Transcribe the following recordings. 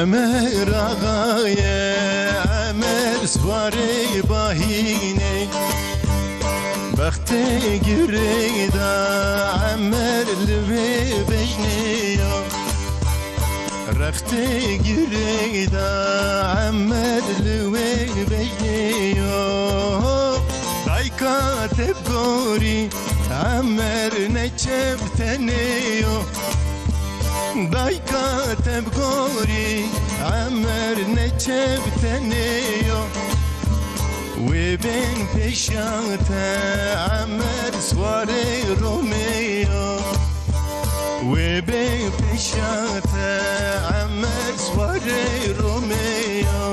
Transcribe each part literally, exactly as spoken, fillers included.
Emer axayê, Emer swarê bahînê. Bextê girê da Emer li wê bejnê yo. Rextê girê da Emer li wê bejnê yo. Dayka te bi gorî Emer neçe bi tenê yo. Dayka te bi gorî Emer neçe bi tenê yo. Wê bên pêşa te Emer swarê Romê yo. Wê bên pêşa te Emer swarê Romê yo.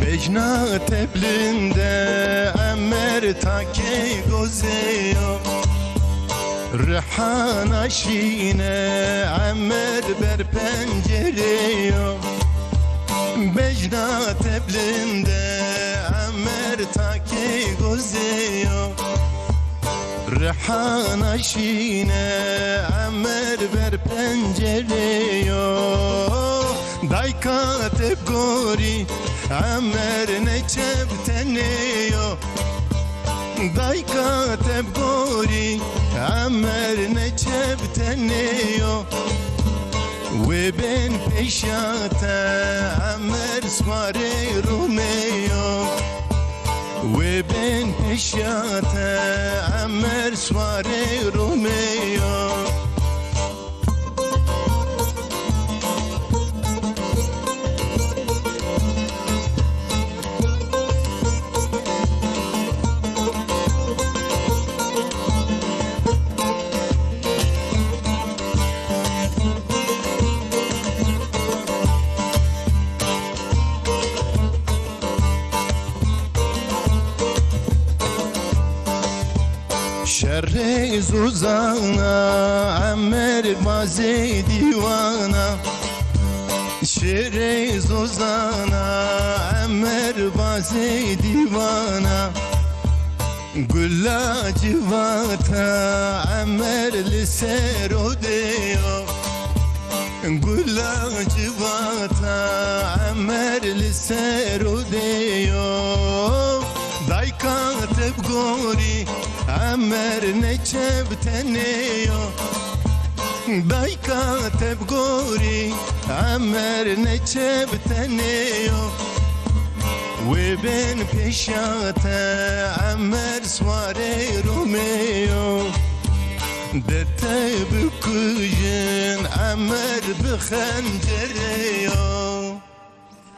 Bejna te bilind e Emer takê gozê yo. Rihana şîn e Emer ber pencerê yo. Bejna te bilind e Emer takê gozê yo. Rihana şîn e Emer ber pencerê yo. Dayka te bi gorî Emer neçe bi tenê yo. Dayka te bi gorî Emer neçe bi tenê yo. Wê bên pêşa te Emer swarê Romê yo. Wê bên pêşa te Emer swarê Romê yo. Şerê zozana Emer bazê dîwana. Şerê zozana Emer bazê dîwana. Gula civata Emer li ser odê yo. Gula civata Emer li ser odê yo. Dayka te bi gorî Emer neçe bi tenê yo. Dayka te bi gorî Emer neçe bi tenê yo. Wê bên pêşa te Emer swarê Romê yo. De te bikujin Emer bi xencerê yo.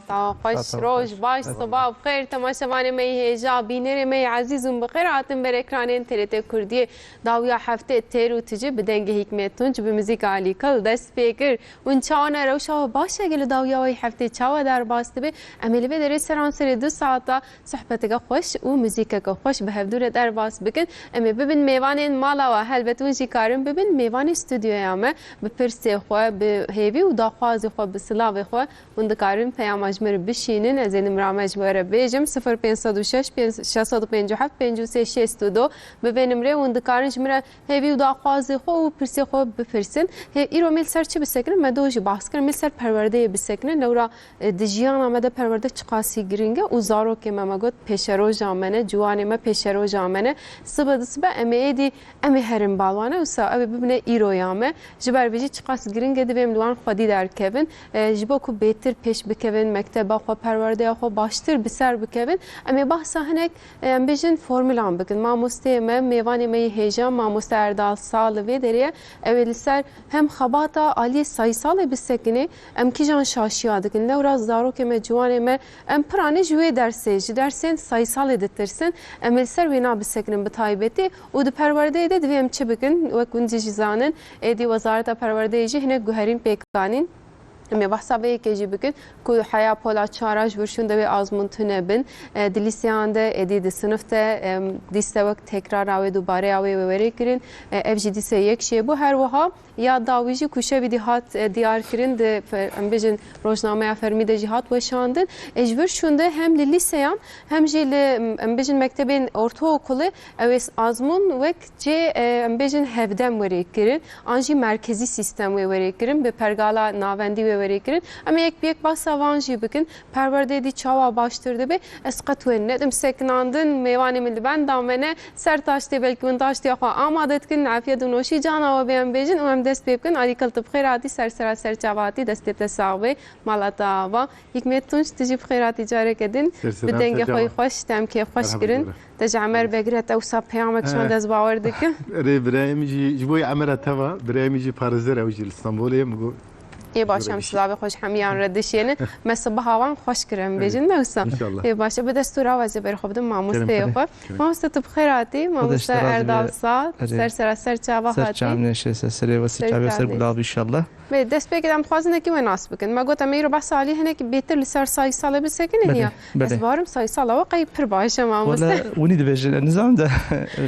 Sawa xweş, roj baş, siba bi xêr, temaşevanê me yê hêja, bînerê me yê ezîz hûn bi xêr hatin ber ekranên T R T Kurdiyê. Dawiya heftê Têr û Tijî bi dengê Hîkmet Tunç, bi muzîka Alî Kal dest pê kir. Hûn çawa ne, rewşa we baş e? Gelo dawiya we yê heftê çawa derbas dibe? Em ê li vê derê seranserê du saeta sohbeteke xweş û muzîkeke xweş bi hevdû re derbas bikin. Em ê bibin mêvanên mala we, helbet hûn jî karin bibin mêvanê stûdyoya me, bi pirsê xwe, bi hêvî û daxwazê xwe, bi silavê xwe. Hûn dikarin peyama ji me re bişînin, ez ê nimra me ji we re bêjim, sifir pênc sed û şeş, şeş sed û pêncî û heft, pêncî û sê, şêst û du. Bi vê nimrê hûn dikarin ji min re hêvî û daxwazê xwe û pirsê xwe bipirsin. Hê, îro me li ser çi bisekinin? Me doh jî behs kir, me li ser perwerdeyê bisekinin. Lewra, e, di jiyana me de perwerde çiqasî giring e û zarokê me, me got, pêşeroja me ne, ciwanê me pêşeroja me ne. Sibe di sibe em ê êdî Em ê herin bal wan e, wisa ew ê bibine îroya me. Ji ber vê jî çiqas giring e, divê em li wan xwedî derkevin. E, ji bo ku bêtir pêş bikevin, mekteba xwe, perwerdeya xwe baştir bi ser bikevin, em ê behsa hinek, e, em bêjin formulan bikin. Mamosteyê me, mêvanê me yê hêja, mamoste Erdal Sal li vê derê ye. Ew ê li ser hem xebata aliyê sayîsalê bisekinê, em kîjan şaşiya dikin. Lewra zarokê me, ciwanê me, em piranî ji wê dersê, ji dersên sayîsalê ditirsin. Em ê li ser wêna bisekinin bi taybetî. Û di perwerdeyê de divê em çi bikin? Wek hûn jî zanin, êdî Wezareta Perwerdeyê jî hinek guherîn pêk anîn. Em ê behsa vê yekê jî bikin ku heya pola çar a ji vir şûnde wê azmûn tune bin. E, di lîseyan de êdî di sinif de, em, dîse wek tekrara wê, dubareya wê wê were kirin. E, ev jî dîse yek jê bû. Her wiha ya dawî jî ku şevî dî hat, e, diyar kirin, di fe-, em bêjin rojnameya fermî de jî hat weşandin. E, ji vir şûnde hem li lîseyan hem jî li, em bêjin mektebên ortaokulê ew ê azmûn wek cê, e, em bêjin hevdem were kirin, an jî merkezî sîstem wê were kirin, bi pergala navendî wê were kirin. Em ê yek bi yek behsa van jî bikin. Perwerdeyê dî çawa baştir dibe? Ez qet wê nedim sekinandin, mêvanê min li benda me ne. Ser taştê belkî hûn taştiya xwe amade dikin, afiyet û noşî cana we bê em bêjin û em dest pê bikin. Alîkal, tu bi xêr hatî, ser sera ser çava hatî, destê te sax be, mala te ava. Hikmet Tunç, tu jî bi xêr hatî careke din. Ser sera, bi dengê xwe yî xweş, te em kêfxweş kirin. Merhaba, bira. Te ji Emer Begre te wisa peyamek çand, ez bawer dikim. Erê, birayê min jî, ji bo Emera te va, birayê min jî parêzer, ew jî li Stenbolê ye, min got, Ê baş, em silavê xwe ji hemiyan re dişênin. Me sibaha wan xweş kir, em bêjin, ne wisa? Înşallah. Ê baş e, bi destûra we ez ê berê xwe bidim mamosteyê xwe. Kerem, kerem. Mamoste, tu bi xêr hatî, mamoste Erdal Saad, ser sera ser çava hatî. Ser çavê, ser serê we, ser çavê, ser gulabî înşallah. Bê, destpêkê de em dixwazin hinekî we nas bikin. Me got, em ê îro behsa alî hinekî bêtir li ser Sayîsal ê bisekinin ya. Belê, belê. Ez barim Sayîsala we qey pir baş e, mamoste. Wele, winî dibêjin, ez nizanim de.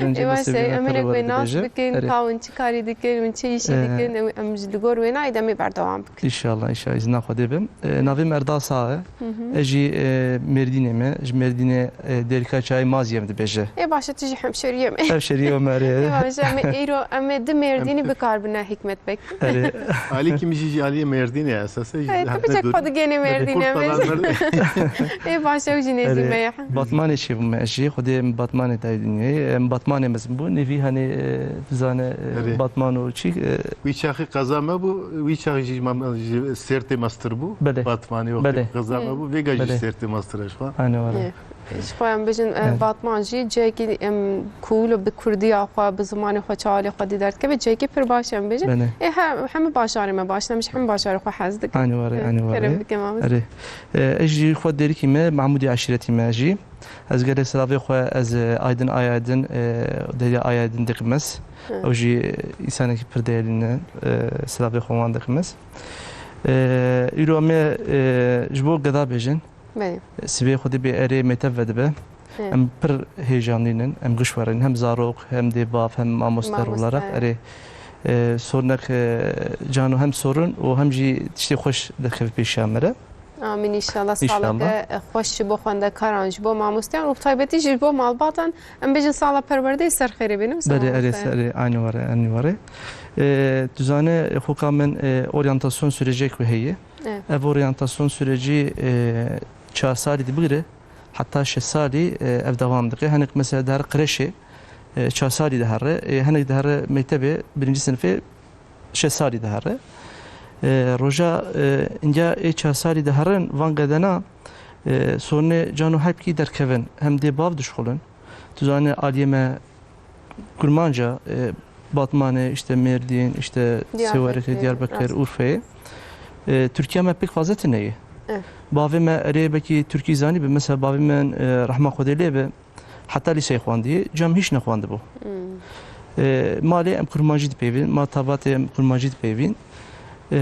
Ê baş e, em hinek we nas bikin, ka hûn çi karî dikin, hûn çi îşî dikin, em, em ji li gor wê nayê de em ê berdewam bikin. Înşallah, înşallah, îzna Xwedê bim. E, navê min Erdal Saad e. Hı hı. Ez jî, e, Mêrdînê me, ji Mêrdînê, e, Dêrika Çayê Maziyê em dibêje. Ê baş e, tu jî hemşeriyê me. Hemşeriyê me, erê. Ê baş e, em ê îro, em ê di Mêrdînî bi kar bine, Hikmet Beg. Erê. Alîkî min jî, jî alî Mêrdînê ye, esas e. Erê, tu biçek xwe digênê Mêrdînê, em ê jî. Ê baş e, ew jî nêzî me ye. Batmanê çêbûme ez jî, Xwedê min Batmanê dayê dinyayê. Em Batmanê mezin bûn, nêvî hanê, e, bizane, e, Batman û çî, e, Wî çaxî qeza me bû, wî çaxî jî ma-, ji Sêrtê mestir bû. Belê. Batmanê wextê qeza me bû, vêga jî Sêrtê mestir e ji xwe. Anê were. Ji xwe em bêjin, e, Batman jî cihekî em ku wilo bi kurdiya xwe, bi zimanê xwe çawa lê xwedî derdikeve, cihekî pir baş em bêjin. Belê. Ê, he, hemî bajarê me baş, em ji hemî bajarê xwe hez dikin. Anê were, anê were. Kerem bike mamoste. Erê. E, ez jî xwe Dêrikî me, Mahmûdê eşîretî me jî. Ez gelê silavê xwe, ez, e, Aydin Ayaydin, e, Derya Ayaydin dikim ez. Hı. Ew jî, e, însanekî pir değerli ne, e, silavê xwe wan dikim ez. E, îro em ê, e, ji bo geda bêjin. Belê. Sibê Xwedê bê erê mêtev vedibe. Hı. Em pir heyecanlî nin, em giş werin. Hem zarok, hem dê bav, hem mamoste olarak. Erê, e, sornek, e, cano hem sorun û hem jî tiştê xweş derkeve pêşiya me re. Amîn, înşallah. Înşallah. Saleke xweş ji bo xwendekaran, ji bo mamosteyan û bi taybetî jî ji bo malbatan, em bêjin sala perwerdeyê ser xêrê bînin. Belê, erê, erê, anî were, anî were. E, tu zane, xoka min, e, oryantasyon sürecek wê heye. Evet. Ev oryantasyon süreci, e, çar salî dibigire, heta şeş salî, e, ev dewam dike. Hinek mesela dihere kreşê, e, çar salî dihere, e, hinek dihere mektebê, birinci sinifê, şeş salî dihere. E, roja, e, inca ê çar salî diherin van gedena, e, sorunê cano hepkî derkevin. Hem dê bav dişxulin. Tu zanî aliyê me kurmanca, e, Batmanê, işte Mêrdîn, işte Diyarbekir, Sêwerê, Diyarbekir, rast. Urfeyê. E, Tirkiye me pêk fazla tune ye. Eh. Bavê me erê belkî Tirkî zanî be, mesela bavê min, e, rehma Xwedê lê be, heta lîseyê xwendî, cem hîç nexwendibû. Hmm. E, malê em kurmancî dipeyvîn, ma tabatê em kurmancî dipeyvîn. E,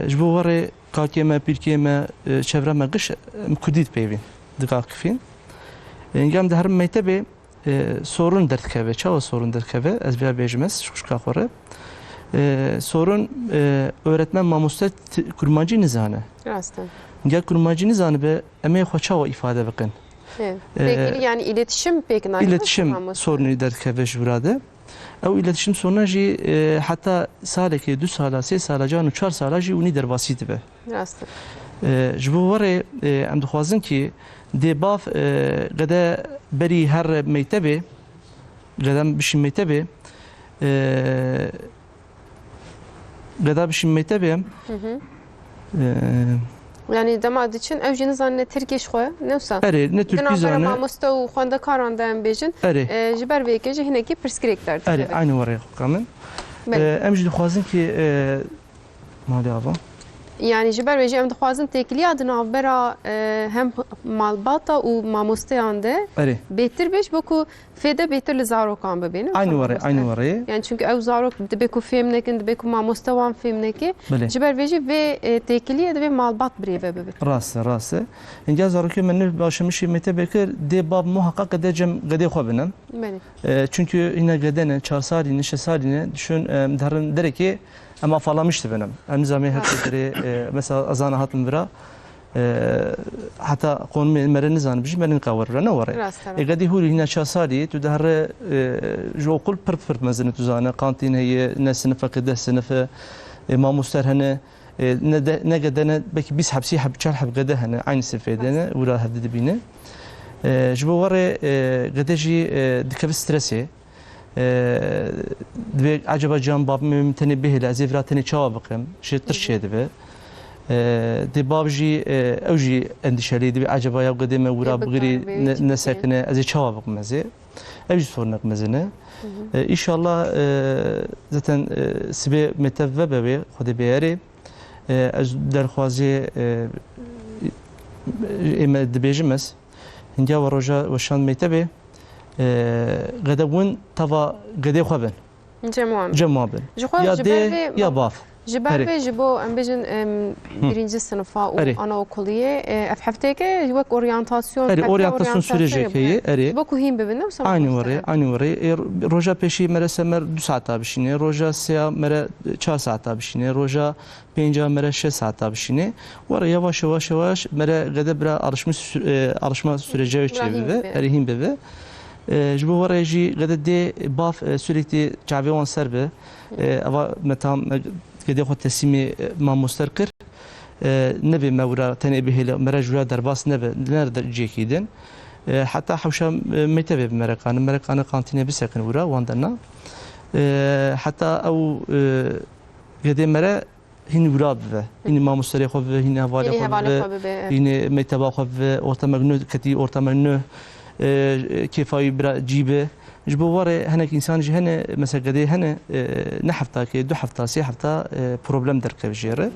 ji bo werê kakê me, pîrkê me, e, çevre me giş em kurdî dipeyvîn, digakifîn. E, îngam diherim mektebê, e, sorun derdikeve. Çawa sorun derdikeve? Ez vêya bêjim ez, ji xwişka xwe re. E, sorun, e, öğretmen mamoste t-, kurmancî nizane. Rast e. Gel kurmancî nizanibe, em ê xwe çawa îfade bikin? Evet. E, peki, yani iletişim peki, iletişim sorunî derdikeve ji wira de. Ew iletişim soruna jî, e, heta salekê, du sala, sê sala, can û çar sala jî winî derbasî dibe. Rast e. E, ji bo werê, e, em dixwazin ki dê bav, e, gede berî her mektebê, gede bişîn mektebê, e, geda bişîn mektebê em. Hı hı. E, Yani dema diçin ew jî nizanin ne Tirkî ji xwe, ne wisa? Erê, ne Tirkî zane. Di navbera mamoste û xwendekaran de em bêjin. Erê. E, ji ber vê yekê jî hinekî pirsgirêk derdikeve. Erê, aynı werê xwe min. Belê. E, em jî dixwazin ki, e, Malê ava. Yani ji ber vê jî em dixwazin têkiliya di navbera, e, hem malbata û mamosteyan de Erê. bêtir bê, ji bo ku fêde bêtir li zarokan bibe, ne? Aynî wisa werê, mamoste? Aynî werê. Yani çünkü ew zarok dibe ku fêm nekin, dibe ku mamoste wan fêm neke. Belê. Ji ber vê jî vê, e, têkiliyê divê malbat birêve bibe. Rast e, rast e. Hingê zarokê me ne başlamişî mektebê kir, dê bav muhakkak gede cem gedê xwe binem. Belê. E, çünkü hîna gede ne, çar salî ne, şeş salî ne, düşün, e, derin derekê em afalamiş dibin em. Em nizamê her tişt dirê, e, mesela ez ana hatim vira, e, heta konumê me re nizanibî jî me re nika were vira, ne were. Rast e. E, gedî hûrî hîna çar salî, tu dihere, e, ji okul pir pir mezin e, tu zane, kantîn heye, ne sinifeke deh sinif e, e, mamoster hene, e, ne de, ne gede ne, belkî bîst heb, sî heb, çar heb gede hene, aynî sinifê de ne, wira hevdî dibîne. E, ji bo werê, e, gede jî, e, dikeve stresê. E, divê, "Eceba can bavê min tenê bihêle, ez ê vira tenê çawa bikim?" Ji tir çêdibe. E, dê bav jî, e, ew jî endîşelî dibe, "Eceba ya gedê me wira Ê, bigirî, bigirî, ne, çi nesekine, ez ê çawa bikim ez ê?" Ew jî sornek mezin e. Hı hı. E, înşallah, e, zaten, e, sibê metev vebe wê, Xwedê bêyerê. E, ez derxwazê, e, ê me dibêjim ez. Hingiya we roja weşan mektebê, e, gede win tava gedê xwe bin. Cem wan bin. Cem wan bin. Ji xwe Ya ji ber dê vê ya bav. Ji ber Herê. vê ji bo, em bêjin, em, Hı. birinci sinifa û Herê. anaokuliyê, e, ev hefteyeke wek oryantasyon, Herê, hefta oryantasyon oryantasyonê sürecek bûye. heye, herê. Ji bo ku hîn bibin, ne wisa Aynî mamoste? werê, aynî werê. E, ro-, roja pêşî me re semer du saeta bişîne, roja sêya me re çar saeta bişîne, roja pênca me re şeş saeta bişîne. Were yavaş yavaş yavaş me re gede bira alışmış sü-, e, alışma süreci Bira çê hîn bibe, bibe. erê hîn bibe. E, ji bo were jî gede dê bav, e, sürekli çavê wan ser be. E, eva me tam, e, gedê xwe teslîmê, e, mamoster kir. E, nebê me wira tenê bihêle, me re ji wira derbas nebe, nere ciyekî din. E, heta hewşa, e, mektebê bi me re kanin, me re kanin kantînê bisekin wira, wan de na. E, heta ew, e, gedê me re hîn wira bibe. Hîn mamosterê xwe bibe, hîn hevalê Hîn xwe hevalê bibe, xwe bibe, evet. hîn mekteba xwe bibe, ortamek nû ketî, ortamek nû, e, kêfa wî bira cî be. Ji bo warê hinek însan jî hene, mesela gedê hene, e, ne heftakê, du hefta, sê hefta, e, problem derkeve jê re.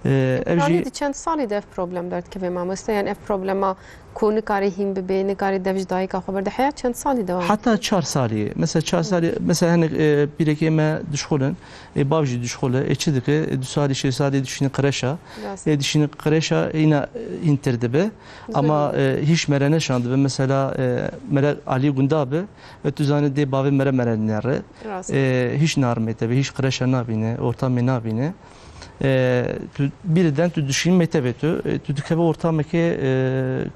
E, ev Yanî jî di çend salî de ev problem derdikeve mamoste? Yani ev problema ku nikarê hîn bibê, nikarê dev ji dayika xwe berde, heya çend salî dewam Heta çar salî. Mesela çar salî, mesela hinek, e, pîrekê me dişxulin, e, bav jî dişxule, e, çi dike? E, du salî, şêst salî dişîne qreşa. Rast. E, dişîne qreşa, îna, e, hîntir dibe. Ama, Zor. e, hîç mere neşandibe. Mesela, e, mere alî gunda be, e, tu zanî dê bavê mere mere nere. Rast. E, hîç narmê te be, hîç qreşa nabîne, ortamê nabîne. E, tu birden tu dişîn mektebê tu, e, tu dikeve ortamekê, e,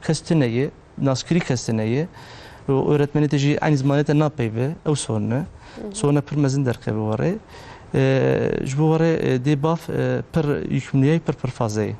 kes tune ye, naskirî kes tune ye. Û öğretmenê te jî aynî zimanê te napeyve, ew sorun e. Hı hı. Soruna pir mezin derkeve warê. E, ji bo warê, e, dê bav, e, pir yükümlüyê, pir pir fazla ye.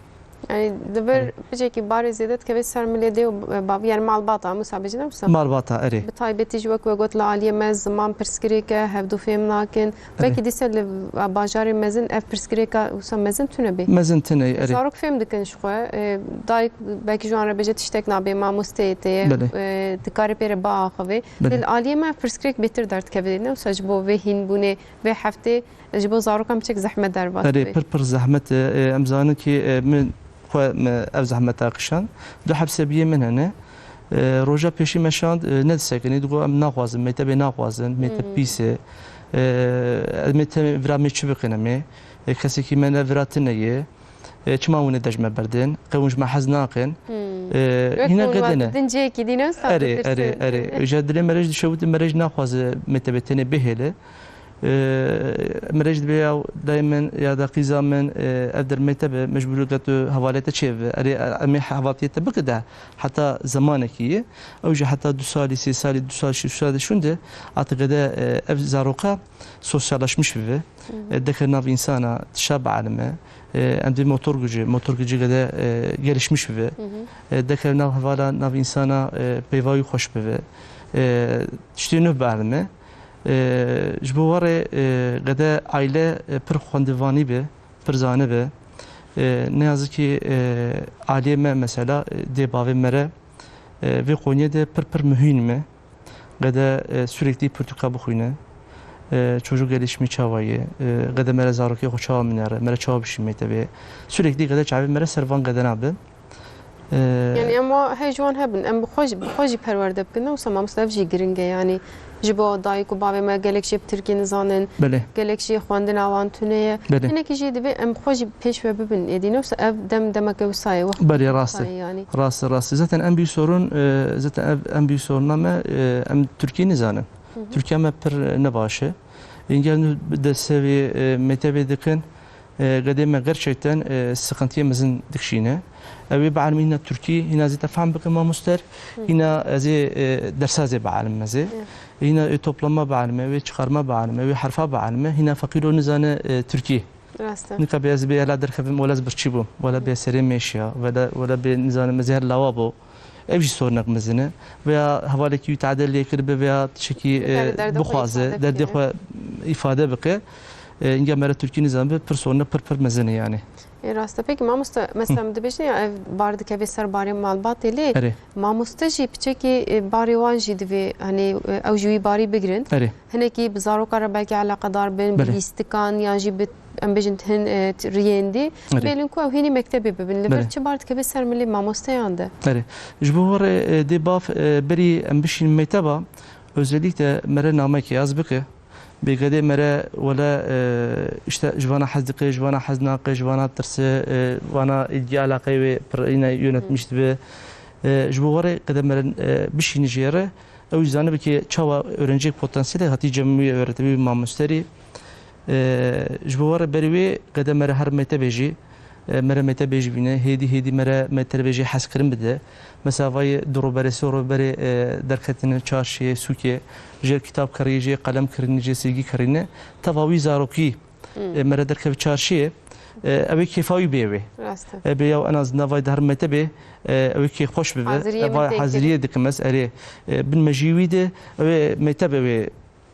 Yani, di vir Hı. picekî barê zêde dikeve ser milê dê û bavî, yani malbata, em wisa bêjin, ne wisa? Malbata, erê. Bi taybetî jî wek we got, li aliyê me ziman pirsgirêk e, hevdu fêm nakin. Erê. Belkî dîsa li bajarê mezin ev pirsgirêka wisa mezin tune bê. Mezin tune ye, erê. Zarok fêm dikin ji xwe, e, dayik belkî ji wan re bêje tiştek nabê, mamosteyê te ye, Belê. e, dikarê pê re biaxivê. Belê. Lê li aliyê me ev pirsgirêk bêtir derdikeve, ne wisa ji bo vê hînbûnê, vê heftê Ji bo zarokan piçek zehmet derbas Erê, be. pir pir zehmet e. E, em zanin ki, e, min xwe me ev zehmeta kişand. Du heb sebiyê min hene. E, roja pêşî me şand, e, nedisekinî, digo em naxwazin, mektebê naxwazin, mekteb Hmm. pîs e. E, ez mektebê vira me çi bikin em ê? E, kesekî me ne vira tune ye. E, çima hûn ê dej me berdin? Qe hûn ji me hez nakin? Hmm. E, Wek hîna hûn gede ne. Din cihekî dî ne wisa Erê, ditirsin. erê, erê. Ji dilê me re jî dişewite, me re jî naxwaze mektebê tenê bihêle. E, me re jî dibê ya dayê min ya da qîza min, e, ev der mekteb e, mecbûr e ke tu hevalê te çêbibe. Erê, em ê hevaltiyê te bike de heta zemanekî ye. Ew jî heta du salî, sê salî, du salî, şî salî şûnde, artık gede, e, ev zaroka sosyalleşmiş bibe. Hı hı. E, deke nav însana dişa bielime. E, em dê motor gucê, motor gucê gede, e, gelişmiş bibe. Hı hı. E, deke nav hevala nav însana, e, peyva wî xweş bibe. E, tiştê nuh bielime. E, ji bo warê, e, gede aile, e, pir xwendevanî be, pir zane be. E, ne yazık ki, e, aliyê me mesela, e, dê bavê me re, e, vê qonyê de pir pir muhîn me. Gede, e, sürekli pirtûka bixwîne. E, çocuk gelişimi çawa ye? E, gede mere zarokê xwe çawa minere? Mere çawa bişî mektebê? Sürekli gede çavê mere ser van gedena bi. E, Yani em wa hej wan hebin, em bi xwe jî, bi xwe jî perwerde bikin, ne wisa mamoste ev jî giring e, yani ji bo dayik û bavê me gelek jî bi tirkî nizanin, Belê. Gelek jî xwendina wan tune ye. Belê. Hinekî jî divê em xwe jî pêş ve bibin, êdî ne wisa ev dem demeke wisa ye, wext Belê, rast e. wisa ye yani. Rast e, rast e. Zaten en büyük sorun, e, zaten ev en büyük soruna me, e, em Tirkî nizanin. Hı hı. Tirkiya me pir ne baş e. Îngel nu bi destevê, e, mektebê dikin, e, gedê me gerçekten, e, sıkıntıya mezin dikişîne. Ew ê bielmî hîna Tirkî, hîna zêde fehm bike mamoster, Hı. hîna ez ê, e, dersa zê bielmim ez ê. Hı. Hîna ê toplama bielmim, ew ê çıkarma bielmim, ew ê herfa bielmim, hîna feqîro nizane, e, Tirkî. Rast e. Nika bê ez bê hela derkevim, wela ez birçî bûm, wela bê serê mêşiya, wela, wela bê nizanim ez ê her lawa bû. Ev jî sornek mezin e. Veya hevalekî wî tade lê kiribe veya tiştekî, Nikare e, derdê xwe bixwaze, îfade derdê bike. xwe îfade bike. E, înga mere Tirkî nizanibe, pir sornek pir pir mezin e yani. Ê, rast e. Peki mamoste, mesela Hı. em dibêjin ya ev bar dikeve ser barê malbatê lê Erê. mamoste jî piçekî, e, barê wan jî divê, hani, e, ew ji wî barî bigirin. Erê. Hinekî bi zaroka re belkî eleqedar bin, bi Belê. lîstikan yan jî bi, em bêjin, hin, e, t-, riyên dî. Erê. Bêlin ku ew hînî mektebê bibin. Li vir Belê. çi bar dikeve ser milê mamosteyan de? Erê. Ji bo we re, e, dê bav, e, berî em bişînin mekteba, özellikle mere namekê yaz bike. Bê gedê mere wele, e, işte ji vana hez dike, ji vana hez nake, ji vana tirse, e, vana ilgi alaqeyê wê pir yine yönetmiş dibe. E, ji bo we re gede mere, e, bişîne jê re, ew jî zanibe ki çawa öğrenciyek potansiyelê hatî cem wî öğretibî mamosterî. E, ji bo we re berî wê gede mere her mektebê jî, e, mere mektebê jî bîne, hêdî hêdî mere mektebê jî hezkirin bide. Mesela vayê du roberê, sê roberê, e, derketine çarşiyê, sûkê, jê kitab kirî, jê qelem kirîne, jê silgî kirîne. Teva wî zarokî, Hmm. e, mere derkeve çarşiyê, e, ew ê kêfa wî bê wê. Rast e. E, bê ya en azından vay di her mektebê, e, ew ê kêfxweş bibe. Haziriyê E, vay min tê haziriyê kirî. dikim ez, erê, e, bin mejî wî de, ew ê mektebe wê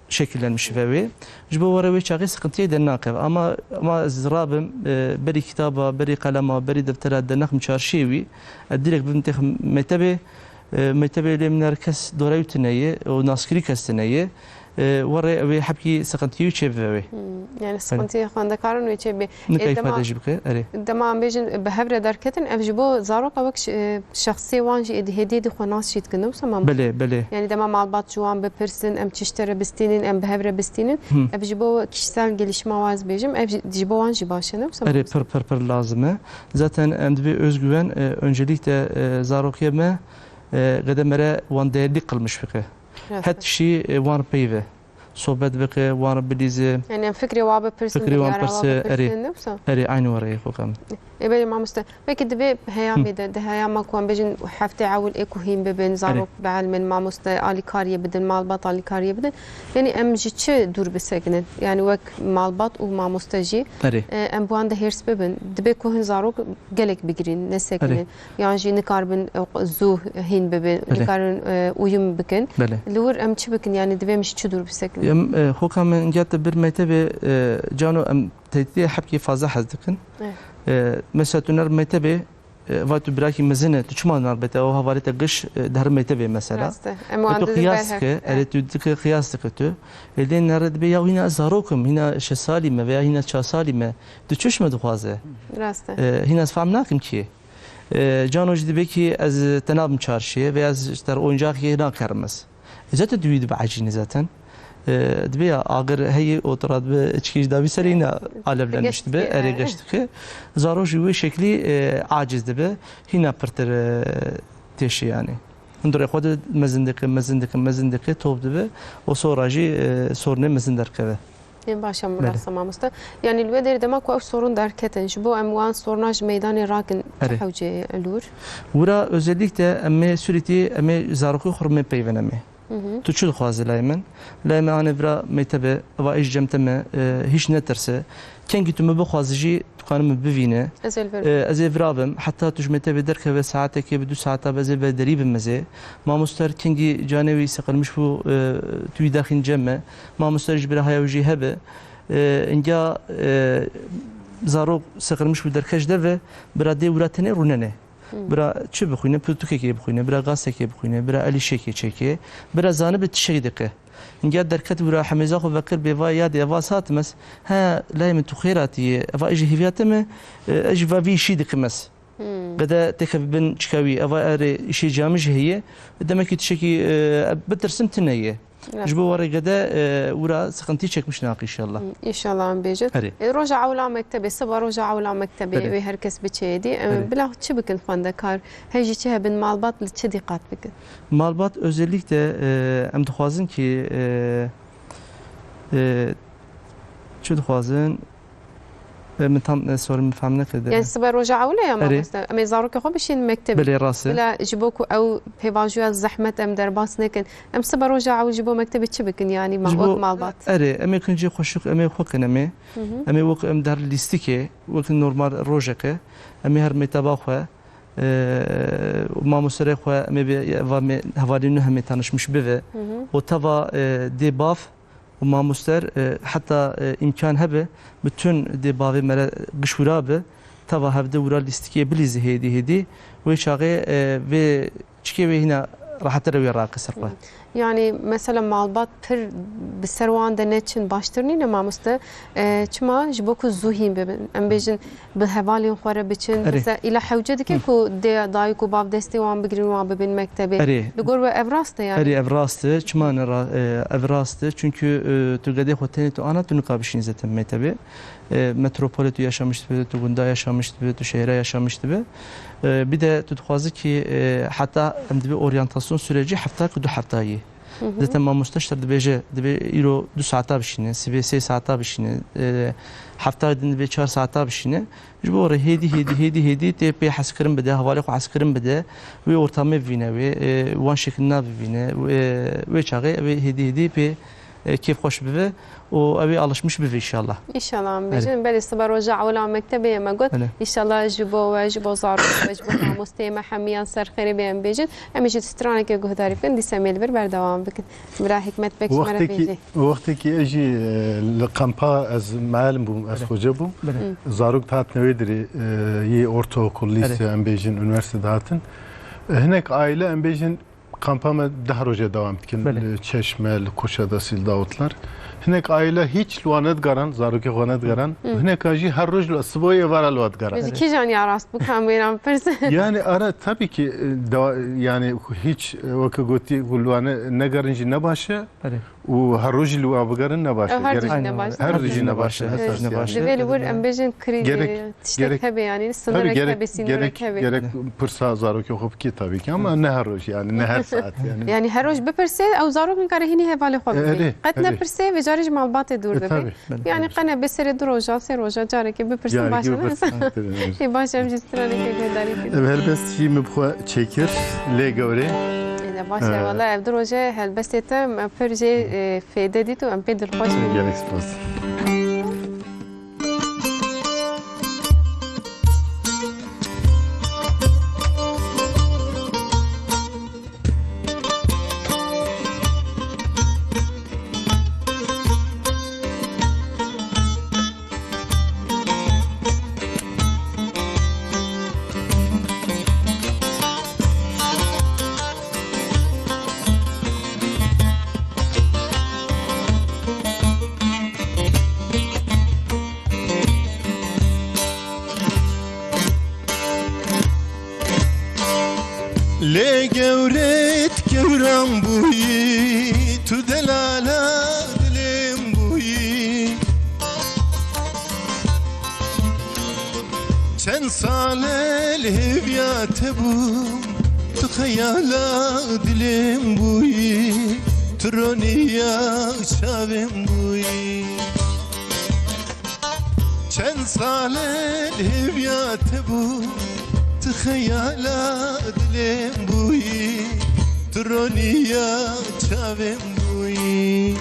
şekillenmiş ve wê. Ji bo were wê çaxê sıkıntıya de nakeve. Ama, ama ez rabim, e, berî kitaba, berî qelema, berî deftera de nexim çarşiyê wî. E, direkt bim têxim mektebê, e, mektebê lê min her kes dora wî tune ye, û naskirî kes tune ye. E, were wê hepkî sıkıntıya wî çê bive wê. Hmm, yani Belê. sıkıntıya xwendekaran wê çê bê. Nika E, dema, îfade jî bike, erê. dema em bêjin bi hev re derketin, ev ji bo zaroka wek ş-, e, şexsê wan jî êdî hêdî êdî xwe nas jî dikin, ne wisa mam? Belê, belê. Yani dema malbat ji wan bipirsin, em çi ji te re bistînin, em bi hev re bistînin. Hı. Ev ji bo kişisel gelişma wa ez bêjim, ev ji, ji bo wan jî baş e, ne wisa Erê, mam? pir, pir, pir lazim e. Zaten em divê özgüven, e, öncelikle, e, zarokê me, e, gede mere wan değerli kılmış bike. Rast e. Her tiştî, e, wan peyve. Sohbet bike, wan re bilîze. Yani em fikrê wa bipirsin, Fikrê wan biryara wa pirse, erê. bipirsin, ne wisa? Erê, aynı were yê xwe kam. Ê belê mamoste. Peki divê heyamê Hı. de, di heyama ku em bêjin heftê ewil ê ku hîn bibin, Erê. zarok bielmin, mamoste alîkariyê bidin, malbat alîkariyê bidin. Yani em ji çi dûr bisekinin? Yani wek malbat û mamoste jî, Erê. e, em bi wan de hêrs bibin. Divê ku hin zarok gelek bigirîn, nesekinin. Erê. Yan jî nikaribin, e, zû hîn bibin, Belê. nikarin, e, uyum bikin. Belê. Li wir em çi bikin? Yani divê em ji çi dûr bisekinin? Em, e, hoka min gel te bir mektebê, e, cano em têtiyê hepkî fazla hez dikin. Evet. E, mesela tu ner mektebê, e, va tu birakî mezin e, tu çima ner bete, o hevalê te giş, e, di her mektebê mesela. Rast e. Em E, wan tu dizin qiyas ber dike, hev. erê Evet. tu dike qiyas dike tu. E, lê nere dibe ya hîna ez zarok im, hîna şeş salî me veya hîna çar salî me. Tu çi ji me dixwaze? Rast e. E, hîna ez fehm nakim kî. E, cano jî dibe ki ez te nabim çarşiyê veya ez ji te re oyuncak yê nakerim ez. E, zaten tu wî dibe ecînî zaten. E, dibe ya agir heyî otura dibe çikî ji davî serê hîna alevlenmiş dibe, Geşt dike, erê e. geşt dike. Zaro jî wê şeklî, e, aciz dibe. Hîna pirtir, e, têşî yani. Hundirê xwe de mezin dike, mezin dike, mezin dike, top dibe. O sora jî, e, sorunê mezin derkeve. Ê, baş e, Belê. rast e mamoste. Yani li wê derê dema ku ew sorun derketin, ji bo em wan soruna ji meydanê rakin, çi Erê. hewce ye li wir? Wira özellikle em ê sürekli em ê zarokê xwe me peyveneme. Hı hı. Tu çi dixwaze layê min? Layê min anê vira mektebe, va îş cem te me, e, hiç netirse. Kengî tu me bixwaze jî, tu kanî min bivîne. Ez ê li vir E, ez ê vira bim. Heta tu ji mektebê derkeve saetekê bi du saeta be ez ê vederî bim ez ê. Mamoster kengî canê wî seqilmiş bû, e, tu wî daxîn cem me. Mamoster ji bira haya wî jî hebe. E, inca, e, zarok seqilmiş bû derkeş deve, bira dê wira tenê rûnene. Bira çi bixwîne, pirtûkekê bixwîne, bira gasekê bixwîne, bira elîşekê çêkê, bira zanibe tişek dike. Hingê derket wira hemêza xwe vekir bê va ya dê eva satim ez. He, layê min tu xêr hatiyê. Eva ê jî hêviya te me, e, ez jî va vî îşî dikim ez. Gede têke bin çika wî. Eva erê îşê camî jî heye. Demekî tişekî, e, bitirsim tune ye. Evet. Ji bo warê gede, e, wira sıkıntı çekmiş nake inşallah. Hı, inşallah em bêjin. Erê. E, roja ewla mektebê, siba roja ewla mektebê, Erê. wê her kes biçe êdî. Em Erê. bila çi bikin xwendekar? He jî çi hebin malbat li çi dîqat bikin? Malbat özellikle, e, em dixwazin ki, e, e, çi dixwazin? E, min tam, e, sorê min fehm nekirdi. Yani sibe roja ewle ya Erê. mamoste. Em ê zarokê xwe bişînin mektebê. Belê, rast e. Bila ji bo ku ew pêvajoya zehmet em derbas nekin. Em sibe roja ew ji bo mektebê çi bikin yani ma-, Ji bo wek malbat? Erê, em ê kincê xweşik, em ê xwe kin em ê. Hı hı. Em ê wek em der lîstikê, wek normal rojeke. Em ê her mekteba xwe, e, mamosterê xwe, em ê bê, va me, hevalî nû hemê tanışmış bive. Hı hı. O teva, e, dê bav, û mamoster, e, heta, e, îmkan hebe, bütün dê bavê me re giş wira be, teva hevde wira lîstikê bilîze hêdî hêdî, wê çaxê, e, vê çikê wê hîna rehetir wê rake ser xwe. Yani mesela malbat pir bi ser wan de neçin baştir nîne mamoste, e, çima ji bo ku zû hîn bibin. Em bêjin, bi hevalên xwe re biçin. Erê. Mesela îla hewce dike Hı. ku dê, dayik û bav destê wan bigirin, wan bibin mektebê. Erê. Li gor we ev rast e yani? Erê, ev rast e. Çima ne ra-, e, ev rast e? Çünkü, e, tu gedê xwe tenê tu ana, tu nika bişînî zetin mektebê. E, metropolê tu yaşamış dibe, tu gunda yaşamış dibe, tu şehre yaşamış dibe. E, bir de tu dixwazi ki, e, hatta em dibe oryantasyon süreci hefta ku du hefta yê. Hı hı. Zaten mamoste ji te re dibêje, divê îro du saeta bişîne, sibê sê saeta bişîne, e, hefta din divê çar saeta bişîne. Ji bo re hêdî, hêdî, hêdî, hêdî tê pê hezkirin bide, hevalê xwe hezkirin bide, wê ortamê bivîne wê, e, wan şekilina bivîne, wê, wê çaxê ew ê hêdî, hêdî pê, e, kêfxweş bibe û ew ê alışmış bibe inşallah. Înşallah em Erê. bêjin. Belê sibe roja ewla mektebê ye me got. Belê. Înşallah ji bo we, ji bo zarokê we, ji bo mamosteyê me hemiyan ser xêrê bê em bêjin. Em ê jî stranekê guhdarî bikin, dîsa em ê li vir berdewam bikin. Bira Hikmet Beg ji me re Wextekî, bêjê. wextekî ez jî, e, li kampa ez mealim bûm, ez Belê. xoce bûm. Belê. Hı. Zarok dihatin wê dirê, e, yê ortaokul, Belê. lîse, em bêjin, unîversîte dihatin. E, hinek aile em bêjin kampa me deh roje dewam dikin. Belê. Li Çeşme, li Koça da Sîl Davutlar. Hinek aile hiç li wan nedigeran, zarokê xwe nedigeran. Hı. Hinek a jî her roj li siboyê êvara li wan digeran. Peki kîjan ya rast bû kamêran pirs? Yani ara tabii ki, e, dewa-, yani hiç, e, weke gotî ku li wan ne-, negerin jî ne baş e. Belê. Û her roj li wan bigerin ne baş e. Ew her Gerek- dijî ne baş e. Her dijî ne baş e. Her dijî ne baş e. Divê li wir em bêjin krî Gerek- tiştek gerek- hebe yani, Tabii sınırek gerek- hebe, sınırek gerek- hebe. Gerek pirsa zarokê xwe bikî tabii ki ama ne her roj yani, ne her saat yani. Yani her roj bipirse, ew zarok nikare hînî hevalê xwe E, bibî. erê, Qet erê. nepirse, vê carê ji malbatê dûr E, dibe. tabii. Belê, Yani belê. qene bê serê du roja, sê roja carekê bipirsin Carekê baş e. bipirsin. Ê baş em jî stranekê guhdarî kirin. Ev helbest jî min bi xwe çêkir, lê gewrê. Ê de baş e, Ee. wala ev du roje helbestê te me pir jê, e, fêde dît û em pê dilxweş bûn. Gelek spas. Lê gewrêt gewran bûyî, tu delala dilêm bûyî. Çend sal e li hêviya te bûm, tu xeyala dilêm bûyî, tu roniya çavêm bûyî. Çend sal e li hêviya te bûm, tu xeyala dilêm bûyî, tu roniya çavêm bûyî.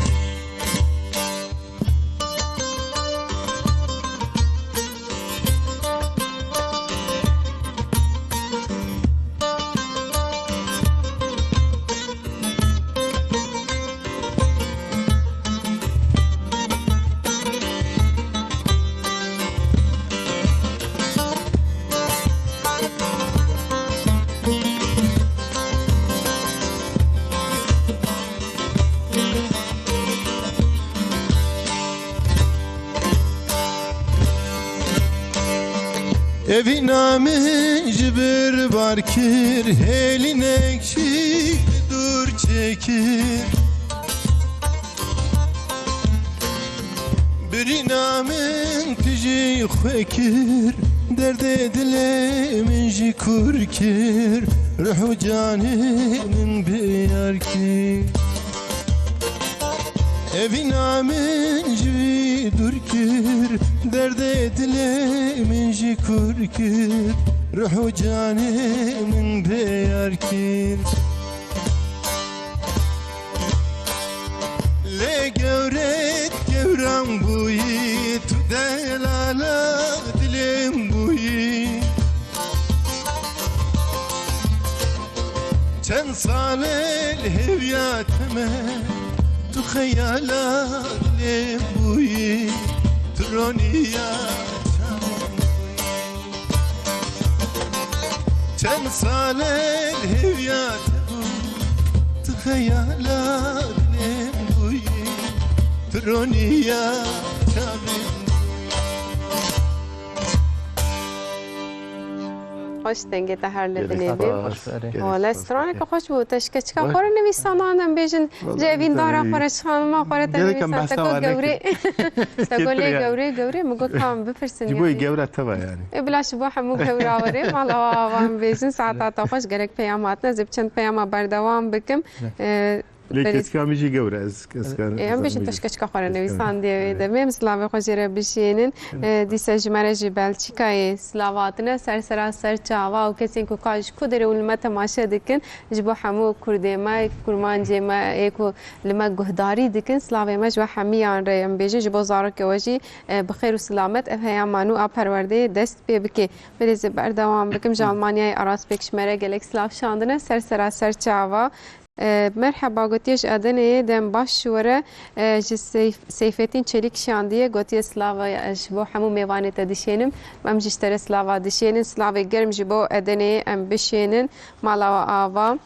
Evîna min ji bir bar kir, hêlînek jî dûr çêkir. Birîna min tu jî xwe kir, derdê dilê min jî kûr kir, ruh û canê min biyar kir. Evîna min ji wî dûr kir, derdê dilê min jî kûr kir, ruh û canê min biyar kir. Lê gewrêt gewran bûyî, tu delala dilê min bûyî. Çend sal e li hêviya te me, tu xeyala dilê min bûyî, tu roniya çavan bûyî. Çend sal e li hêviya te bû, tu xeyala dilê min bûyî, tu roniya çavê min bûyî. Xweş dengê te her li Gelek dilê bî. Xweş, erê. Gelek Wele xweş. Straneke xweş bû. Te ji keçika Wele. xwe re nivîsana, em bêjin, Wele, ji evîn dara wele. xwe re, ji xanima xwe re te Gelek em nivîsana. Te behsa got wele. gewrê. Te got lê Kêtir ya. gewrê, gewrê. Min got, tamam, bipirsin Ji bo yani. gewre teva yani. E, bila ji bo hemû gewra werê, mala we ava em bêjin, saeta te xweş, gerek peyam hatine, ez ê bi çend peyama berdewam bikim. Ne. E, Lê berî- keçika min jî gewre, ez, ez karim, Ê, em ez bêjin, em te ji keçika xwe re nivîsandiye wê demê, em silavê xwe jê re bişênin. E, dîsa ji me re ji Belçîkayê silav hatine, ser sera ser çava û kesên ku ka ji ku derê hûn li me temaşe dikin, ji bo hemû kurdê me, kurmancê me, ê ku li me guhdarî dikin, silavê me ji we hemiyan re em bêjin, ji bo zarokê we jî, e, bi xêr û silamet ev heyama nû a perwerdeyê dest pê bike. Belê ez ê berdewam bikim, ji Almanyayê Aras Bek ji me re gelek silav şandine, ser sera ser çava. E, merheba, gotiye ji Edeneyê, dem baş ji we re, e, ji Seyf-, Seyfettin Çelik şandiye, gotiye silav, e, ji bo hemû mêvanê te dişênim, em jî ji te re silava dişênin, silavê germ ji bo Edeneyê em bişênin, mala we ava.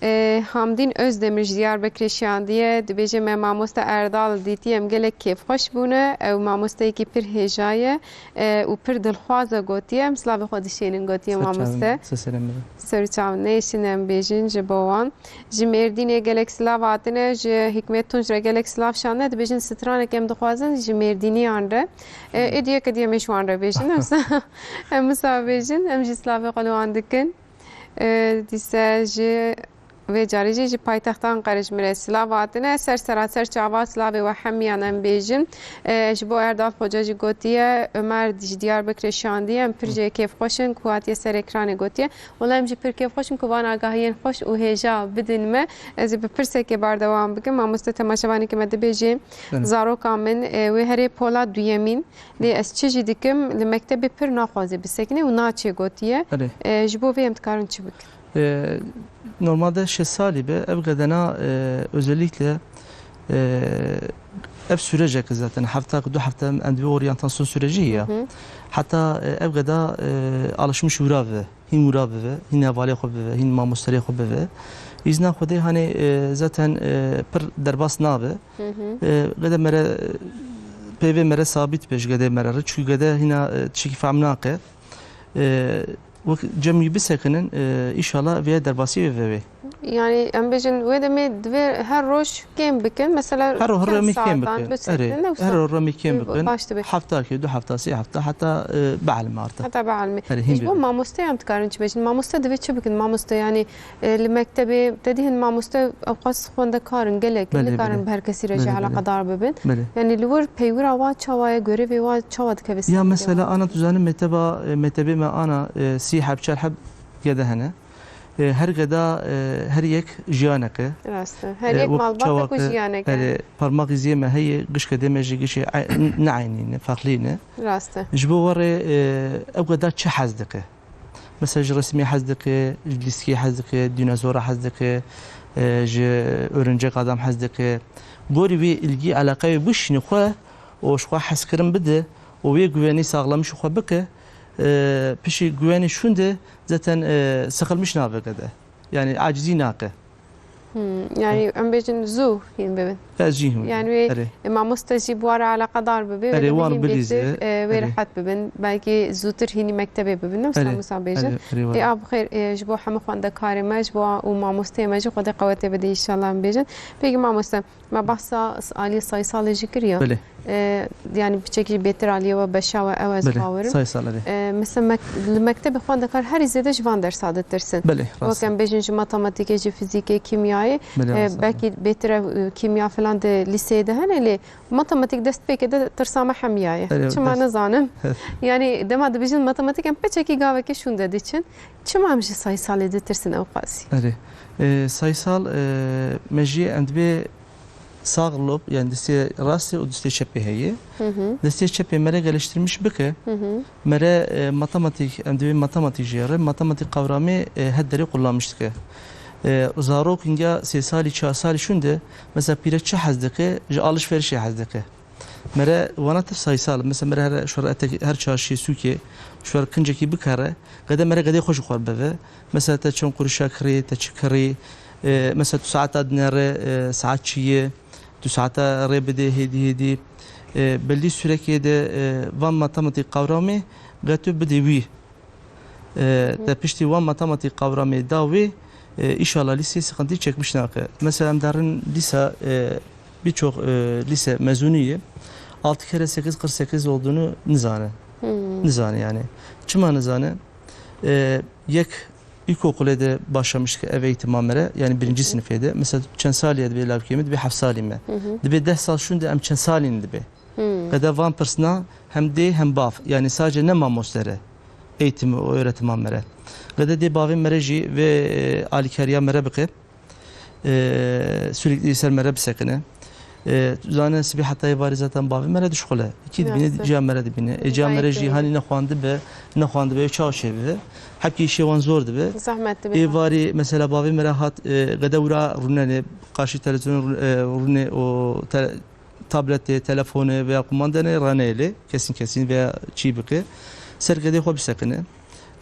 E, Hamdîn Özdemir ji Diyarbekirê şandiye, dibêje me mamoste Erdal dîtiye, em gelek kêfxweş bûne, ew mamosteyekî pir hêja ye, e, û pir dilxwaz e, gotiye, em silavê xwe dişênin, gotiye mamoste. Ser çavin, ser serê min. Ser çavin, nêşin em bêjin ji bo wan. Ji Mêrdînê gelek silav hatine, ji Hikmet Tunç re gelek silav şandine, dibêjin stranek em dixwazin ji Mêrdîniyan re. E, êdî yek êdî em ê ji wan re bêjin, em sa-, em wisa bêjin, em jî silavê xwe li wan dikin. E, dîse ji vê carê jî ji paytexta Anqerê ji min re silav hatine. Ser sera ser çava silavê we hemiyan em bêjin. E, ji bo Erdal Xoca jî gotiye, Ömer ji Diyarbekirê şandiye, em pir jê kêfxweş in ku hatiye ser ekranê gotiye. Wela em jî pir kêfxweş in ku van agahiyên xweş û hêja bidin me. Ez ê bi pirsekê berdewam bikim. Mamoste temaşevanekî me dibêje, Belê. zaroka min, e, wê herê pola duyemîn. Lê ez çi jî dikim, li mektebê pir naxwaze bisekine û naçê gotiye. Belê. E, ji bo vê em dikarin çi bikin? E, normalde şeş salî be, ev gedena, e, özellikle, e, ev sürecek zaten, hefta, du hefte em di oryantasyon süreci ya. Hı hı. Hatta, e, ev geda, e, alışmış ura ve. Hîn wira bibe, hîn hevalê xwe bibe, hîn mamosterê xwe bibe. Îzna Xwedê, hanê, e, zaten, e, pir derbas nabe. Hı hı. E, gede mere, peyvê mere sabit be ji gedê mere re. Çikû gede hîna, e, tiştekî fehm nake. E, wek cem wî bisekinin, e, îşallah vê derbasî ve ve wê. Yani em bêjin wê demê divê her roj kêm bikin. Mesela Her roj çend rûmî kêm saetan bikin. bisekinin, Erê, ne wisa her roj rûmî kêm bikin. baş dibe. Hefta ki, du hefta, sê hefta, heta, e, bielme artık. Heta bielme. Erê, hîn Ji bo bibe. mamoste em dikarin çi bêjin? Mamoste divê çi bikin? Mamoste yani, e, li mektebê te dîhin mamoste ewqas xwendekar in gelek. Belê, Nikarin belê. bi her kesî re jî Belê, belê. eleqedar bibin. Belê. Yani li wir peywira wa çawa ye, görevê wa çawa dikeve ser Ya pêkê mesela wa? ana tu zanî mekteba, e, mektebê me ana, e, sî heb, çar heb gede hene. E, her geda, e, her yek jiyanek e. Rast e. Her E, yek wek malbat e ku çawak e, jiyanek e. Her parmak iziyê me heye, gişke dê me jî gişê e, ne eynî ne, farklı ne. Rast e. Ji bo werê, e, ew geda çi hez dike? Mesela ji resimê hez dike, ji lîstikê hez dike, dinozora hez dike, e, ji örümcek adam hez dike. Gorî wî ilgi, eleqeyê bişîne xwe û ji xwe hezkirin bide û wê güvenî sağlamış xwe bike, e, pişî güvenî şûnde zaten, e, sıkılmış nabe gede. Yani acizî nake. Hmm, yani em bêjin zû hîn bibin. Ez jî him. Yani wê, erê, e, mamoste jî bi wan re eleqedar bibe, wê, erê, de wan bihîn bilîze, bêtir, e, wê, erê, rehet bibin. Belkî zûtir hînî mektebê bibin, ne wisa, erê, wisa bêjin. Erê, erê, were. Ê, a bi xêr, e, ji bo hemû xwendekarê me, ji bo û mamosteyê me jî Xwedê qewetê bide, înşallah em bêjin. Peki mamoste, me behsa s-, aliyê saysalê jî kiriye. Belê. E, yani piçekî bêtir aliyê we beşa we ew ez, belê, bawerim. Saysal, erê. E, mesela mek-, li mektebê xwendekar herî zêde ji van dersa ditirsin. Belê, rast. Wek em bêjin ji matematîkê, ji fizîkê, kîmyayê, belê, e, rast, belkî bêtir ev, e, kîmya filan di lîseyê de hene lê matematîk dest pê ke de tirsa me hemiya ye. Erê, çima dest- nizanim. Evet. Yani dema dibêjin matematîk em piçekî gavekê şûnde diçin. Çima em ji saysalê ditirsin ew qasî? Erê. E, saysal, e, me jî em dibê sağ lob, yani destê rastê û destê çepê heye. Hı hı. Destê çepê mere geliştirmiş bike. Hı hı. Mere, e, matematîk, em dibê matematîk jê re, matematîk qawramê, e, her derê kullanmiş dike. E, zarok hinga sê salî, çar salî şûnde, mesela pîre çi hez dike, ji alişverişê hez dike. Mere wana tev saysal, mesela mere her şor etek, her çarşiyê sûkê, şor kincekî bikare, gede mere gedê xwe ji xwe beve. Mesela te çend quruşa kirî, te çi kirî, e, mesela tu saeta dinere, e, saet çi ye, tu saeta rê bide hêdî hêdî. E, belî sürekê de, e, van matematîk qawramê ge tu bidê wî. E, te piştî wan matematîk qawramê da wê, e, îşallah lîsê sıkıntı çekmiş nake. Mesela em darin lîsa, e, birçok, e, lise mezunî ye. Altı kere sekiz kırk sekiz olduğunu nizane. Hmm. Nizane yani. Çima nizane? E, yek ilkokulê de başlamış ki ev eğitim amere, yani birinci sınıfê de. Mesela çend salî ye dibê lavkê min, dibê heft salî me. Hı hı. Dibê deh sal şûnde em çend salîn dibê. Hmm. Qede van pirsna hem dê hem bav, yani sadece ne mamostere eğitimi û öğretimi mere. Qede dê bavê mere jî vê, e, alîkariya mere bike. E, sürekli ser mere bisekine. E, zane sibî heta êvarî zaten bavê mere dişxule. Kî dibîne, ciya mere dibîne. E, ciya mere jî hanî nexwandibe, nexwandibe, çaw çê bibe. Hepkî îşê wan zor dibe. Zehmet dibe. Êvarî mesela bavê mere hat, e, qede wira rûnenê, karşı televizyon rû-, e, rûnê û te-, tabletê, telefonê veya kumandanê raneyê lê, kesin kesin veya çî bike. Ser qedê xwe bisekine.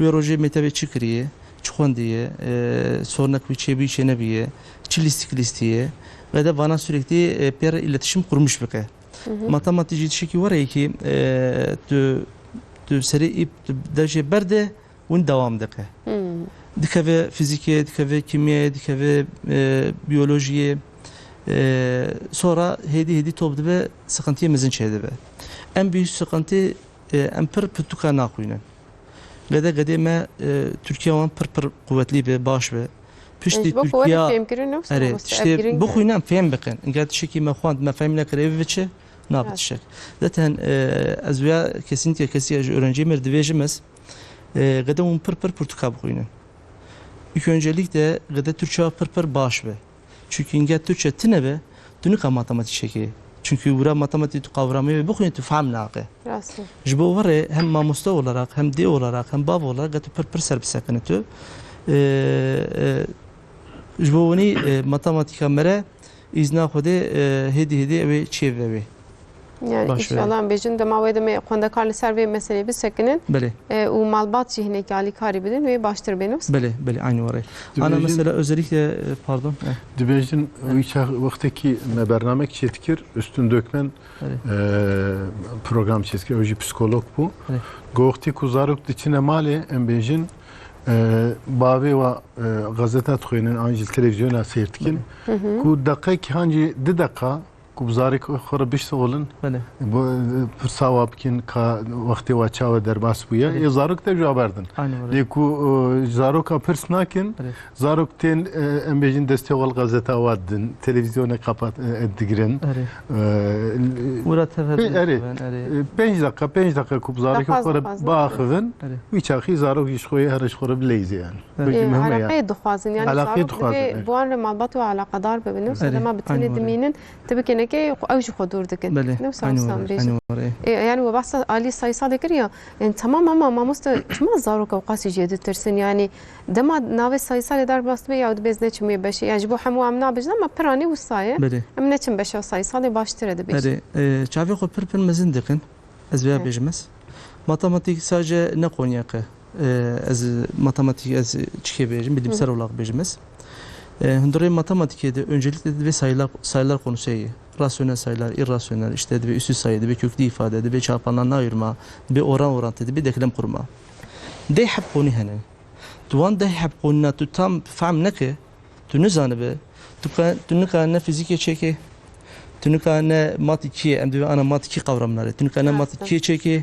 Wê rojê mektebê çi kiriye, çi xwendiye, e, sornek wî çêbî çê nebiye, çi lîstik lîstiye. Ve de vana sürekli, e, pê re iletişim kurmuş bike. Hı hı. Matematîk jî tiştekî were yekî, e, tu, tu serê îp, tu devşê berde, hûn dewam dike. Hmm. Dikeve fizîkê, dikeve kîmyayê, dikeve, e, biyolojiyê. E, sonra hêdî hêdî top dibe, sıkıntıya mezin çêdibe. En büyük sıkıntı, e, em pir pirtûka naxwînin. Gede gedê me, e, Tirkiye wan pir pir quwetlî be, baş be. Piştî Tirkiye, erê, tiştê bixwînin, fêm bikin. Eger tiştekî me xwend, me fehm nekir, ê biçe, nabe tiştek. Zaten, e, ez vêya kesinlikle kesî ji öğrenciyê me re dibêjim ez, e, gede hûn pir pir pirtûka bixwînin. İlk öncelikle gede Tirkiye pir pir baş be. Çünkü inge Türkçe tine be, tu nika matematîk çekê. Çünkü wira matematîk tu qawramê ve bixwînî tu fehm nake. Rast e. Ji bo were hem mamoste olarak, hem dê olarak, hem bav olarak ge tu pir pir ser bisekine tu. E, e, ji bo winî, e, matematîka mere îzna Xwedê, e, hêdî hêdî ew ê çêve wê. Yani baş, înşallah em bêjin dema wê demê xwendekar li ser vê meseleyê bisekinin, belê, e, û malbat jî hinekî alîkarî bidin, wê baştir bê, ne wisa? Belê, belê, aynı were. Ana mesela özellikle, e, pardon, e. Dibêjin, e, wî çax wextekî me bernamek çêdikir, Üstün Dökmen, e, program çêdikir, ew jî psikolog bû. Belê. Go wextê ku zarok diçine malê, em bêjin, e, bavê wa, e, gazeta dixwînin, an jî televizyona seyr dikin, belê, ku deqek, han jî di deqa, ku bi zarokê xwe re biştixulin, belê, bu, e, pirsa wa bikin ka wextê wa çawa derbas bûye, belê, ê zarok te ji wa berdin. Aynen öyle. Lê ku, e, zaroka pirs nakin, belê, zarok tên, e, em bêjin destê xwe li gazeta wa didin, televîzyonê qapat, e, digirin. Erê. E, wira tevhe pê-, erê, erê, e, pênc deqa, pênc deqa ku bi zarokê xwe re biaxivin, erê, wî çaxî zarok jî ji xwe yê here ji xwe re bileyzê yani. Erê. Wekî, e, muhim e ya. Eleqeyê dixwazin, yani, eleqeyê zarok dixwazin, divê, erê, bi wan re malbat û eleqedar bibin. Erê. Dema bi tenê dimînin, tu bikinekê, ew ji xwe dûr dikin. Belê. Ne wisa, aynı wisa were, bêjin. Aynı were. E, yani we behsa alî saysalê kir ya. Yani tamam ama mamoste çima zarok ewqasî jê ditirsin? Yani dema navê saysalê derbas dibe ya dibêz neçim wê beşê. Yani ji bo hemû em nabêjin ama piranî wisa ye. Belê. Em neçim beşa saysalê baştir e dibêjin. Belê. E, çavê xwe pir pir mezin dikin. Ez vêya, evet, bêjim ez. Matematîk sadece ne Konyakê. E, ez matematîk ez çikê bêjim, bilimsel olarak bêjim ez. E, hundirê matematîkê de öncelikle divê sayılar, sayılar konusu heye. Rasyonel sayılar, irrasyonel, işte dibe üstü sayı, dibe köklü ifade, dibe çarpanlarına ayırma, dibe oran orantı, dibe denklem kurma. Deh heb konu hene. Tu wan deh heb konuna tu tam fehm neke, tu nizanibe, tu ka-, tu nikane ne fizîkê çêke, tu nikane ne mat ikiyê, em dibe ana mat ikî kavramnare, tu nikane ne mat Rast e. ikiyê çêke,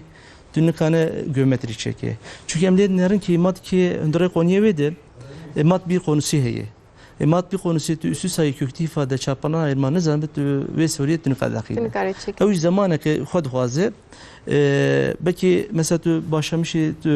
tu nikane geometri çêke. Çünkü em lê dinerin ki mat ikiyê hundirê koniyê wê de, e, mat bir konusu heye. E, mat bir konusu tu üstü sayı köklü ifade çarpanlarına ayırma nizanibe, tu wê soriyê tu nikare daxîne. Tu nikare çêke. Ew jî zemaneke xwe dixwaze. E, belkî mesela tu başlamışî, tu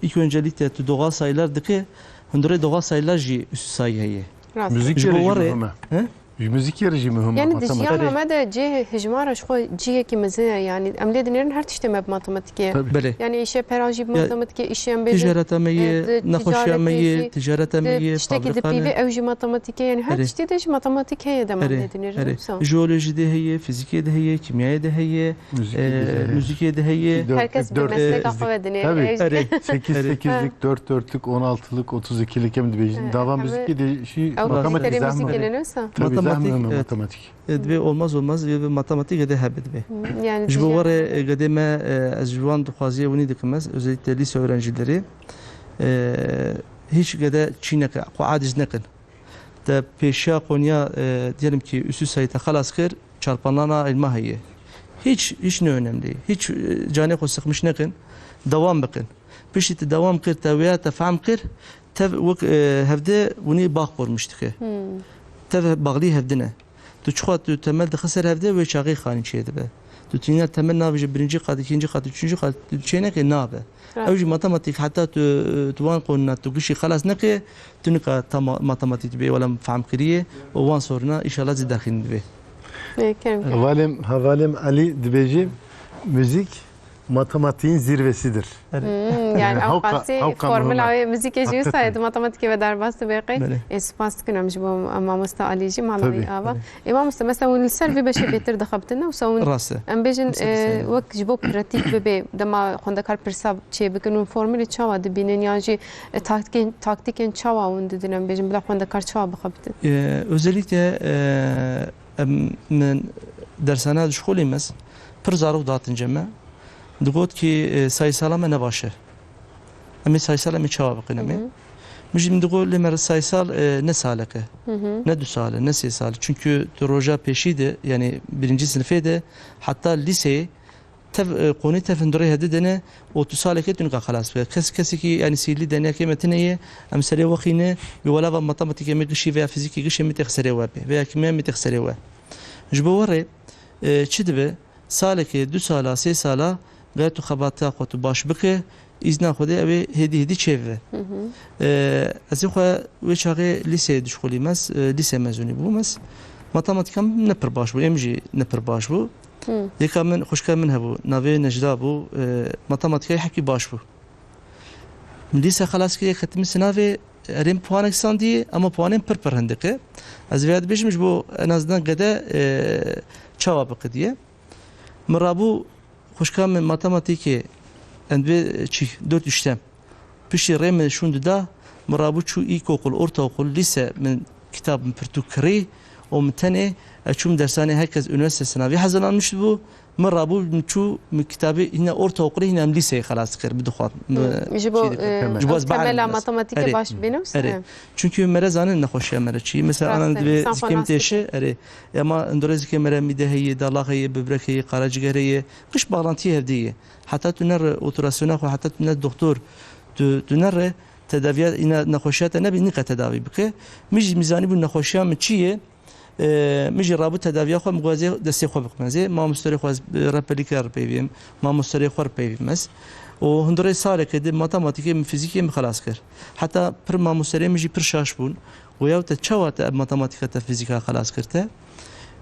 ilk öncelikle tu doğal sayılar dike, hundirê doğal sayılar jî üstü sayı heye. Rast. Müzik Ji bo yeri jî warê, mühim e. he? Ji müzik yeri jî mühim e, Yani di matematik. jiyan Erê. me de cihê hijmara ji xwe cihekî mezin e. Yani em lê dinêrin her tiştê me bi matematîkê ye. Tabii. Belê. Yani îşê pera jî bi Ya, matematîkê, îşê em bêjin, ticareta me e, ye, di nexweşiya me ticaretê ye, jî, ticareta me di ye, tiştekî di fabrika ne. pîvê ew jî matematîk e. Yani her Erê. tiştî de jî matematîk heye dema Erê, lê dinêrin. erê. Wisa. Jeolojî de heye, fizîkê de heye, kîmyayê de heye, Müzikê e, de heye. müzikê de heye. Dört, Herkes bi dört, mesleka dört, xwe ve dinê. Tabii. Ew jî. Erê. Sekiz, Erê. sekizlik, dört dörtlük, on altılık, otuz ikilik hem dibêjin. Evet, Dava hem müzikê de şî ew matematik serê zehme. müzikê ne wisa? Tabii, Matematik, zehme evet. matematik. E, divê olmaz olmaz divê bi matematîkê de hebe divê. Hmm, yani Ji bo ticaret. warê, e, gedê me, e, ez ji wan dixwaziye winî dikim ez, özellikle lise öğrencileri, e, hiç gede çî neke, xwe aciz nekin. Te pêşiya Konya, e, diyelim ki üstü sayı te xelas kir, çarpanlarına elma heye. Hiç, hiç ne önemli. Hiç, e, canê xwe sıkmış nekin. Devam bikin. Piştî te devam kir, te wêya te fehm kir, tev wek, e, hevde winî bax qurmiş dike. Hmm. Tev bağlî hevdine. Tu çiqa tu temel dixe ser hevde, wê çaxê xanî çê dibe. Tu tînya temel navêje birinci kat, ikinci kat, üçüncü kat, tu çê neke nabe. Evet. Ew jî matematîk heta tu, tu wan qonuna tu gişî xelas neke, tu nika ta ma-, matematîk dibê, wela min fehm kiriye û wan soruna înşallah zî derxîn dibê. Ê, kerem, kerem. Hevalê min, hevalê min Elî dibêje, müzik matematiğin zirvesidir. Evet. Hmm, yani Yani ew hewka, qasî hewka formula muhim e. wê muzîkê jî wisa ye, Hakikaten. di matematîkê ve derbas dibe qey. Belê. Ê, spas dikim em ji bo mamosta Alî jî, mala Tabii. wî ava. Belê. Ê, mamosta, mesela hûn li ser vê beşê bêtir dixebitin, ne? Wisa hûn, Rast e. em bêjin, Rast e, e, wisa. wek ji bo pratîk bibe, dema xwendekar pirsa çêbikin, hûn formulê çawa dibînin, yan jî, e, taktîkên, taktîkên çawa hûn didin, em bêjin, bila xwendekar çawa bixebitin? E, özellikle, e, em, min dersana dişkolî me, pir zarok datin cem me. Digot ki, e, sayısala me ne baş e. Em ê sayısal em ê çawa bikin em ê? Hı hı. Min jî min digot, lê me re sayısal, e, ne salek e. Hı hı. Ne du sal e, ne sê sal. Çünkü tu roja pêşî de, yani birinci sınıfê de, heta lîseyê, tev, e, konî tev hundirê hevdî dene, û tu salekê tu nika xelas bike. Kes, kesekî, yani sîlî deneyekê me tune ye, em serê we xîne, bi welava matematîkê me gişî veya fizîkê gişê me têx serê we bê, veya kîmya me têx serê we. Ji bo we rê, e, çi dibe? Salekê, du sala, sê sala, ger tu xebata xwe tu baş bike, îzna Xwedê ew ê hêdî hêdî çêbibe. Hı hı. E, ez ê xwe wê çaxê lîseyê dişkolî me, e, lîse mezûnî bû me. Matematîka min ne pir baş bû, êm jî ne pir baş bû. Hı. Yeka min, xwişka min hebû, navê Necda bû, e, matematîkayê hepkî baş bû. Min lîse xelas kiriye, ketime sinavê, erê min puanek sandî, ama puanên pir pir hindik e. Ez vêya dibêjim ji bo en azından gede, e, çawa biqidiye. Min rabû xwişka min matematîkê, em dibê çî, dört üçten. Piştî rê min şûn dida, min rabû çû îlkokul, ortaokul, lîse min kitab min pirtûk kirî û min tenê, e, çûm dersanê her kes üniversite sınavı hazırlanmış bû. Min rabû min çû min kitabê hîna ortaokulê hîna em lîseyê xelas kir, bidixwar. Hı. Ji bo, çî dikir. e, Ji bo ez temela baherim ez. matematîkê Erê. baş bibînim. Erê. Hı. Çünkü mere zanin nexweşiya mere çi. Mesela Rast anan e. divê Sen xwe zikê min nas têşe, dikî. erê. Ya ma hundirê zikê mere mîde heye, dalaq heye, böbrek heye, karaciğer heye. Giş bağlantiyê hevdê ye. Heta tu nere operasyona xwe, heta tu ne doktor, tu, tu nere tedaviya îna nexweşiya te nebî, nika tedavî bike. Min jî mîzanî bû nexweşiya min çi ye. E, min jî rabû tedaviya xwe, min got ez ê destê xwe bikim. Ez ê mamosterê xwe, ez, e, rehberlîkê re peyvêm, mamosterê xwe re peyvêm ez. Û hundirê salekê di matematîkê min, fizîkê min xelas kir. Heta pir mamosterê min jî pir şaş bûn. Goya te çawa te ev matematîka te fizîka xelas kir te?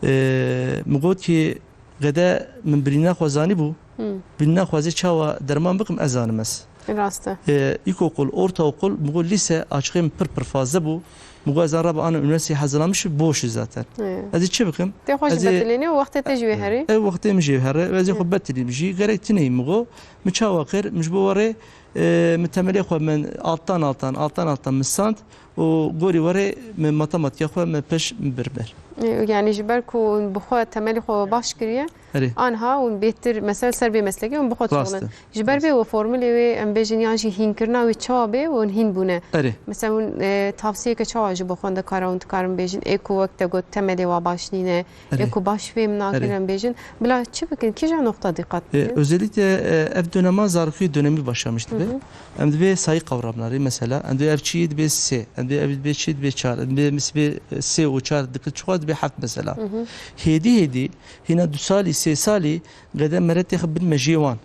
E, min got ki gede min birîna xwe zanîbû, Hmm. birîna xwe zê çawa derman bikim ez zanim ez. Rast e. E, ilkokul, ortaokul, min got lîse açıkê min pir pir fazla bû. Min got ez an raba ana üniversiteye hazırlanmış boş zaten. Ê. Ez ê çi bikim? Tê xwe jî Ez ê betilînî û wextê te jî wê herî. Ev wextê min jî wê here, ez ê xwe Ê. betilîm jî. Gerek tineyim min got. Min çawa kir? Min ji bo werê, e, min temelê xwe min alttan alttan, alttan alttan min sand û gorî werê min matematîka xwe min peş min bir ber. E, yani ji ber ku hûn bi xwe temelê xwe baş kiriye, Erê. anha hûn bêhtir mesela ser vê meslekê hûn bi xwe Rast dixwin. e. Ji ber vê û formulê wê em bêjin yan jî hînkirina wê çawa bê hûn hîn bûne. Erê. Mesela hûn, e, tavsiyeke çawa ji bo xwendekara hûn dikarin bêjin? Ê ku wek te got temelê wa baş nîne, Erê. ê ku baş fêm nakin Erê. em bêjin. Bila çi bikin? Kîja noqta dîqat E, bikin? özellikle, e, ev dönema zarokî dönemî başlamiş dibe. Hı hı. Em dibê sayî qewramnarî mesela. Em dibê ev çi dibê sê. Em dibê ev dibê çi dibê çar. Em dibê misbê sê û çar dikir çiqa dibê heft mesela. Hı hı. Hêdî hêdî hîna du salî, sê salî gede mere têxe bin mejiyê wan.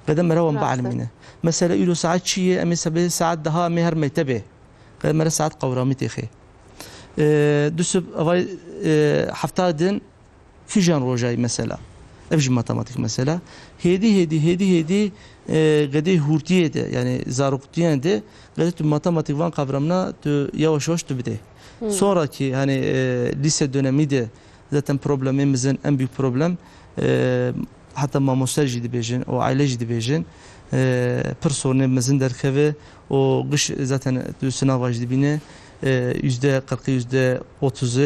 Gede mere wan Rast e. bielmîne. Mesela îro saet çi ye? Em ê sebê saet deha em ê her mektebê. Gede mere saet qewramî têxê. E, du sib avay, e, hefta din Kîjan rojayî mesela? Ev jî matematîk mesela. Hêdî, hêdî, hêdî, hêdî, e, gedê hûrtiyê de, yani zaroktiyan de, gedê tu matematîk van kavramna tu yavaş yavaş tu bidê. Hmm. Sonrakî, hani, e, lise dönemî de zaten problemê mizin, en büyük problem, e, heta mamoste jî dibêjin û aile jî dibêjin, e, pir sorunê mizin derkeve û giş zaten tu sinava jî dibîne, e, yüzde kırkı, yüzde otuz'u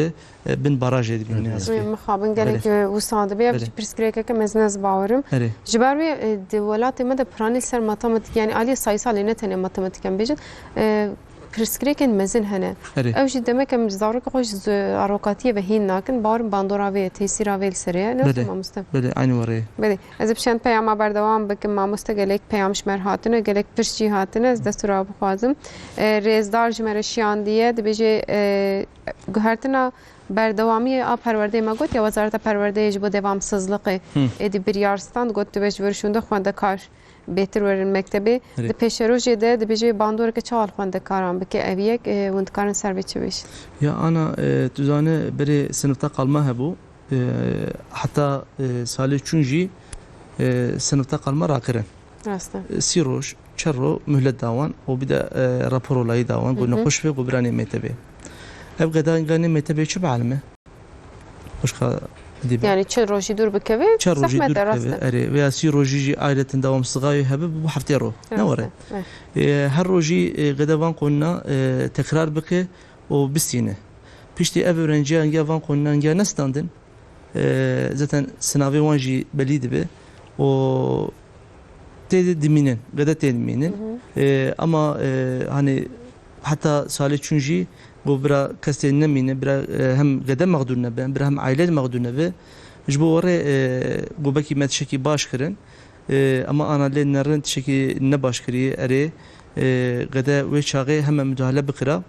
e, bin barajê dibînin Erê. ne yazık ki. Wê mixabin gelek, Erê. e, wisa dibe. Ev Erê. jî pirsgirêkeke mezin ez bawerim. Erê. Ji ber wê, e, di welatê me de piranî ser matematîk, yani aliyê sayîsalê ne tenê matematîk em bêjin, e, pirsgirêkên mezin hene. Erê. Ew jî demek em zarokê xwe ji arokatiyê ve hîn nakin. Bawerim bandora vê ye, tesîra vê li serê ye. Ne Belê. mamoste? Belê, aynı warê. Belê. Ez ê bi çend peyama berdewam bikim. Mamoste gelek peyam ji me re hatine, gelek pirs jî hatine. Ez dest û rav bixwazim. E, rêzdar ji me re şiyandiye. Dibêje, e, guhertina Berdewamiyê a perwerdeyê me got ya Wezareta Perwerdeyê ji bo devamsizliqê Hı. êdî biryar stand got, divê ji vir şûnde xwendekar bêtir werin mektebê. Erê. Di pêşerojê de dibêje bandoreke çawa li xwendekaran bike, ev yek, e, hûn dikarin ser vê çi bêjin? Ya ana, e, tu zane berê sinifta qalma hebû, e, heta, e, salê çûn jî, e, sinifta qalma rakirin. Rast e. Sî roj, çar roj muhlet da wan û bir de, e, rapor olayî da wan, ku Hı hı. nexweş be, ku biranê mektebê. Ev qeda ganê mektebê çi bielime? Xwişka dîbe. Yani çi rojî dûr bikeve, Çar rojî dûr zehmet e, rast bikeve, e. erê. Veya sî rojî jî ayreten dewam sigayê hebe, bu heftê ro. Ne Rast were? e, eh. E, her rojî, e, qeda van qonuna, e, tekrar bike û bistîne. Piştî ev öğrenciya engiya van qonuna engiya nestandin, e, zaten sinavê wan jî belî dibe û tê de dimînin, qede tê dimînin. Hı hı. E, ama, e, hani heta salê çûn jî got bira kes tê nemîne, bira, e, hem qede mexdûr nebe, bira hem aile mexdûr nebe. Ji bo werê, e, got belkî me tiştekî baş kirin. E, ama ana lê nerin tiştekî ne baş kiriye, erê, e, qede wê çaxê heme müdahale bikira.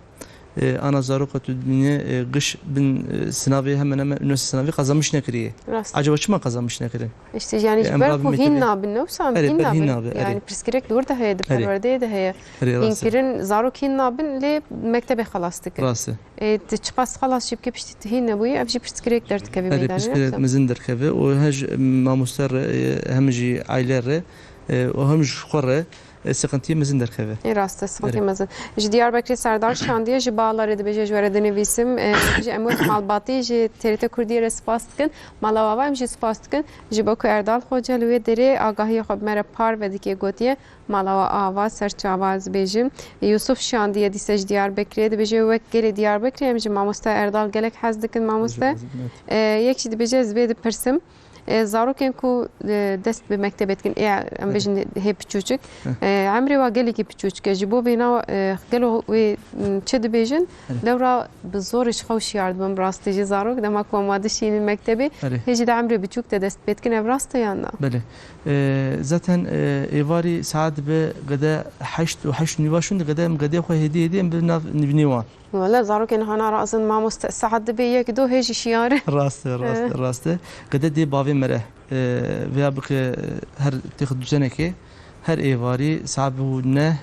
E, ana zaroka tu dibîne, e, giş bin, e, sinavê hemen hemen üniversite sinavê kazanmış nekiriye. Rast. Acaba çima kazanmış nekirin? İşte yani E, ji em ber rabî ku hîn mektebê. nabin, ne wisa Erê, hîn ber hîn nabin. nabe, erê. Yani pirsgirêk li wir de heye, di Erê. perwerdeyê de heye. Erê, rast e. Hînkirin, zarok hîn nabin lê mektebê xelas dikin. Rast e. E, tu çiqas xelas jî bike piştî tu hîn nebûyî, ev jî pirsgirêk derdikeve Erê, meydanê, pirsgirêk yoksa? mezin derkeve û her ji mamoste re, e, hem jî aile re, e, û hem ji xwe re, e, sıkıntıyê mezin derkeve. Ê rast e, sıkıntıyê Erê. mezin. Ji Diyarbekirê Serdar şandiye, ji Balarê dibêje ji we re dinivîsim. E, ji em wek malbatî ji T R T Kurdiyê re spas dikin. Mala Ava em jî spas dikin. Ji bo ku Erdal Xoca li wê derê agahiyê xwe bi me re parve dike gotiye. Mala we ava, ser çava ez bêjim. Yusuf şandiye dîse ji Diyarbekirê dibêje wek gelê Diyarbekirê em ji mamoste Erdal gelek hez dikin mamoste. Hez dikin, evet. E, yek jî dibêje ez vê dipirsim. E, zarokên ku, e, dest bi mektebê dikin, ê, em Evet. bêjin hê piçûçik. Heh. E, emrê wa gelekî piçûçik e. Ji bo vêna, e, gelo wê, m, çi dibêjin? Evet. Lewra bi zorê ji xew şiyar dibin bi rastî jî zarok. Dema ku em wa dişînin mektebê, Evet. hê jî di emrê biçûk de dest pê dikin. Ev rast e yan na? Belê. E, zaten, e, êvarî saet dibe qede heşt û heşt nîva şûn de qede em qedê xwe hêdî hêdî em bi nav nivînê wan. Wele zarokên hana razin mamoste saet dibe yek do hê jî şiyar e. Rast e, rast e, Eh. rast e. Qede dê bavê me re, e, veya bike her têx duzenekê, her êvarî saet bû neh,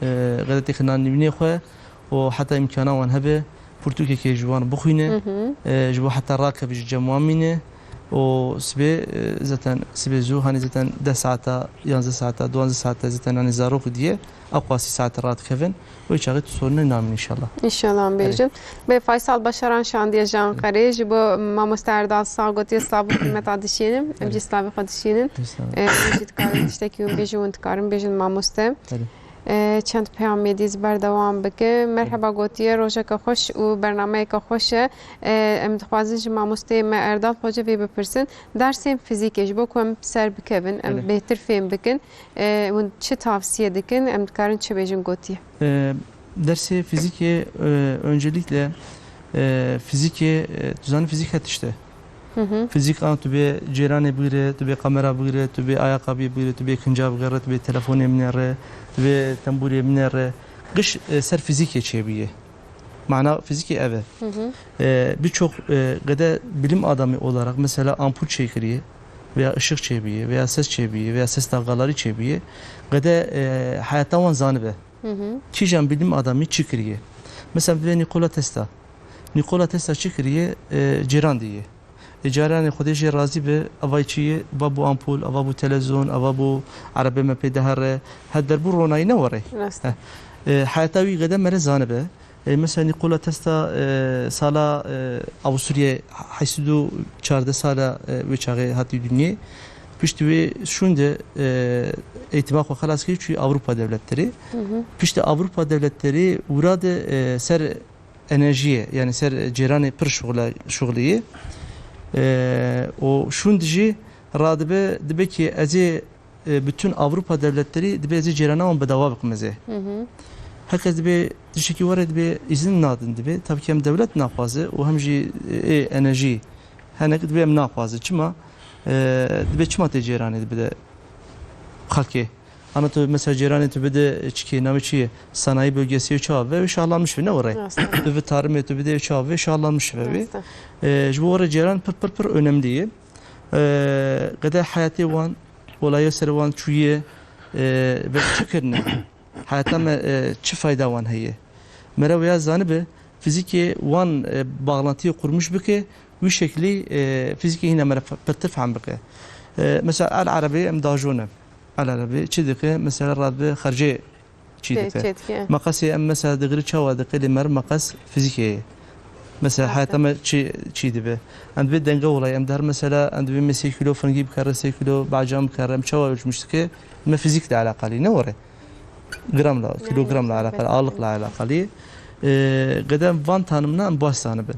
e, qede têx nan nivînê xwe û heta îmkana wan hebe, pirtûkekê ji wan bixwîne, Hı hı. e, ji bo heta rakeve ji cem wan mîne û sibê, e, zaten sibê zû, hani zaten deh saeta, yanzdeh saeta, duwanzdeh saeta zaten hani zarok diye, aqwasî saete radikevin, wê çaxê tu sorunê namîn înşallah. Înşallah em Erê. bêjin. Bê Faysal Başaran şandiye ji Anqerê, ji bo mamoste Erdal Sağ gotiye, slavê qîmeta dişînim, em Erê. jî slavê xwe dişînin. Erê, slavê. E, hûn jî dikarin tiştekî hûn bêjin, hûn dikarin bêjin mamoste. Erê. E, çend peyamê dî ez berdewam bikim. Merheba gotiye, rojeke xweş û bernameyeke xweş e. E, em dixwazin ji mamosteyê me Erdal Xoce vê bipirsin. Dersên fizîkê ji bo ku em ser bikevin, em Belê. bêhtir fêm bikin, e, hûn çi tavsiye dikin, em dikarin çi bêjin gotiye? E, dersê fizîkê, e, öncelikle, e, fizîkê, e, tu zanî fizîk her tişt e. Hı hı. Fizîk an tu bê cêranê bigire, tu bê kamera bigire, tu bê ayaqabiyê bigire, tu bê kinca bigere, tu bê telefonê binêre, tu bê tembûrê binêre. Giş, e, ser fizîkê çêbûye. Mana fizîkê ev e. Hı hı. E, birçok, e, gede bilim adamı olarak mesela ampul çêkiriye veya ışık çêbûye veya ses çêbûye veya ses dalgaları çêbûye. Gede, e, heyata wan zanibe. Hı hı. Kîjan bilim adamı çi kiriye? Mesela divê Nikola Tesla. Nikola Tesla çi kiriye? E, cêran diye. E, cêranê Xwedê jê razî be, ava çi ye? Ava bû ampul, ava bû televizyon, ava bû erebe me pê dihere. Her der bû ronayî ne were. Rast e. Heh. E, heyata wî gede mere zanibe. E, mesela Nikola Tesla, e, sala, e, Avusturyayê heşt sed û çardeh sala, e, wê çaxê hatî dinyê. Piştî wê şûnde, e, eğitima xwe xelas kir, çû Avrupa devletleri. Hı hı. Piştî Avrupa devletleri wira de, e, ser enerjiyê, yani ser cêranê pir şuxle-, şuxliyê. E, û şûnd jî radibe, dibe ki ez ê, e, bütün Avrupa devletleri dibe ez ê cêrana wan bedava bikim ez ê. Hı hı. Herkes dibe tiştekî were dibe izin nadin dibe. Tabii ki hem devlet naxwaze û hem jî, e, enerjî henek dibe em naxwaze. Çima? E, dibe çima tê cêranê dibe de xelkê? Ana tu mesela cêranê tu bide çikê, navê çi ye? Sanayi bölgesi çawa ve şahlanmış ve ne orayı? Rast. Tu bi tarımê tu bide çawa ve şahlanmış ve. Rast. E, ji bo orayı cêran pir, pir, pir önemli ye. E, gede hayatê wan, olayê ser wan çûye, e, ve çi kirine? Hayata me, e, çi fayda wan heye? Mere veya zanibe, fizîkê wan, e, bağlantıyı kurmuş bike, wî şeklî, e, fizîkê hîna mere fe-, pirtir fehm bike. E, mesela El Erebi em dajon e. El Erebi çi dike? Mesela radibe xercê çî Çê-, dike. çê dike. Meqasê em mesela digiri çawa dike, lê mer meqas fizîkê ye. Mesela Rast e. hayata me çi, çî dibe. Em dibê denge olayı, em der mesela, em dibê me sê kilo fingî bikere, sê kilo bacan bikere, em çawa ölçmüş dike? Me fizîkle alakalı, ne were? Gramla, Yani kilogramla işte, alakalı, mesela. ağırlıkla alakalı. E, gede van tanımına em baş zanibin.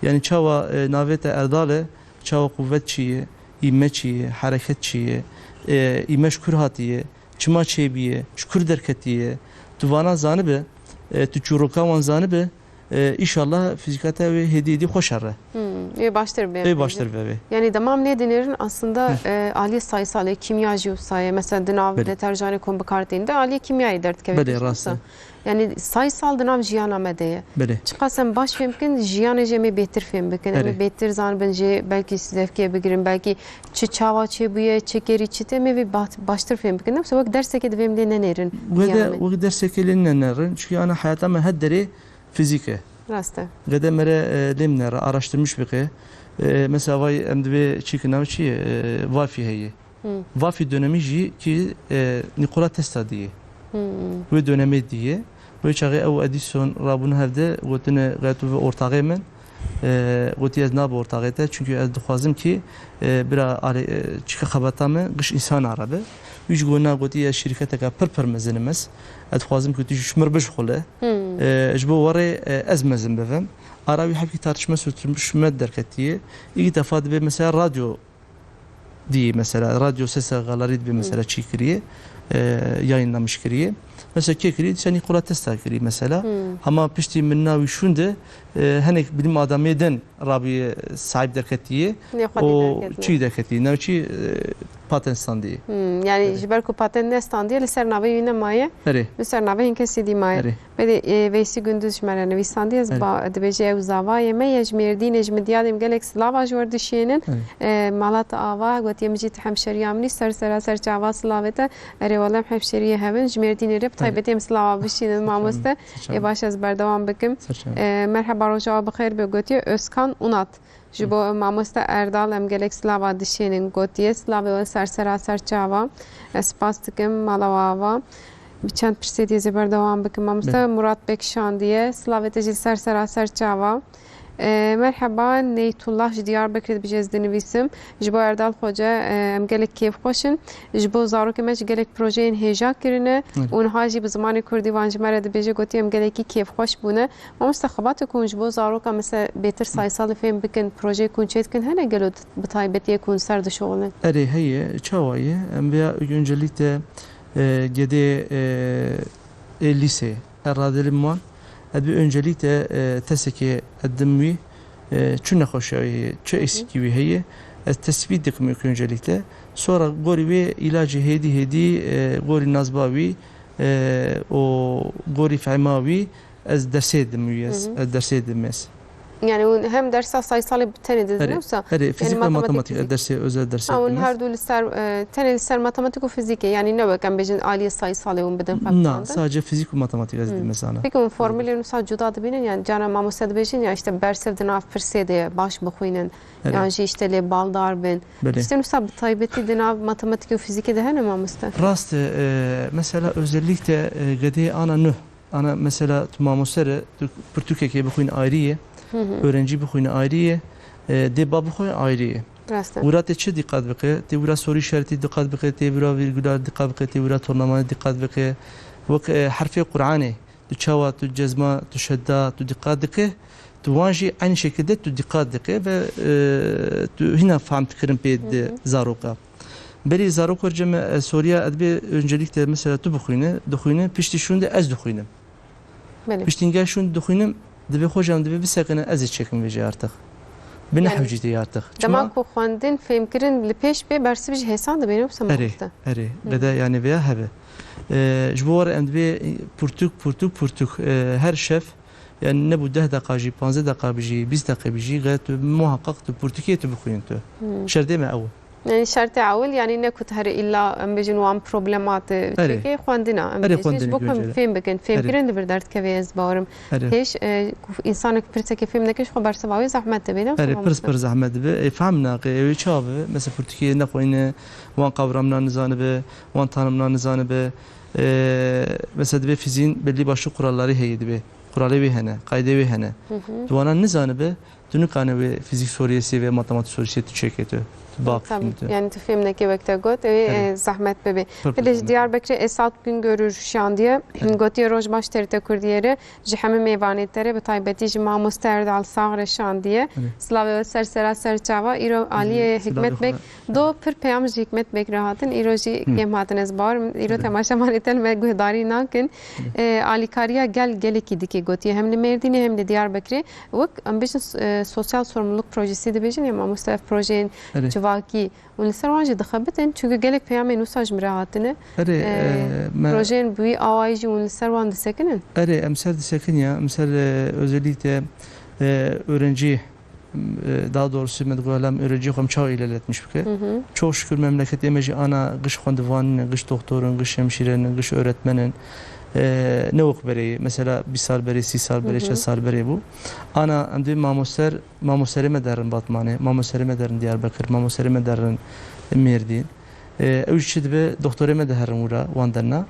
Yani çawa, e, navê te Erdal e, çawa kuvvet çi ye, îme çi ye, hereket çi ye, e, îme ji kur hatiye, çima çêbiye, ji kur derketiye. Tu vana zanibe, e, tu çûroka wan zanibe, e, inşallah fizîka te wê hêdî hêdî xweş here. Hmm, wê baştir be. Wê baştir be wê. Yani demam ne dinêrin aslında, Heh. e, aliyê sayısalê, kimya jî wisa ye. Mesela di nav Belê. deterjanê ku em bi kar tînin de aliyê kimyayê derdikeve Belê, pişt rast wisa. e. Yani sayısal di nav jiyana me de ye. Belê. Çiqas em baş fêm bikin, jiyanê jî em ê bêtir fêm bikin. Em ê Belê. bêtir zanibin jê, belkî zevkê bigirin, belkî çi çawa çêbûye, çi kerî çi tê, em ê vê ba-, baştir fêm bikin. Wisa wek dersekê divê em lê nenêrin Wê jiyanê de, me. wek dersekê lê nenerin. Çünkü ana hayata me her derê fizîk e. Rast e. Gede mere, e, lê minere, araştırmış bike. E, mesela vay em divê çî ki nav çi ye? E, Wi-Fi heye. Hmm. Wi-Fi dönemi jî ki, e, Nikola Tesla diye. Hmm. Wê dönemê diye. Wê çaxê ew Edison rabûn hevde gotine, "Gayet tu ve ortaxê min." E, gotî, "Ez nabe ortaxê te, çünkü ez dixwazim ki, e, bira ale, e, çike xebata min giş însan arabe." Wî ji gona gotî, "Ez şirketeke pir pir mezin im ez. Ez dixwazim ki tu ji mir bijixule." Hmm. E, ji bo werê, e, ez mezin bivim. Ara wî hevkî tartışma sürtüşme derketiye. İlk defa dibe mesela radyo diye mesela, radyo sese galeri dibe Hı. mesela çî kiriye, e, yayınlamış kiriye. Mesela kê kiriye? Dîsa Nikola Tesla kiriye mesela. Hı. Hema piştî min navî şûnde, e, hinek bilim adamê din rabî sahip derketiye. Nê xwe O dî derketine. çî derketiye. Nav çî, e, patent standiye. Hmm, yani Erê. ji ber ku patent nestandiye, li ser navê wî nemaye. Erê. Li ser navê hin kesî dî maye. Erê. Belê, e, Veysî Gunduz ji me re nivîsandiye, ez Erê. ba-, dibêje ew zavayê me ye, ji Mêrdînê, ji Midyadê em gelek silava ji we dişênin. Erê. E, mala te ava, gotiye min jî tu hemşeriya min î, ser sera ser çava silavê te. Erê, wele em hemşeriyê hev in, ji Mêrdînê re bi Erê. taybetî em silava bişînin, mamoste. Ser çava. Ê, baş, ez berdewam bikim. Ser çava. E, merheba, roja we bi xêr be, gotiye Özkan Unat. Ji bo mamoste Erdal em gelek silava dişênin, gotiye. Silavê we ser sera ser çava. Ez spas dikim, mala we ava. Bi çend pirsê dî ez ê berdewam bikim. Mamoste Bê. Murat Bek şandiye. Silavê te jî li ser sera ser çava. E, merheba, Neytullah ji Diyarbekirê dibêje, ez dinivîsim. Ji bo Erdal Xoce, e, em gelek kêfxweş in. Ji bo zarokê me jî gelek projeyên hêja kirine Evet. û niha jî bi zimanê kurdî wan ji me re dibêje, gotiye em gelekî kêfxweş bûne. Mamoste, xebatê ku hûn ji bo zaroka mesela bêtir saysalê fêm bikin, projeyê ku hûn çêdikin hene gelo bi taybetiyê ku hûn ser dişuxulin? Erê, heye, çawa ye? Em vêya öncelikle, e, gedê, e, ê lîsê. Radêlim wan, ez bi öncelikle, e, testekê edim wî, e, çi nexweşiya wî heye, çi Hı hı. eksikî wî heye, ez tespît dikim ilk öncelikle. Sonra gorî wê îlacê hêdî hêdî, e, gorî nazba wî, e, û gorî fehma wî ez dersê dim wî ez, Hı hı. ez dersê dim ez. Yani hûn hem dersa saysalê bi tenê didin Erê, wisa? erê, Yani fizik ve matematik, matematik, fizik. dersê, özel dersê Ha, hûn dim ez. her du li ser, e, tenê li ser matematik û fizîkê, yani ne wek em bêjin aliyê saysalê hûn bidin Na, xebitandin? sadece fizik û matematik ez Hmm. dim ez ana. Peki hûn formulên wisa cuda dibînin, yani cana mamoste dibêjin ya işte bersiv di nav pirsê de baş bixwînin, Erê. yan jî işte lê baldar bin. Belê. Tiştên wisa bi taybetî di nav matematik û fizîkê de hene mamoste? Rast e, e, mesela özellikle, e, gedê ana nuh. Ana mesela tu mamoste re, tu pirtûkekê bixwîn ayrî ye, Hı hı. öğrenci bixwîn ayrî ye, e, dê ba bixwe ayrî ye. Rast e. Wira tê çi dîqat bike? Tê wira sorî şertî dîqat bike, tê wira vîrgula dîqat bike, tê wira tornamanê dîqat bike. Wek, e, herfê Qur'anê, tu çawa, tu cezma, tu şedda, tu dîqat dike, tu wan jî eynî şekilde tu dîqat dike ve, e, tu hîna fehm dikirin pê di Hı hı. zaroka. Berî zarok werce me, e, Soriya edebê öncelikle mesela tu bixwîne, dixwîne, piştî şûnde ez dixwînim. Belê. Piştî gel şûn dixwînim, divê xocam divê bisekine ez ê çêkim vêjê artık. Bi Yani, nehw cî tê artık. Dema Çima? ku xwendin, fêmkirin li pêş bê, bersiv ji hêsan dibêne wisa Erê, mamoste? erê. Hı. Gede yani veya hebe. E, ji bo were em divê purtuk, purtuk, purtuk, e, her şev, yani ne bu deh deqa jî, panzdeh deqa bijî, bîst deqa bijî, gede tu muhakkak tu purtukê tu bixwînin tu. Hı. Şerdê me ew. Yani şertê ewil, yani ne ku tu here illa, em bêjin, wan problemat, e, Erê. çêkê xwendina, em Erê bêjin, xwendinê ji bo ku em göçeri. fêm bikin, Erê. fêmkirin li vir derdikeve, ez bawerim. Erê. Pêş, e, ku însanek pirsekê fêm neke, ji xwe bersiva wê zehmet dibe, ne Erê, wisa pirs mamoste? pir zehmet dibe. E, fehm nake, ew ê çawa bibe? Mesela pirtûkê nexweyne, wan kavramna nizanibe, wan tanimna nizanibe. E, mesela dibe fizîn belli başlı kuralları heye dibe. Kuralê wê hene, qaydê wê hene. Hı hı. Tu wana nizanibe, tu nikane wê fizîk soriyesê ve matematik soriyesê tu çêkê tu. Tu bak Tabii. fîn tu. Yani tu fêm nekê wek te got, ew ê, Evet. e, zehmet bibe. Pir Pil ji pir Diyarbekirê Esat Güngör'ü şandiye. Evet. Gotiye roj baş terite Kurdiye re, ji hemî mêvanê te re, bi taybetî ji mamoste Erdal Sağ re şandiye. Evet. Silavê we ser sera ser çava, îro aliyê Silavê Hikmet xwe. Bek Do pir peyam ji Hikmet Beg re hatin, îro jî Hı. kêm hatin, ez bawer im. Îro Hı. temaşevanê te li me guhdarî nakin. Hı. E, alîkariya gel gelekî dike gotiye, hem li Mêrdînê hem li Diyarbekirê. Wek em bêjin, e, sosyal sorumluluk projesi dibêjin ya mamoste, ev projeyên Erê. civakî, hûn li ser wan jî dixebitin, çunku gelek peyamên wisa ji min re hatine. Erê, E, e, me projeyên bi wî awayî jî hûn li ser wan disekinin? Erê, em ser disekin ya, em ser, e, özellikle, e, öğrenci e, daha doğrusu me digot, "Lam öğrenci xwe em çawa ilerletmiş bike?" Hı hı. Çok şükür memleketê me jî ana giş xwendivan in, giş doktor in, giş hemşîre in, giş öğretmen in. E, ne wek berê, mesela bîst sal berê, sî sal berê, Hı hı. çel sal berê bû. Ana em dê mamoster, mamosterê me derin Batmanê, mamosterê me derin Diyarbekir, mamosterê me derin Mêrdîn. E, ew jî çi dibe, doktorê me diherin wira wan derna.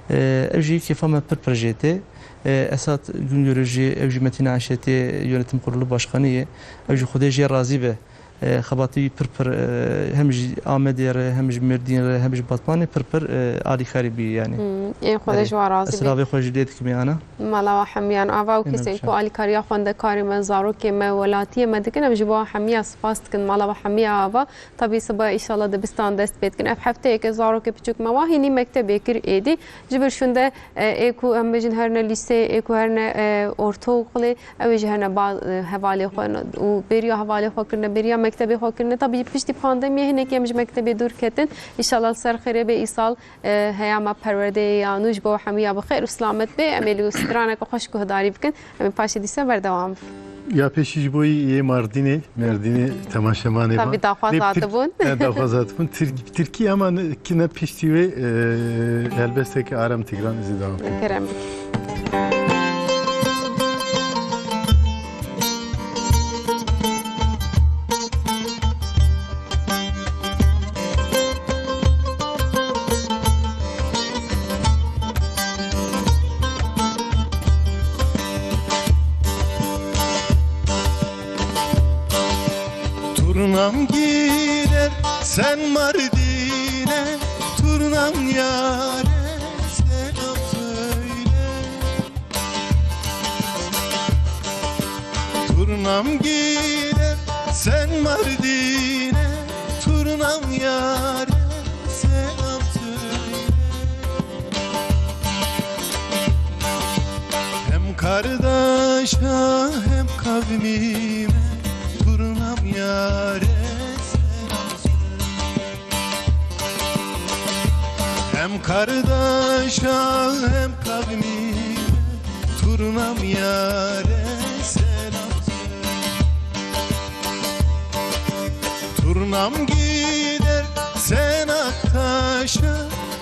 E, ew jî kêfa me pir pir jê tê. E, Esat Güngör'ü jî, ew jî Metin Aşetê, yönetim kurulu başkanı ye. Ew jî Xwedê jê razî be. E, xebatî wî pir pir, e, hem ji Amedê re, hem ji Mêrdîn re, hem ji Batmanê pir pir, e, alîkarî bî yani. Hmm, ê Xwedê Erê, ji wan razî be. Silavê xwe jî lê dikim ana. Mala we hemiyan ava û Ême kesên biçe. ku alîkariya xwendekarê me, zarokê me, welatiyê me dikin, em ji bo hemiya spas dikin. Mala we hemiya ava. Tabî siba înşallah dibistan dest pê dikin. Ev hefteyeke zarokê piçûk me wa hînî mektebê kir êdî. Ji vir şûnde, e, ê ku em bêjin herine lîseyê, ê ku herine, e, ortaokulê, ew ê jî herine ba, e, hevalê xwe û bêriya hevalê xwe kirine, bêriya mektebê xwe kirine. Tabî piştî pandemiyê hinekî em ji mektebê dûr ketin. Înşallah li ser xêrê bê îsal, e, heya me perwerdeyê ya nû ji bo hemiya bi xêr û silamet bê. Em ê li straneke xweş guhdarî bikin. Em ê paşê dîsa berdewam bibin. Ya pêşî ji bo yê Mardînê, Mêrdînê temaşevanê Tabii, van. daxwaz Lê hatibûn. Tirk-, e, daxwaz hatibûn. Tirk-, Tirkî ama ne, ki ne piştî wê, e, helbesteke Arem Tigran ez ê devam bikim. Kerem. Sen Mardin'e turnam yare selam söyle. Turnam gider sen Mardin'e, turnam yare selam söyle. Hem kardeşa hem kavmime, turnam yare selam söyle. Hem kardeşa hem kavmime, turnam yare selam söyle. Turnam gider sen Aktaş'a,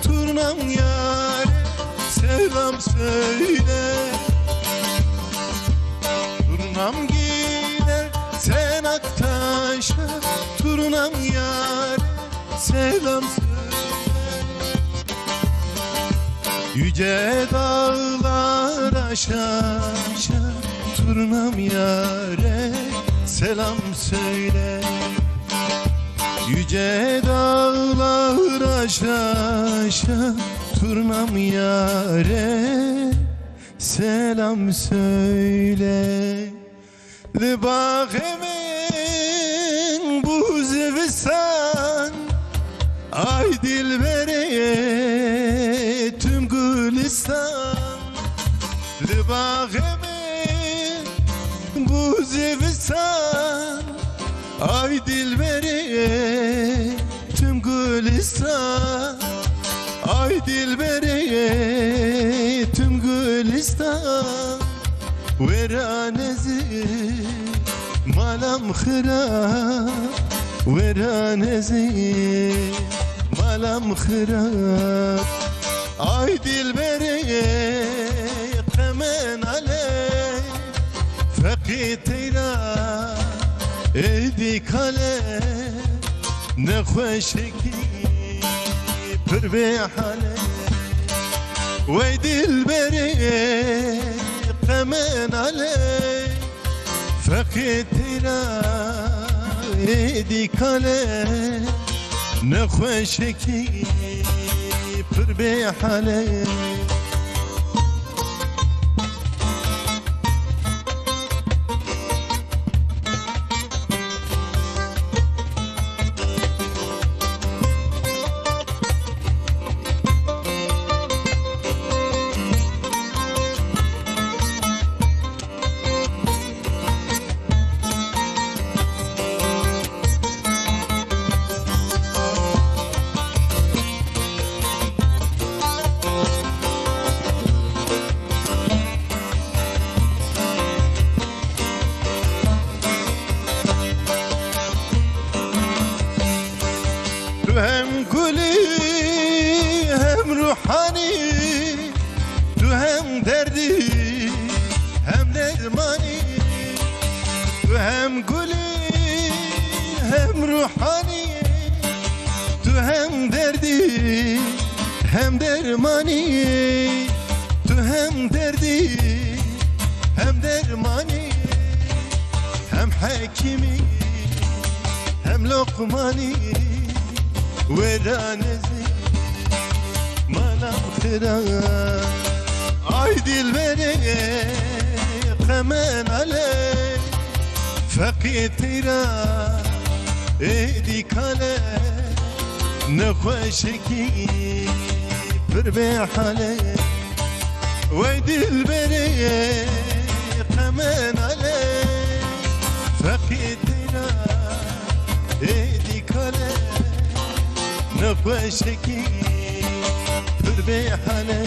turnam yare selam söyle. Turnam gider sen Aktaş'a, turnam yare selam söyle. Yüce dağlar aşa aşa, turnam yare selam söyle. Yüce dağlar aşa aşa, turnam yare selam söyle. Li baxê min bû zivistan, ay dilberê tim gulistan. Li baxê min bû zivistan, ay dilberê tim gulistan. Ay dilberê tim gulistan. Wêran ez ê, malam xira, wêran ez ê, malam xira. Ay dilberê qemenale, feqî teyra êdî kale. Nexweşekî pir bê hale, wey dilberê qemenale, feqê teyra êdî kale. Nexweşekî pir bê hale. Tu hem gulî hem ruhanî, tu hem derdî hem dermanî. Tu hem gulî hem ruhanî, tu hem derdî hem dermanî. Tu hem derdî hem dermanî, hem hekîmî hem Loqmanî. Wêran ez ê, malam xira. Ay dilberê qemenale, feqî teyra êdî kale. Nexweşekî pir bê hale. Wey dilberê qemenale, feqî teyra êdî kale. Nexweşekî pir bê hale.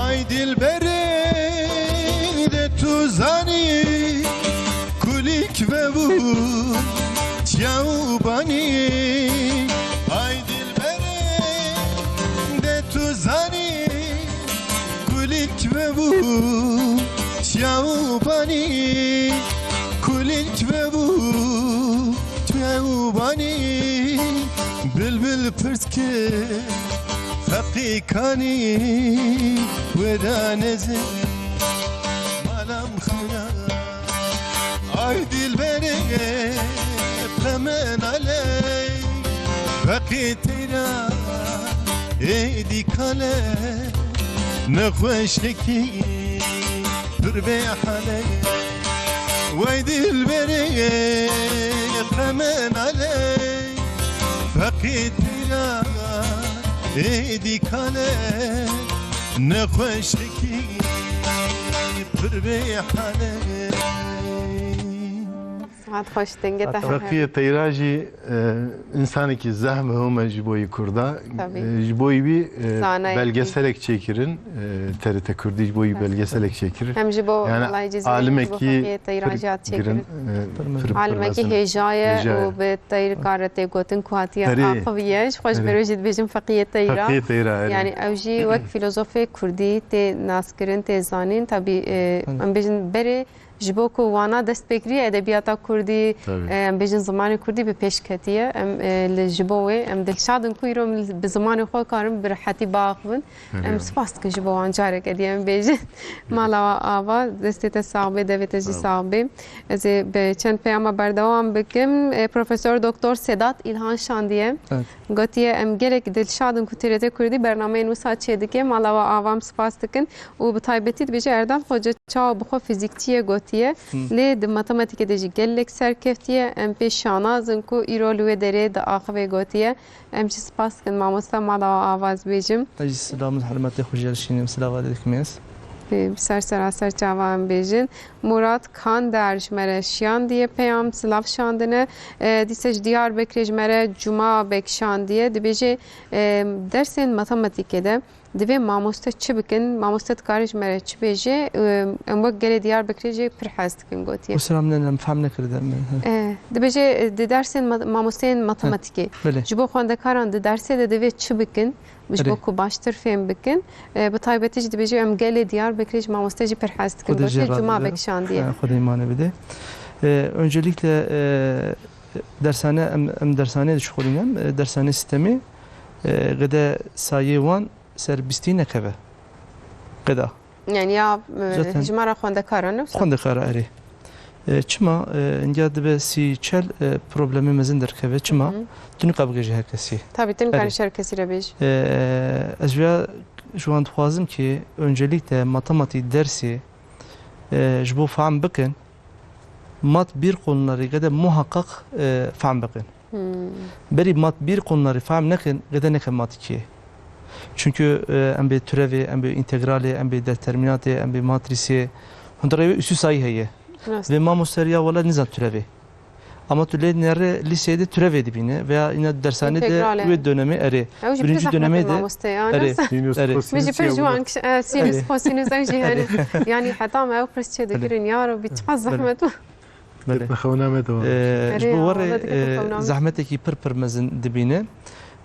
Ay dilberê de tu zanî, kulîk vebû çiya û banî. Çive bû çiya û banî, kulîlk çive bû çiya û banî, bilbil pirs kir feqî kanî, wê da nêzî malam xira. Ay dilberê qemenaley, feqî teyra êdî kale, nexweşlikî pir bê hale. Way dilberê qemenaley, feqî teyra êdî kale, nexweşlikî pir bê hale. Saet xweş, dengê te Feqiyê Teyra jî, e, însanekî zehf muhim e ji bo yî Kurda. Tabii. E, ji bo wî, e, Zanayekî. belgeselek çêkirin, e, T R T Kurdî ji bo wî belgeselek çêkirin. Hem ji bo Yani, Welayê Cizîrê, ji bo alimekî Feqiyê Teyra pir jî hat çêkirin. girin, e, Pir pir, pir Alimekî mezin. hêja ye Hêja ye. û bi teyr kare tê gotin ku hatiye Erê. axivî ye. Ji xwe ji Erê. berê jî dibêjin Feqiyê Teyra. Feqiyê Teyra, erê. Yani, ew jî wek filozofê Kurdî tê naskirin, tê zanîn. Tabii, e, Erê. em bêjin berê Ji bo ku wana dest pê kiriye edebiyata kurdî, Tabii. e, em bêjin zimanê kurdî bi pêş ketiye. Em, e, li ji bo wê em dilşad in ku îro em bi zimanê xwe karin bi rehetî biaxivin. Em Herê. spas dikin ji bo wan careke diye em bêjin. Mala ava, destê te sax bê, devê te jî Sağ ol. sax bê. Ez ê bi çend peyama berdewam bikim. E, Profesor Doktor Sedat İlhan şandiye. Evet. Gotiye, em gelek dilşad in ku T R T Kurdî bernameyên wisa çêdike. Mala we ava em spas dikin û bi taybetî dibêje Erdal Xoca çawa bi xwe fîzîkçî ye gotiye. Hı. Lê di matematîkê de jî gelek serkeftiye. Em pê şanaz in ku îro li wê derê diaxive gotiye. Em jî spas dikin mamoste, mala we ava ez bêjim. Ez jî silam û hurmetê xwe jê re şînim, silava dikim ez. Ê, bi ser sera ser çava em bêjin. Murat Kander ji me re şiyandiye peyam, silav şandine. E, dîsa ji Diyarbekirê ji me re Cuma Bek şandiye. Dibêje, e, dersên matematîkê de divê mamoste çi bikin? Mamoste dikare ji me re çi bêje? E, em wek gelê Diyarbekirê jî pir hez dikin gotiye. Kusura min, em fehm nekirde me. E, dibêje, e, di dersên ma-, mamosteyên matematîkê. Belê. Ji bo xwendekaran di dersê de divê çi bikin? Ji bo Erê. ku baştir fêm bikin. E, bi taybetî jî dibêje em gelê Diyarbekirê ji mamoste jî pir hez dikin. Xwedê Gotiye jê Cuma razı Bek şandiye. Ha, Xwedê îmanê bide. E, öncelikle, e, dershane, em, em dershaneyê dişixulînin, e, dershane sîstemê, e, qede sayê wan ser bîstî nekeve. Qeda. Yani ya, e, Zaten hijmara xwendekaran ne? Xwendekara erê. E, çima, e, inca dibe sî çel, e, problemê mezin derkeve. Çima? Hı hı. Tu nikare bigihîjî her kesî. Tabii, tu nikare Erê. ji her kesî re bêjî. E, ez vêya ji wan dixwazim ki öncelikle matematîk dersê, e, ji bo fehm bikin, mat bir konuları qede muhakkak, e, fehm bikin. Hmm. Berî mat bir konuları fehm nekin, qede neke matikiyê. Çünkü, e, em bê türevê, em bê integralê, em bê determinatê, em bê matrîsê, hundirê wê üstü sayı heye. Rast. Ve mamoste ya wela nizan türevê. Ama tu lê nere lîseyê de türevê dibîne veya yine dershanê de Întegralê. wê dönemê erê. Ew jî pir Birinci zehmet dönemê e de mamoste ya, erê. Nasıl? Sinüs, Erê. Min jî kosinüs pir ya ji wan wek. kiş-, e, sinüs, Erê. kosinüs ew jî hene. Erê. Yani heta me ew pirs çê Erê. dikirin, ya Rabbi, çiqas Erê. zehmet bû. Belê. Diketme xewna me devam. Ee, Erê ji bo ya, werê, wele diketme ee, xewna me. zehmetekî pir pir mezin dibîne.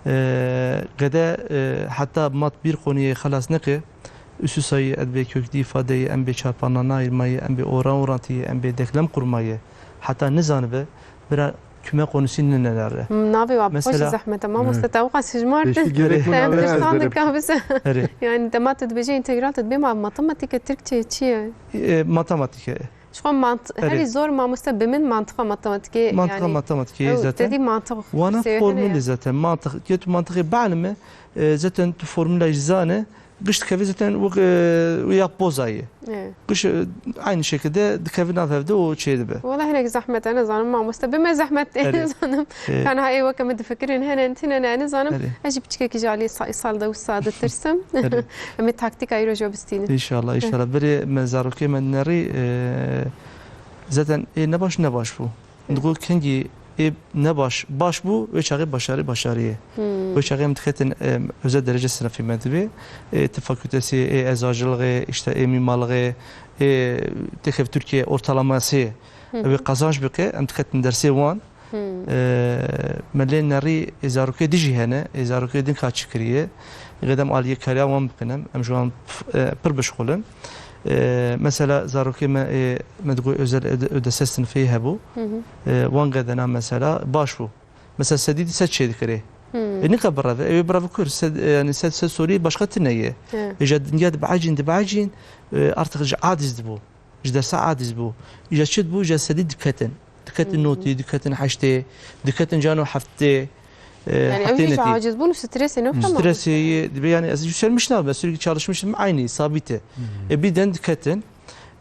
Ee, qede, ee, heta mat bir konuye xelas neke, üstü sayı, em bê kökdî ifadeyê, em bê çarpanlarına ayırmayı, em bê oran orantıyı, em bê denklem kurmayı, heta nizanibe, bira küme konusu ne neler e. Hmm, navê wa bi xwe jî Mesela zehmet e. Mamoste Evet. te wexas hijmar Pêşî te. gerek Te min em navê ez tirsan derê dika bize. Erê. Yani dema tu dibêje integral tu dibê ma matematîke Tirkçe çi ye? E, matematîke. Ji xwe mant-, Erê. herî zor mamoste bi min mantiqa matematîkê, Mantiqa yani, matematîkê ew zaten. te dî mantiq Wana sêwê formulê hene ya. zaten. Mantiq, ke tu mantiqê bielime, e, zaten tu formula jî zane, giş dikeve zaten wek, e, ya pozayê. Evet. Giş, e, aynı şekilde dikeve nav hevde û çê dibe. Wala hinek zehmet e, nizanim mamoste. Bi me zehmet tê, Erê. nizanim. E. Tenha ê weke min difikirin hene, tine ne, nizanim. Erê. Ez jî piçkekî ji alî sa-, sal de wisa ditirsim. Erê. Em ê taktîka îro jî bistînin. Înşallah, Erê. înşallah. Berê me zarokê me nerî, e, zaten ê nebaş, nebaş bû. Digo kengî ê nebaş, baş bû, wê çaxê başarî, başarî ye. Hmm. Wê çaxê em diketin, em, özel derece sınıfı me dibê. Ê tıp fakültesi, ê eczacılığı, işte ê mimarlığı, ê têxev Türkiye ortalaması, Hı hı. wê kazanç bike, em diketin dersê wan. Hmm. Ê, me lê nerî ê zarokê dijî hene, ê zarokê din ka çi kiriye. Qedem aliyê kariya wan bikin em, em ji wan f-, e, pir bişxulin. E, mesela zarokê me, e, me digot özel öde-, ödese sinfê hebû. Hı hı. E, wan gedena mesela baş bû. Mesela sedî di sed çê dikirê. Hmm. E, nika bireve, ew ê bireve kur, sed, e, yani sed, sed sorî başka tine ye. He. E, ja dinya dibecîn, dibecîn, e, artık ji aciz dibû. Ji dersa aciz bû. Ja çi dibû, ja sedî diketin. Diketin Hmm. notî, diketin heştê, diketin cano heftê. E, Yani ew heftê jî ji netî. Aciz bûn û stresê ne tamam. Stresê ye, dibe yani ez yükselmiş nabim, ez sürekli çalışmışım, aynı, sabit e. Hmm. E, birden diketin.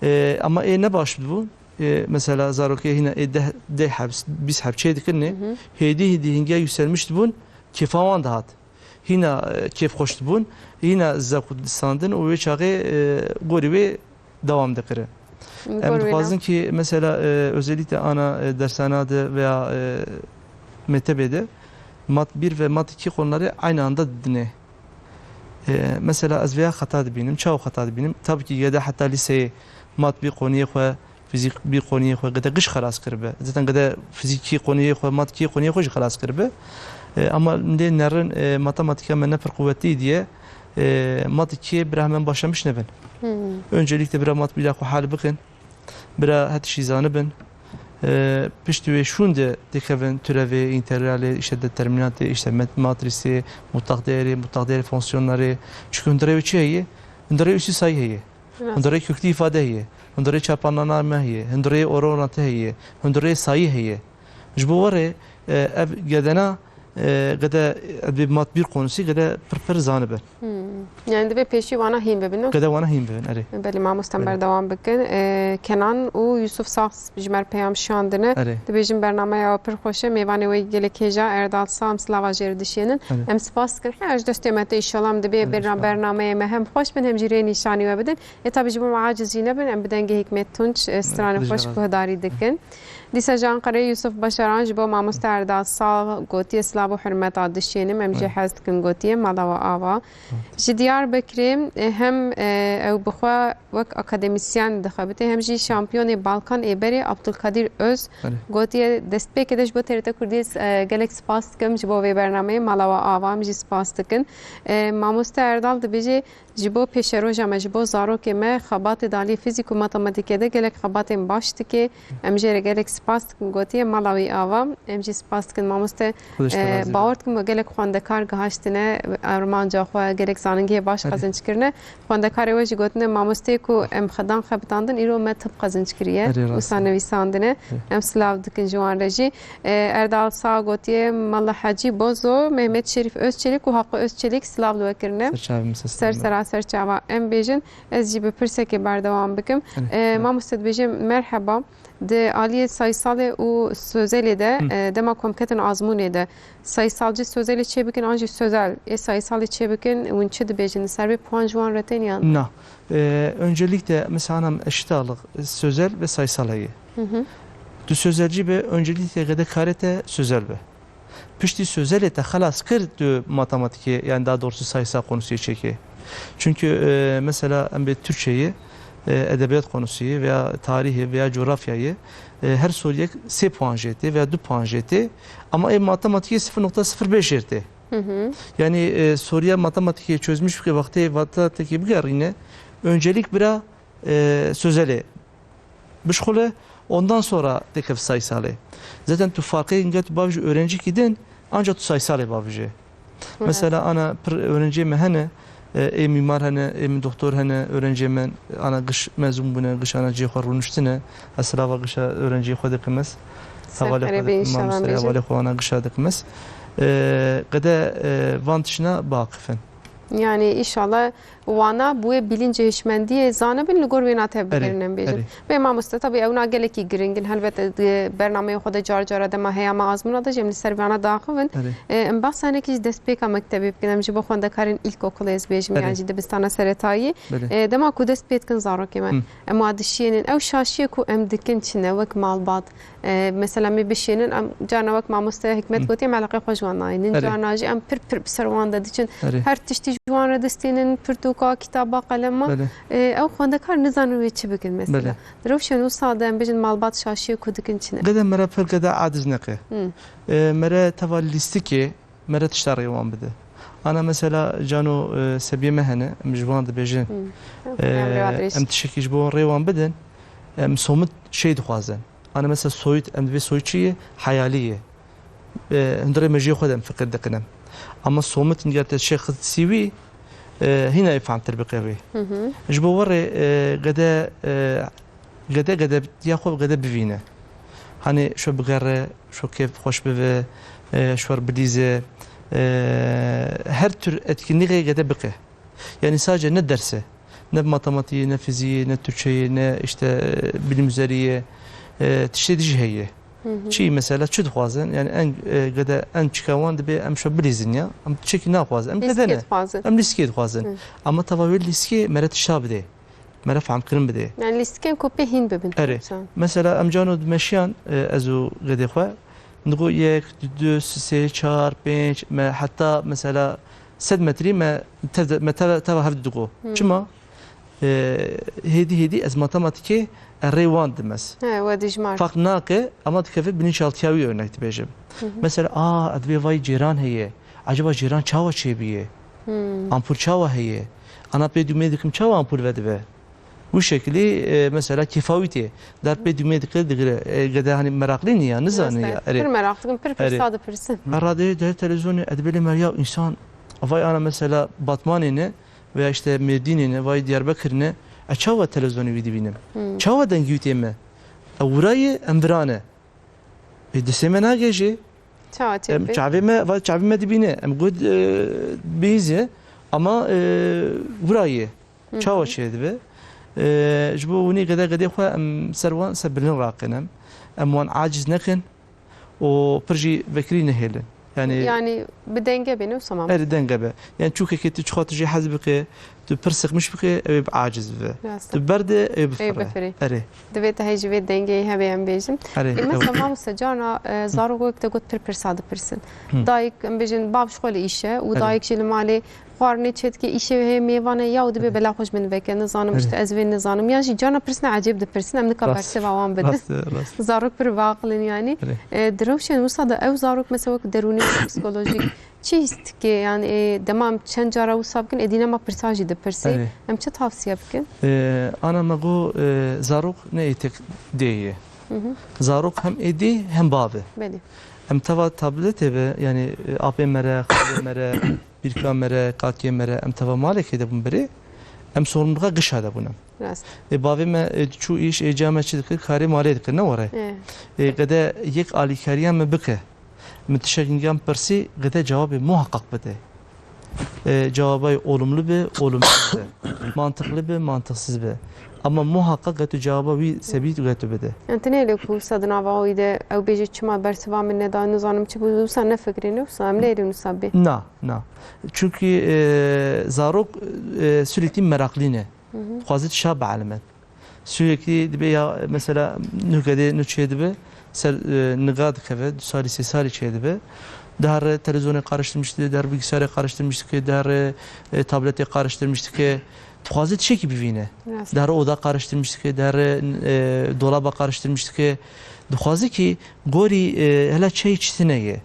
E, ama ê ne baş dibûn. E, mesela zarokê hîna ê deh, deh heb, bîst heb çê dikirinê, Hı hı. hêdî hêdî hingiya yükselmiş dibûn, kêfa wan dihat. Hîna, e, kêfxweş dibûn, hîna zewq distandin û wê çaxê, e, gorî wê dewam dikirin. Em Gor wê dixwazin ne? Ki mesela, e, özellikle ana, e, dersana de veya, e, mektebê de mat bir ve mat iki konuları aynı anda didinê. E, mesela ez veya xeta dibînim, çawa xeta dibînim? Tabii ki gede heta lîseyê mat bir koniyê xwe, fizîk bir koniyê xwe gede giş xelas kiribe. Zaten gede fizîkî koniyê xwe, mat iki koniyê xwe jî xelas kiribe. E, ama lê nerin, e, matematîka me ne pir quwetî diye, e, mat iki bira hemen başlamış nebin. Hmm. Öncelikle bira mat bir xwe hal bikin. Bira her tiştî zanibin. E, piştî wê şûn de dikevin türevê, integralê, işte determinantê, işte met-, matrîsê, mutlak değerê, mutlak değerê fonksiyonlarê. Çünkü hundirê wê çi heye? Hundirê üstü sayı heye. Rast. Hundirê köklü ifade heye. Hundirê çarpanlarname heye. Hundirê orantı heye. Hundirê sayı heye. Ji bo werê, e, ev gedena, e, gede, ev mat bir konusu gede pir pir zanibin. Hmm. Yani divê pêşî wana hîn bibin, no? Gede wana hîn bibin, erê. Belê, mamoste, em Belê. Berdewam bikin. E, Kenan û Yusuf Sağ ji me re peyam şandine. Erê. Dibêjin bernameya we pir xweş e. Mêvanê we gelek hêja, Erdal Sağ, em silava jê re dişênin. Erê. Em spas dikin. Her ji destê me te, înşallah em dibê Erê, berna-, înşallah. Bernameyê me hem xweş bin, hem jî rê nîşanî we bidin. E, tabi ji bo me aciz jî nebin, em bi dengê Hikmet Tunç, e, stranê Erê, xweş Rijal. Guhdarî dikin. Dîsa ji Anqereyê Yusuf Başaran ji bo mamoste Erdal Sağ gotiye, silav û hurmeta dişênim, em jê Evet. hez dikin gotiye, mala we ava. Evet. Ji Diyarbekirê, e, hem, e, ew bi xwe wek akademîsyen dixebite, hem jî şampiyonê Balkan ê berê Abdulkadir Öz Evet. gotiye, destpêkê de ji bo T R T Kurdiyê, e, gelek spas dikim ji bo vê bernameyê, mala we ava, em jî spas dikin. E, mamoste Erdal dibêje, Ji bo pêşeroja me, ji bo zarokê me xebatê di aliyê fizîk û matematîkê de gelek xebatên baş dike. Em jê re gelek spas dikin, gotiye mala wî ava. Em jî spas dikin mamoste. Xwedê ji te E, razî be. Bawer dikim we gelek xwendekar gihaştine armanca xwe, gelek zanîngehê baş Erê. Qezinc kirine. Xwendekarê we jî gotine mamosteyê ku em xedan xebitandin, îro me tib qezinc kiriye. Erê, rast Wisa e. Nivîsandine. Erê. Em silav dikin ji wan re jî. E, Erdal Sağ gotiye, Mala Hecî Bozo, Mehmet Şerîf Özçelik û Hakkı Özçelik silav li we kirine. Ser çavê min, ser Ser sera, ser çava em bêjin. Ez jî bi pirsekê berdewam bikim. Evet, E, evet. Mamoste dibêje, merheba. Di aliyê saysalê û sözelê de, Hı. E, dema ku em ketin azmûnê de, saysalcî sözelê çêbikin an jî sözel ê saysalê çêbikin, hûn çi dibêjin? Li ser vê puan ji wan re tên yan? Na. E, öncelikle mesela hanım eşit ağırlık sözel ve sayısal heye. Hı hı. Tu sözelci be, öncelikle gede karê te sözel be. Piştî sözelê te xelas kir, tu matematîkê, yani daha doğrusu sayısal konusuyê çêkê. Çünkü, e, mesela em bê Türkçeyi, e, edebiyat konusuyu veya tarihi veya coğrafyayı, e, her soruyê sê puan jê tê veya du puan jê tê. Ama ê matematîkê sıfır nokta sıfır beş jê tê. Hı hı. Yani, e, soruya matematîkê çözmüş bike, wextê vata tekî bigerîne, öncelik bira, e, sözelê bişxule, ondan sonra tekev saysalê. Zaten tu farqê inge tu bavêjî öğrencî kî din, ancak tu saysalê bavêjî. Evet. Mesela ana pir öğrenciyê me hene, e, ê mîmar hene, ê min doktor hene, öğrenciyê me ana giş mezun bûne, giş ana cihê xwe rûniştine. Ez silava gişa öğrenciyê xwe dikim ez. Hevalê xwe dikim, mamoste hevalê xwe ana gişa dikim ez. E, qede, e, van tişna biaqifin. Yani, înşallah wana bi wê bilîncê hişmendiyê zanibin, li gor wêna tev Erê, bigirin, em bêjin. Erê. Bê mamoste, tabii ewna gelekî giring in. Helbet, e, di bernameyê xwe de car cara dema heya me azmûna de jî em li ser vana diaxivin. Erê. E, em behsa hinekî ji destpêka mektebê bikin. Em ji bo xwendekarên îlkokulê ez bêjim, Erê. Yan jî dibistana seretayî. Belê. E, dema ku dest pê dikin zarokê me, Hı. em wa dişênin. Ew şaşiyê ku em dikin çi ne, wek malbat? E, mesela, em ê bişênin, em carna wek mamoste Hikmet Hı. Gotiye, em eleqeyê xwe ji wan nayînin. Erê. Carna jî em pir pir bi ser wan de diçin. Erê. Her tiştî ji wan re distînin, pirtûka, kitaba, qelema. Belê. E, ew xwendekar nizanin wê çi bikin mesela. Belê. Di rewşên wisa de em bêjin malbat şaşiyê ku dikin çi ne? Gede mere pir gede aciz neke. Hı. E, mere teva lîstikê, mere tişta rê wan bide. Ana mesela cano, e, sebiyê me hene, em ji wan dibêjin. Hmm. E, Em rê wan dirêj. Em tiştekî ji bo rê wan bidin, em somit şey dixwazin. Ana mesela soyut, em divê soyut çi ye? Hayalî ye. E, hundirê mejiyê xwe de em fikir dikin em. Ama somit ger te şêx sîwî, e, hîna yê fehm tir bike wê. Hı hı. Ji bo werê, e, gede, e, gede, gede ya xwe gede bivîne. Hani şo bigere, şo kêf xweş bive, e, şwer bilîze, e, her tür etkinliğê gede bike. Yani sadece ne derse, ne bi matematiyê, ne fiziyê, ne Türkçeyê, ne işte, e, bilim üzeriyê, e, tiştê dijî heye. Hı hı. Çi mesela, çi dixwazin? Yani en, e, gede en çika wan dibe em şo bilîzin ya. Em çekî naxwazin. Em Lîstikê gede ne? dixwazin. Em lîstikê dixwazin. Hı. Ama tava wê lîstikê mere tişta bide. Mere fehmkirin bidê. Yani lîstikên ku pê hîn bibin. Erê. Mesela. Mesela em cano dimeşiyan, e, ez û gedê xwe. Digo yek, du, sê, çar, pênc, me heta mesela sed metrî me tev-, me teva, teva hev digo. Hmm. Çima? E, hêdî hêdî ez matematîkê e rê wan dimez. He, we dijmar. Fark nake, ama dikeve bilinçaltiya wî örnek dibêjim. Hı hı. Mesela, a, ez dibê vay cêran heye. Acaba cêran çawa çêbûye? Hmm. Ampul çawa heye? Ana pê dûmê dikim çawa ampul vedibe? Bu şekilî, e, mesela kêfa wî tê. Der pê dûmê dikir digire. E, gede hani meraqlî niya, nizaniya. Rast e. Erê. Pir meraq dikim, pir Erê. pirsa dipirsin. Me radeyê de televizyonê edibê lê me ya insan, vay ana mesela Batmanê ne veya işte Mêrdînê ne, vay Diyarbekir ne, e, çawa televizyonê wî dibînim? Hmm. Çawa dengî wî tê me? E, wira ye, em vira ne. E, destê me nagêje. Çawa Em, çêdibê? Çavê me, va çavê me dibîne. Em got, e, bihîze, ama, e, wira ye. Hı hı. Çawa çêdibe? E, ji bo winî gede gedê xwe em ser wan ser bilind raqînin. Em wan aciz nekin û pir jî vekirî nehêlin. Yani Yani bi denge bêne û samam. Erê denge be. Yani çûkekê tu çixa tu jê hez bike, tu pir sıkmış bike, ew ê bi aciz bibe. Rast e. Tu berde, ew ê Ew bifire. bifirê. Erê. Divê te hê ji vê dengeyê hebe em bêjin. Erê, Ê, mesela ew. Mamoste cana, e, zarok wek te got pir pirsa dipirsin. Hı. Dayik, em bêjin, bav ji xwe li îşe û Erê. dayik jî li malê xwarinê çêdike, îşê hê mêvan e ya û dibê Erê. bela xwe ji min veke, nizanim Erê. işte ez vê nizanim. Yan jî cana pirsine ecêb dipirsin, em nika Rast. bersiva wan bidin. Rast, rast. Zarok pir biaqil in yani. Erê. E, di rewşên wisa de ew zarok mesela wek derûnî psikolojîk çi hîs dike? Yani, e, dema em çend cara wisa bikin, êdî nema pirsa jî dipirsê. Erê. Em çi tavsiye bikin? E, ana me got, e, zarok ne ê tek dê ye. Hı hı. Zarok hem ê dê hem bav e. Belê. Em teva tabletê ve, yani, e, apê me re, xalê me re, bîrka me re, kakê me re, em teva malekê de bûn birê, em sorumluluğa gişa de bûn em. Rast. Ê, bavê me, ê, diçû îş, ê, ca me çi dikir, karê malê dikir, ne were? Ê. Ê, gede yek alîkariya me bike. Min tişek hingam pirsî, gede cewabê muhaqqaq bide. Ê, cewabay olumlu be, olumsuz be. Mantıklı be, mantıksız be. Ama muhaqqaq gede tu cewaba wî sebît gede tu bide. Yani, tu nêlê ku wisa di nava wî de ew bêje çima bersiva min neda, nizanim çi bû, wisa nefikirîne, wisa em nêrîn wisa bê. Na, na. Çünkü, e, zarok, e, sürekli meraklî ne. Hı hı. Dixwaze tişa bielime. Sürekli dibe ya, mesela, nuh gedê nuh çêdibe, ser, e, niga dikeve, du salî, sê salî çêdibe. Dihare televizyonê karıştırmış dibe, dihare bilgisayarê karıştırmış dike, dihare, e, tabletê karıştırmış dike. Dixwaze tişekî bivîne. Rast. Dihare oda karıştırmış dike, dihare, e, dolaba karıştırmış dike. Dixwaze ki gorî, e, hela çey çi tine ye.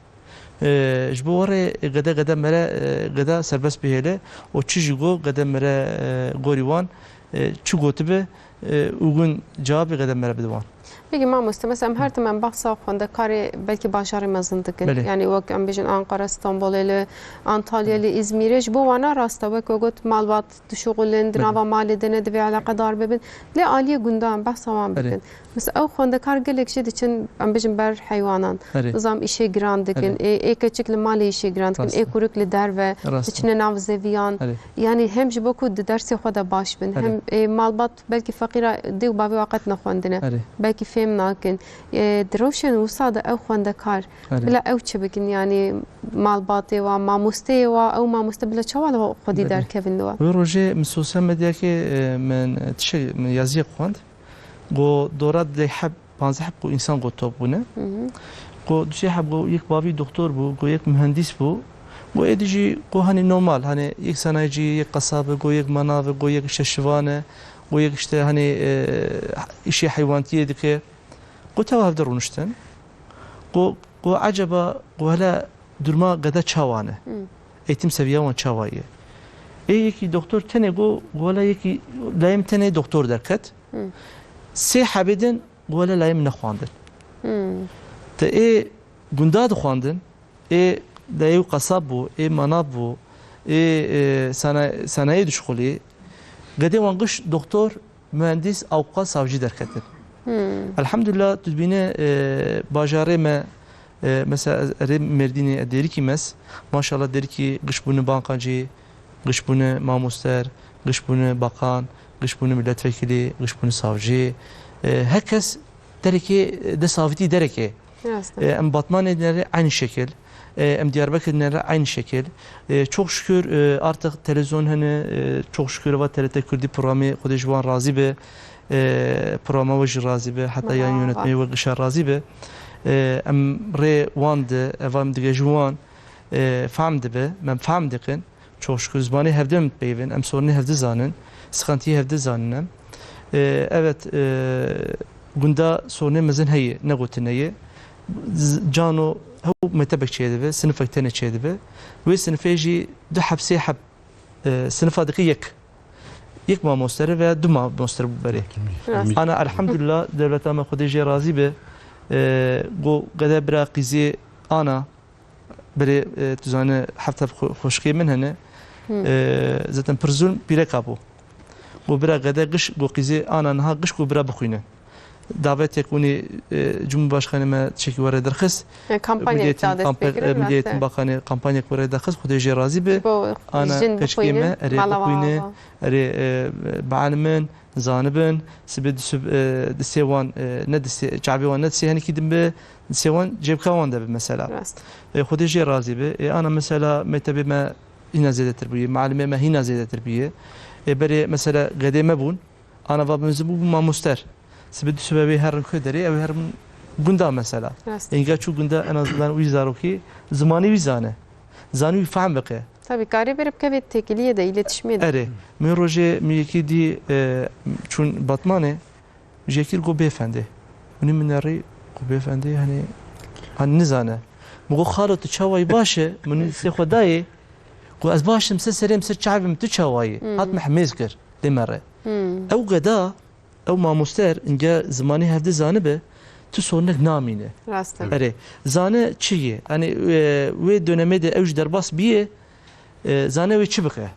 E, ji bo werê gede gede mere, e, geda serbest bihêle û çi jî got gede mere, e, gorî wan, e, çi gotibe, e, û gun cewabê gede mere bide wan. Peki mamoste, mesela em her tim em behsa xwendekarê belkî bajarê mezin dikin. Belê. Yani wek em bêjin Ankara, Stenbolê li, Antalya li, Îzmîrê, ji bo wana rast e, wek we got malbat dişuxulin, di Belê. nava malê de ne divê eleqedar bibin. Lê aliyê gundan behsa wan Belê. bikin. Mesela ew xwendekar gelek jî diçin, em bêjin ber heywanan. Erê. Nizam îşê giran dikin, Erê. ê, ê keçik li malê îşê giran dikin, Rast ê e. kurik li derve, Rast e. diçine nav zeviyan. Erê. Yani hem ji bo ku di dersê xwe de baş bin, Erê. hem, ê, malbat belkî feqîra dê û bavê wa qet nexwendine. Erê. Belkî fêm nakin. Ê, di rewşên wisa de ew xwendekar, Erê. bila ew çi bikin? Yani malbatê wa, mamosteyê wa, ew mamoste bila çawa li xwedî Belê. derkevin li we? Wê rojê min sosyal medyakê, e, min tişek, min yaziyek xwend. Go dora deh heb, panzdeh heb ku însan go top bûne. Hı hı. Go du sê heb go yek bavî doktor bû, go yek mühendîs bû. Go êdî jî go hani normal, hani yek sanayicî, yek qesab e, go yek manav e, go yek işte şivan e, go yek işte hani, e, îşê heywantiyê dike. Go tewa hevde rûniştin. Go, go eceba, go hele durma gede çawa ne? Hı. eğitim seviya wan çawa ye. Ê yekî doktor tenê got, wela yekî layê min tenê doktor derket. Hmm. Sê hebê din, wela layê min nexwandin. Hmm. Te ê gunda dixwandin, ê dayê û qesab bû, ê manav bû, ê, e, sana-, sanayê dişixulî. Gedê wan giş doktor, mühendis, avûkat, savcî derketin. Hmm. Elhamdulillah, tu dibîne, e, bajarê me, e, mesela ez erê Mêrdînê, e, Dêrikî mes, maşallah Dêrikî giş bûne bankancî, giş bûne mamoster, giş bûne bakan, giş bûne milletvekilî, giş bûne savcî. E, her kes derekê, e, destavîtî derekê. Rast e. E, em Batmanê dinere aynı şekil. E, em Diyarbakır dinere aynı şekil. E, çok şükür, e, artık televizyon hene, e, çok şükür va T R T Kurdî programê Xwedê ji wan razî be. E, programa we jî razî be. Heta yan yönetmeyê we gişa razî be. E, em rê wan de, eva em digejin wan, e, fehm dibe, me fehm dikin. Çok şükür zimanê hevdî em dipeyvin, em sorunê hevdî zanin, sıkıntıyı hevdî zanin em. E, evet, e, gunda sorunê mezin heye, ne gotinê ye. Z-, cano hew mektebek çêdibe, sinifek tenê çêdibe. Wê sinifê jî du heb, sê heb, e, sinifa dike yek. Yek mamostere veya du mamoster bû berê. Rast. Ana elhamdulillah, dewleta me Xwedê jê razî be. E, go gede bira qîzê ana, berê, e, tu zane heft heb xwe-, xweşikê min hene. Hmm. E, zaten pir zulm pîreka bû. Go bira gede giş, go qîzê ana niha giş, go bira bixwîne. Davetek hûnê, e, Cumhurbaşkanê me çekî were derxist. E, kampanyayek Millî Eğitim da dest kampa-, pê kirin, e, Millî Eğitim rast e. Bakanê kampanyek were derxist, Xwedê jê razî be. Ji bo Ana jin keçikê bixwînin, me, erê mala bixwîne, ava. Erê, e, bielimin, zanibin, sibê di sib-, e, di sê wan, e, ne di sê, çavê wan ne di sê henekî din be, di sê wan cêbka wan de be mesela. Rast. E, Xwedê jê razî be. E, ana mesela mektebê me hîna zêdetir bûye, mielimê me hîna zêdetir bûye. E, berê mesela gedê me bûn, ana va mezin bû, bû mamoster. Sibê du sibe wê herin ku derê, ew herin gunda mesela. Rast. Înga çû gunda en azından wî zarokî zimanî wî zane. Zanî wî fehm bike. Tabii, karê berê bikeve têkiliyê de, îletişimê de. Erê, min rojê min yekî dî, e, çûn Batmanê, ji yekî got bêfendê. Hûnî min nerî got bêfendê, hani, hani nizane. Min got, "Xalo, tu çawayî baş e?" Min lîstê xwe dayê. Got, "Ez baş im, ser serê min, ser çavê min, tu çawayî?" Hmm. Hat min hemêz kir, lê me re. Hmm. Ew geda, ew mamoster, inge zimanê hevdî zanibe, tu sornek namîne. Rast e. Erê, zane çi ye? Hani, e, wê dönemê de ew ji derbas biye, e, zane wê çi bike?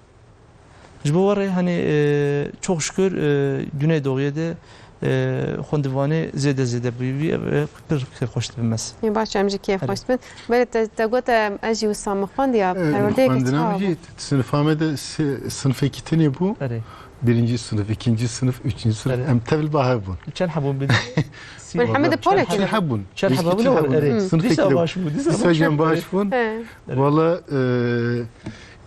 Ji bo we re, hani, e, çok şükür, e, Güneydoğu'ya de, e, xwendivanê zêde zêde bûyî, e, pir kêfxweş dibim ez. Ê baş, em jî kêfxweş dibin. Erê. Belê te, te got, e, ez jî wisa min xwendiya, e, perwerdeyeke çawa bû? Xwendina min jî, sinifa me de si-, sinifekî tenê bû. Erê. Birinci sınıf, ikinci sınıf, üçüncü sınıf, erê, em tevil bahe bûn. Çend hebûn bi? Sî. Hemî de polek. Çend hebûn? Çend hebûn? Erê. Sınıf dîsa baş bû, dîsa baş bûn. He. Valla, e,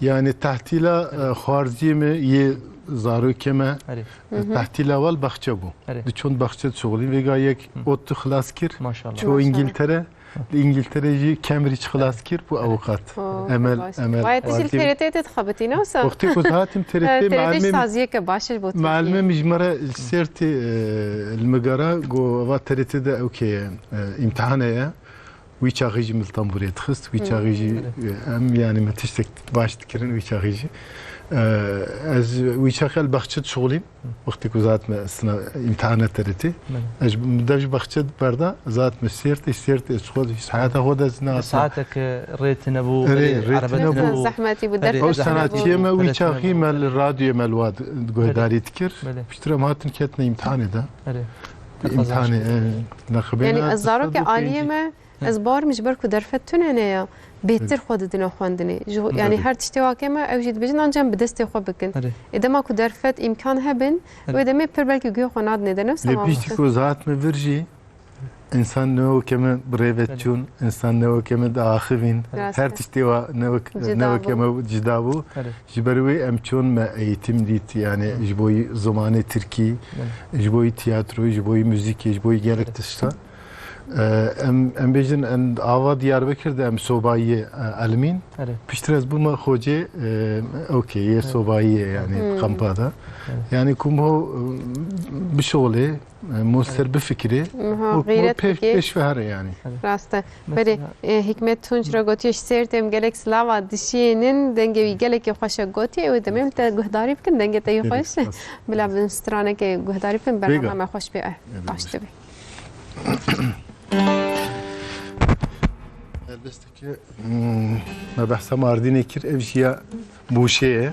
Yani tehtîla, e, xwarziyê me yê zarokê me, erê, tehtîla wal baxçe bû. Erê. Di çond baxçe dişuxulîn. Vêga yek, hı, ODTÜ xilas kir. Maşallah. Çû, maşallah, İngiltere. Li İngiltere jî Cambridge xilas kir, bû avukat. Oo, Emel, baş. Emel. Vay, tu jî li Fatih. T R T de dixebitî, ne wisa? Wextê ku hatim T R T, T R T mealimê, saziyeke baş ji bo Tirkiyê. Mealimê min ji me re li Sêrtê, e, li min gera, got, va T R T de ew kê, e, îmtihane ye. Wî çaxî jî min li tembûrê dixist, wî, hmm, çaxî jî, e, em, yanî min tiştek baş dikirin wî çaxî jî. E, ez wî çaxî li baxçe dişuxulîm. Wextê ku zat me sina îmtihane T R T. Belê. Ez ji, min dev ji baxçe berda, zat me Sêrtê, Sêrtê ez xwe, heyata xwe de ez nehat. Saeteke rê tune bû, erê, erê, rê erebe tune bû. Zehmetî bû, erê, dert. Ew sanatçiyê me wî çaxî me li radyoyê me li wa guhdarî dikir. Belê. Piştre em hatin ketine îmtihanê de. Erê. Îmtihanê, e, neqibê. Yanî ez zarokê aliyê me, hı, ez bawer im ji ber ku derfet tune ne ya, bêtir, hı, xwe didine xwendinê. Ji, yanî, belê, her tiştê wake me, ew jî dibêjin, anca em bi destê xwe bikin. Erê. Ê dema ku derfet, îmkan hebin, erê, wê demê pir belkî guhê xwe nadinê de, ne wisa mamoste? Lê piştî ku zat me vir jî, însan ne weke me bi rê ve çûn, belê, însan ne weke me diaxivîn. Rast e. Her tiştê wa ne wek-, ne weke me cida bû. Erê. Ji ber wê em çûn me eğitim dît, yanî, hı, ji bo yî zimanê tirkî, belê, ji bo yî tiyatroyê, ji bo yî muzîkê, ji bo yî gelek, belê, tişta. E, em, em bêjin, em ava Diyarbekir de em sobayiyê, e, elimîn. Erê. Piştre ez bûme xocê, e, okey, yê sobayiyê, yani, Hmm. kampa da. Erê. Yani, ku ho, e, bişolê, e, mo ser bifikirê, Miho o, o gayret pêş, bike. Pêş ve here, yani. Erê. Rast e. Mesela Berê, e, Hikmet Tunç re gotiye, ji Sêrtê em gelek silava dişînin, dengê wî gelekî xweş e gotiye, ew ê demê em te guhdarî bikin, dengê te yî Gelek xweş e. spas. Bila bin stranekê guhdarî bikin, Vêga. Bername me xweş bê, e, Evet, baş baş. dibe. Helbesteke, hmm, me behsa Mardinê kir, ev jî ya Mûşê ye.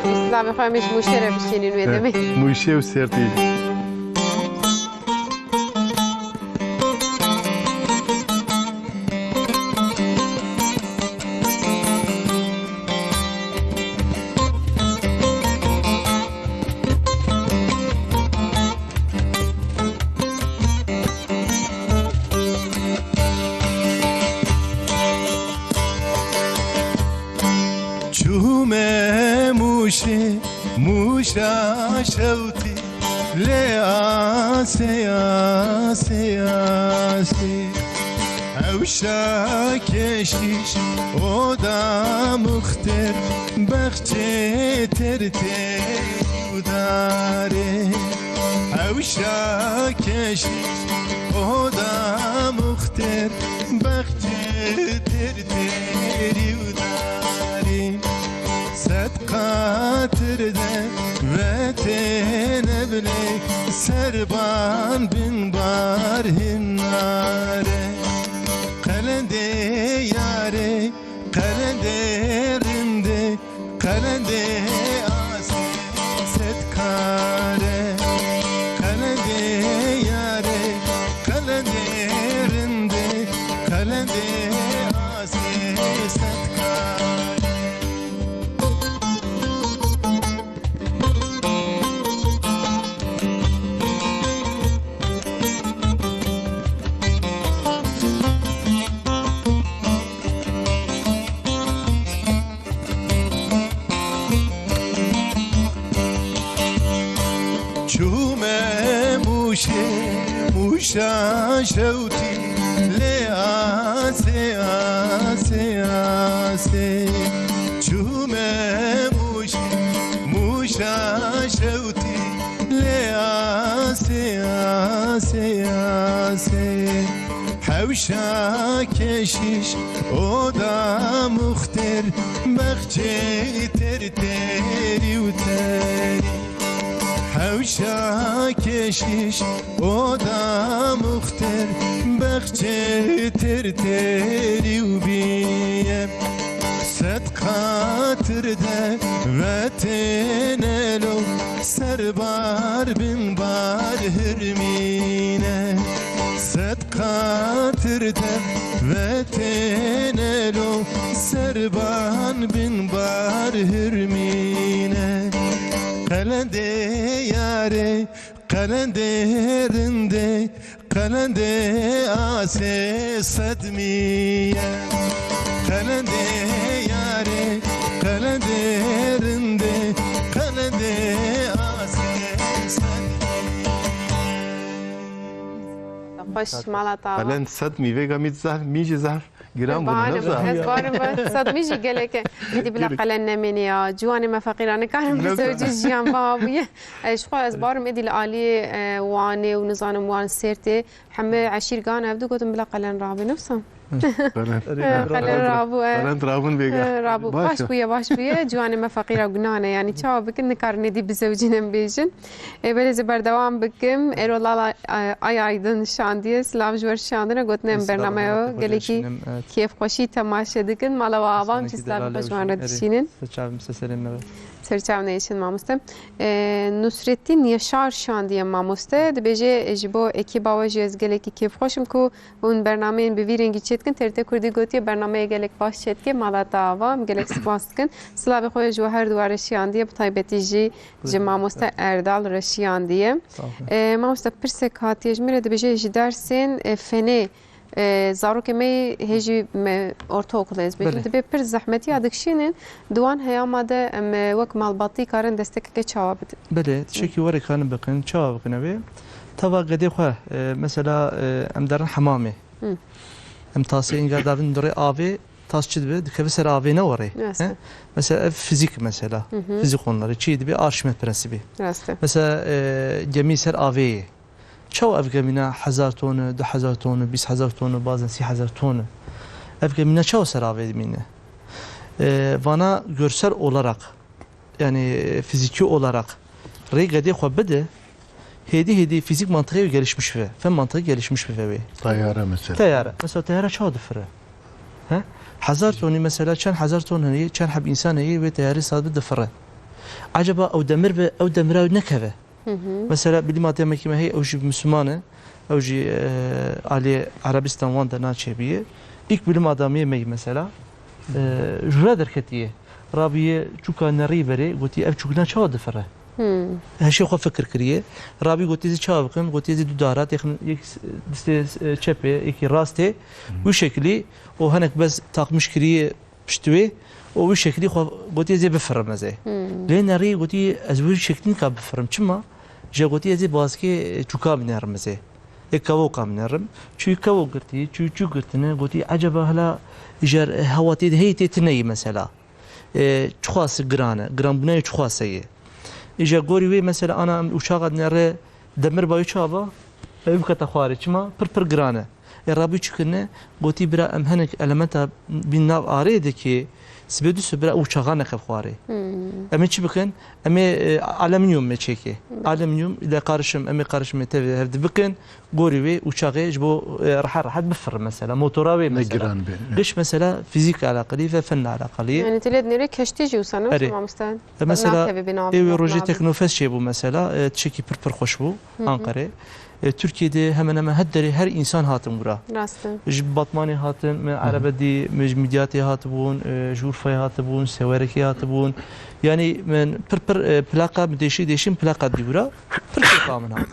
Ji silavê xwe em ê ji Mûşê re bişînin wê demê. Mûşê û Sêrtê. Çûme Mûşê, Mûşa şewtî, lê asê, asê, asê. Hewşa keşîş, oda muxtir, bexçê tir têr û darê. Hewşa keşîş, oda muxtir, bexçê tir têrî û darî. Sed qatir de ve têne bilê, serban bin bar hinare. Qelendê yarê, qelendê rindê, qelendê asê sed kare. Qelendê yarê, qelendê rindê, qelendê asê sed kare. Çûme Mûşê, Mûşa şewtî, lê asê, asê, asê. Çûme Mûşê, Mûşa şewtî, lê asê, asê, asê. Hewşa keşîş, oda muxtir, bexçê ter terî û terî. Hewşa keşîş, oda muxtir, bexçê ter terî û bîye. Sed qatir de ve têne lo, serbar bin bar hirmîne. Sed qatir de ve têne lo, serban bin bar hirmîne. Qelendê yarê, qelendê rindê, qelendê asê sedmî ye. Qelendê yarê, qelendê rindê, qelendê asê sedmî ye. Xweş, mala te ava. Qelend sedmî, vêga mî zehf, mî jî zehf giran bûne, Bahane ne bû, zehf? Ez barim be, sedmî jî gelek e. Êdî bila Gelek. qelen nemêne ya. Ciwanê me feqîra nikarin Ne bizewicin zehf? jiyan baha bûye. E, ji xwe ez barim êdî li aliyê, e, Wanê û nizanim wan Sêrtê hemû eşîr gan ev digotin bila qelen rabê, ne wisa? Qelen. Erê, E, qelen qelen rabû, e. Qelen rabûn vêga. E, rabû. Baş Baş e. bûye, baş bûye. Ciwanê me feqîra gunane, yanî çawa bikin, nikarin êdî bizewicin em bêjin. E, belê ez ê berdewam bikim. Erol Ala-, e, Ay Aydin şandiye. Silav ji we re şandine, gotin em Ez silav bernameya Erol gelekî Paşa şînim, evet. kêfxweşî temaşe dikin. Mala we ava em jî Esanekî silav delal bi ji wan re ew jî. dişînin. Erê. Serçav min seselên me be. Serçav neyşin mamoste. E, Nusrettin Yaşar şandiye mamoste. Dibêje, e, ji bo ekîba we jî ez gelekî kêfxweş im ku hûn bernameyên bi vî rengî çêdikin. T R T Kurdî gotiye bernameyê gelek baş çêdike. Mala te ava. Em gelek spas dikin. Silavê xwe ji we her du re şiyandiye. Bi taybetî jî ji Buyurun. mamoste Erdal re şiyandiye. Sağ olun. E, mamoste, pirsek hatiye ji min re, dibêje ji dersên, e, fenê, e, zarokê me hê jî me ortaokul ez bêjim. Belê. Dibê pir zehmetî ya dikişînin. Di wan heyama de em, e, wek malbatî karin destekeke çawa bidin? Belê, tiştekî were karin bikin, çawa bikin ew ê? Tava gedê xwe, e, mesela, e, em derin hemamê. Hı. Em tasê înga davin durê avê, tas çi dibe? Dikeve ser avê ne warê. Rast e. He? Mesela ev fizîk mesela. Hı hı. Fizîk onları. Çi dibe? Arşimet prensîbî. Rast e. Mesela, e, gemî ser avê ye. Çawa ev gemîna hezar ton e, du hezar ton e, bîst hezar ton e, bazen sî hezar ton e. Ev gemîna çawa ser avê dimîne? E, vana görsel olarak, yani fiziki olarak rê gedê xwe bide, hêdî hêdî fizik mantığı gelişmiş ve, fen mantığı gelişmiş ve wê. Teyare mesela. Teyare. Mesela teyare çawa difire? He? Hezar tonî mesela çend hezar ton heye, çend heb insan heye wê teyarê saet bi difire. Acaba ew demir bi, ew demira wê nekeve? Hı hı. Mesela bilî mademekî me heye, ew jî Müslüman e, ew jî, e, alî Erebistan wan de naçêbiye. İlk bilî madamiyê me yî mesela, e, jûra derketiye. Rabî yê çûka nerî berê, gotî, "Ev çûkna çawa difire?" Hmm. Heşê xwe fikir kiriye. Rabî gotî, "Zî çawa bikim?" Gotî, "Zî du dara, têxin yek s-, distê, e, çepê, yekî rastê." Hmm. Wî şekilî û henek bez takmiş kiriye pişt wê û wî şekilî xwe gotî, "Zî bifirim ez ê." Hmm. Lê nerî gotî, "Ez wî şekilî nika bifirim." Çima? Jê gotî, "Ez ê bazikê, e, çûka binerim ez ê. Ê kevoka binerim." Çûyî kevok girtî, çûyî çûk girtine, gotî, "Eceba hela îcar, e, hewa tê de heyî tê tune yî mesela." E, çiqas giran e, giranbûna wê çiqas e yê. Îja gorî wê mesela ana em uçaxa dinere demir bayî çava, ew bikete xwarê. Çima? Pir pir giran e. E, Rabî çi kirine? Gotî, "Bira em hinek elementa bîn nav arê de ki sibê du sibira uçaxa nekev xwarê." Hmm. Em ê çi bikin? Em ê, e, alüminyum me çêkê. Hmm. Alüminyum ile karışım, em ê karışımê tevê hevdi bikin. Gorî wê uçaxê ji bo, e, rehet rehet bifire mesela. Motora wê mesela. Ne giran be. Giş mesela fizîk alakalı ve fen alakalı. Yani tu lê dinêrê keştî jî wisa ne Erê. Mamoste? E, mesela, Nakeve bîna ê wê rojê navê. Teknofest çêbû mesela, e, tiştekî pir pir xweş bû, Hı hı. Ankarê. E, Tirkiyeyê de hemen hemen her derê her insan hatin wira. Rast e. Ji Batmanê hatin, me Hı hı. Erebe dî, me ji Midyatê hatibûn, e, ji Urfayê hatibûn, Sewerekê hatibûn. Yani min pir pir, e, plaka, min değişik değişik plaka dî wira. Pir kêfa min hat.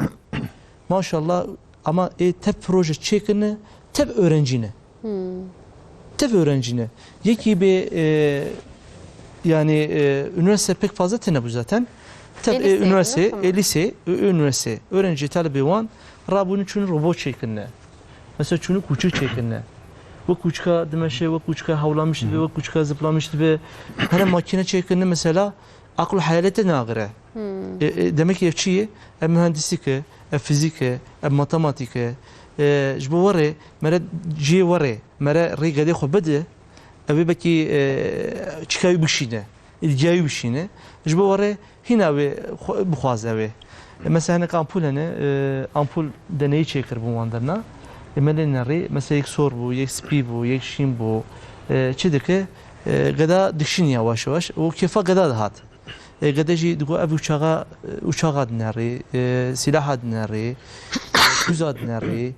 Maşallah, ama ê tev proje çêkirine, tev öğrenci ne. Hmm. Tev öğrenci ne. Yekî bê, e, yani, e, üniversite pek fazla tine bu zaten. Tev, Ê e, lîseyê, üniversite, ne? Tamam. E, lise, e, üniversite. Öğrenci, talebê wan, rabûni çûni robot çêkirine. Mesela çûni kûçik çêkirine. Wek kûçika dimeşe, wek kûçika hewlamiş dibe, Hı. wek kûçika zıplamış dibe. Hele makine çêkirine mesela, Aql û heyalê te nagire. Hmm. E, e, demek ki ev çi ye? Ev mühendislik e, ev fizîk e, ev matematîk e. E, ji bo werê, mere cihê werê, mere rê gedê xwe bide, ew ê belkî, e, çika wî bişîne, îlgiya wî bişîne. Ji bo werê hîna wê xwe, bixwaze wê. E, mesela hinek ampul hene, e, ampul deneyî çêkiribûn wan derna. E, me lê nerî, mesela yek sor bû, yek spî bû, yek şîn bû. E, çi dike? E, geda dikşîn yavaş yavaş. Û kêfa geda dihat. E, gede jî digo ev uçaxa, e, uçaxa dinerî, e, sîlaha dinerî, e, kuza dinerî,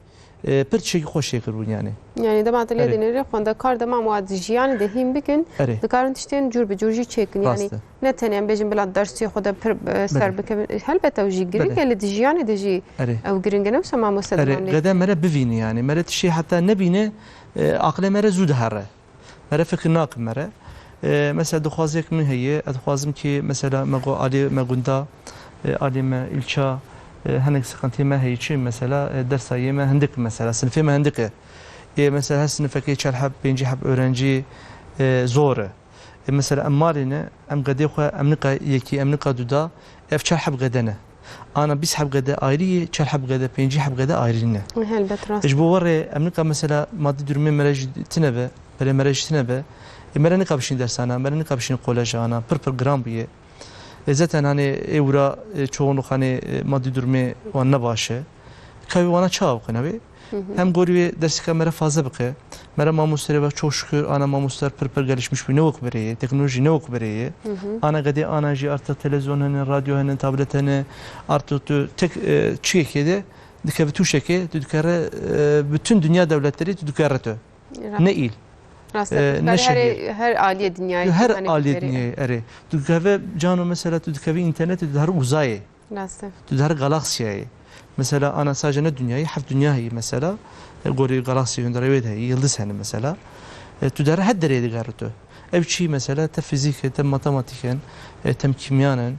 e, pir tiştekî xweş çêkiribûn yani. Yani dema te lê Erê. Dinêrê xwendekar dema wan di jiyanê de hîn bikin, Erê. Dikarin tiştên cûr bi cûr jî çêkin. Rast Yani e. Ne tenê em bêjin bila dersê xwe de pir, e, ser Belê. Bikevin. Helbet ew jî giring Belê. E, lê di jiyanê de jî Erê. Ew giring e. Ne wisa mamoste Erê. Dilan lê. Gede mere bivîne yani. Mere tiştê heta nebîne, e, aqilê mere zû dihere. Mere fikir nakim mere. E, mesela dixwazek min heye, ez dixwazim ki mesela me go alê me gunda, e, alê me ilça, e, hinek sıkıntı me heye çi mesela, e, dersa yê me hindik mesela, sinifê me hindik e. E, mesela her sinifekê çar heb, pêncî heb öğrenci, e, zor e. E, mesela em malê ne, em gedê xwe, em nika yekî, em nika duda, ev çar heb gede ne. Ana bîst heb gede ayrî ye, çar heb gede, pêncî heb gede ayrî ne. Helbet rast. Ji bo werê em nika mesela madî durumê mere jî tine be, berê mere jî tine be. E, mere nika bişîn dersana, mere nika bişîn kolejana, pir pir giran bûye. E, zaten hani ê wira, e, çoğunluk hani, e, madî durumê wan ne baş e. Ka wê wana çawa bikin ew ê? Hı hı. Hem gorî wê dersika mere faze bike. Mere mamosterê ve çok şükür ana mamoster pir pir gelişmiş bû. Ne wek berê ye, teknoloji ne wek berê ye. Hı hı. Ana gedê ana jî artık televizyon hene, radyo hene, tablet hene. Artık tu tek, e, çiyekê de dikeve tuşekê, tu dikere, e, bütün dünya devletleri tu dikere tu. Ra- Ne îl. Rast E, e, tu ne dikarî şehir. Her, her aliyê dinyayê Her tu, hani aliyê dikarî. Dinyayê, erê. Tu dikeve cano mesela tu dikeve internetê tu her uzayê. Rast e. Tu di her galaksiyayê. Mesela ana sadece ne dünyayê, heft dünya heye mesela. E, gorî galaksiya hundirê wê de heye, yıldız hene mesela. E, tu di her, her derê digere tu. Ev çi mesela, te fizîk e, te matematîk in, e, tem kîmyan in.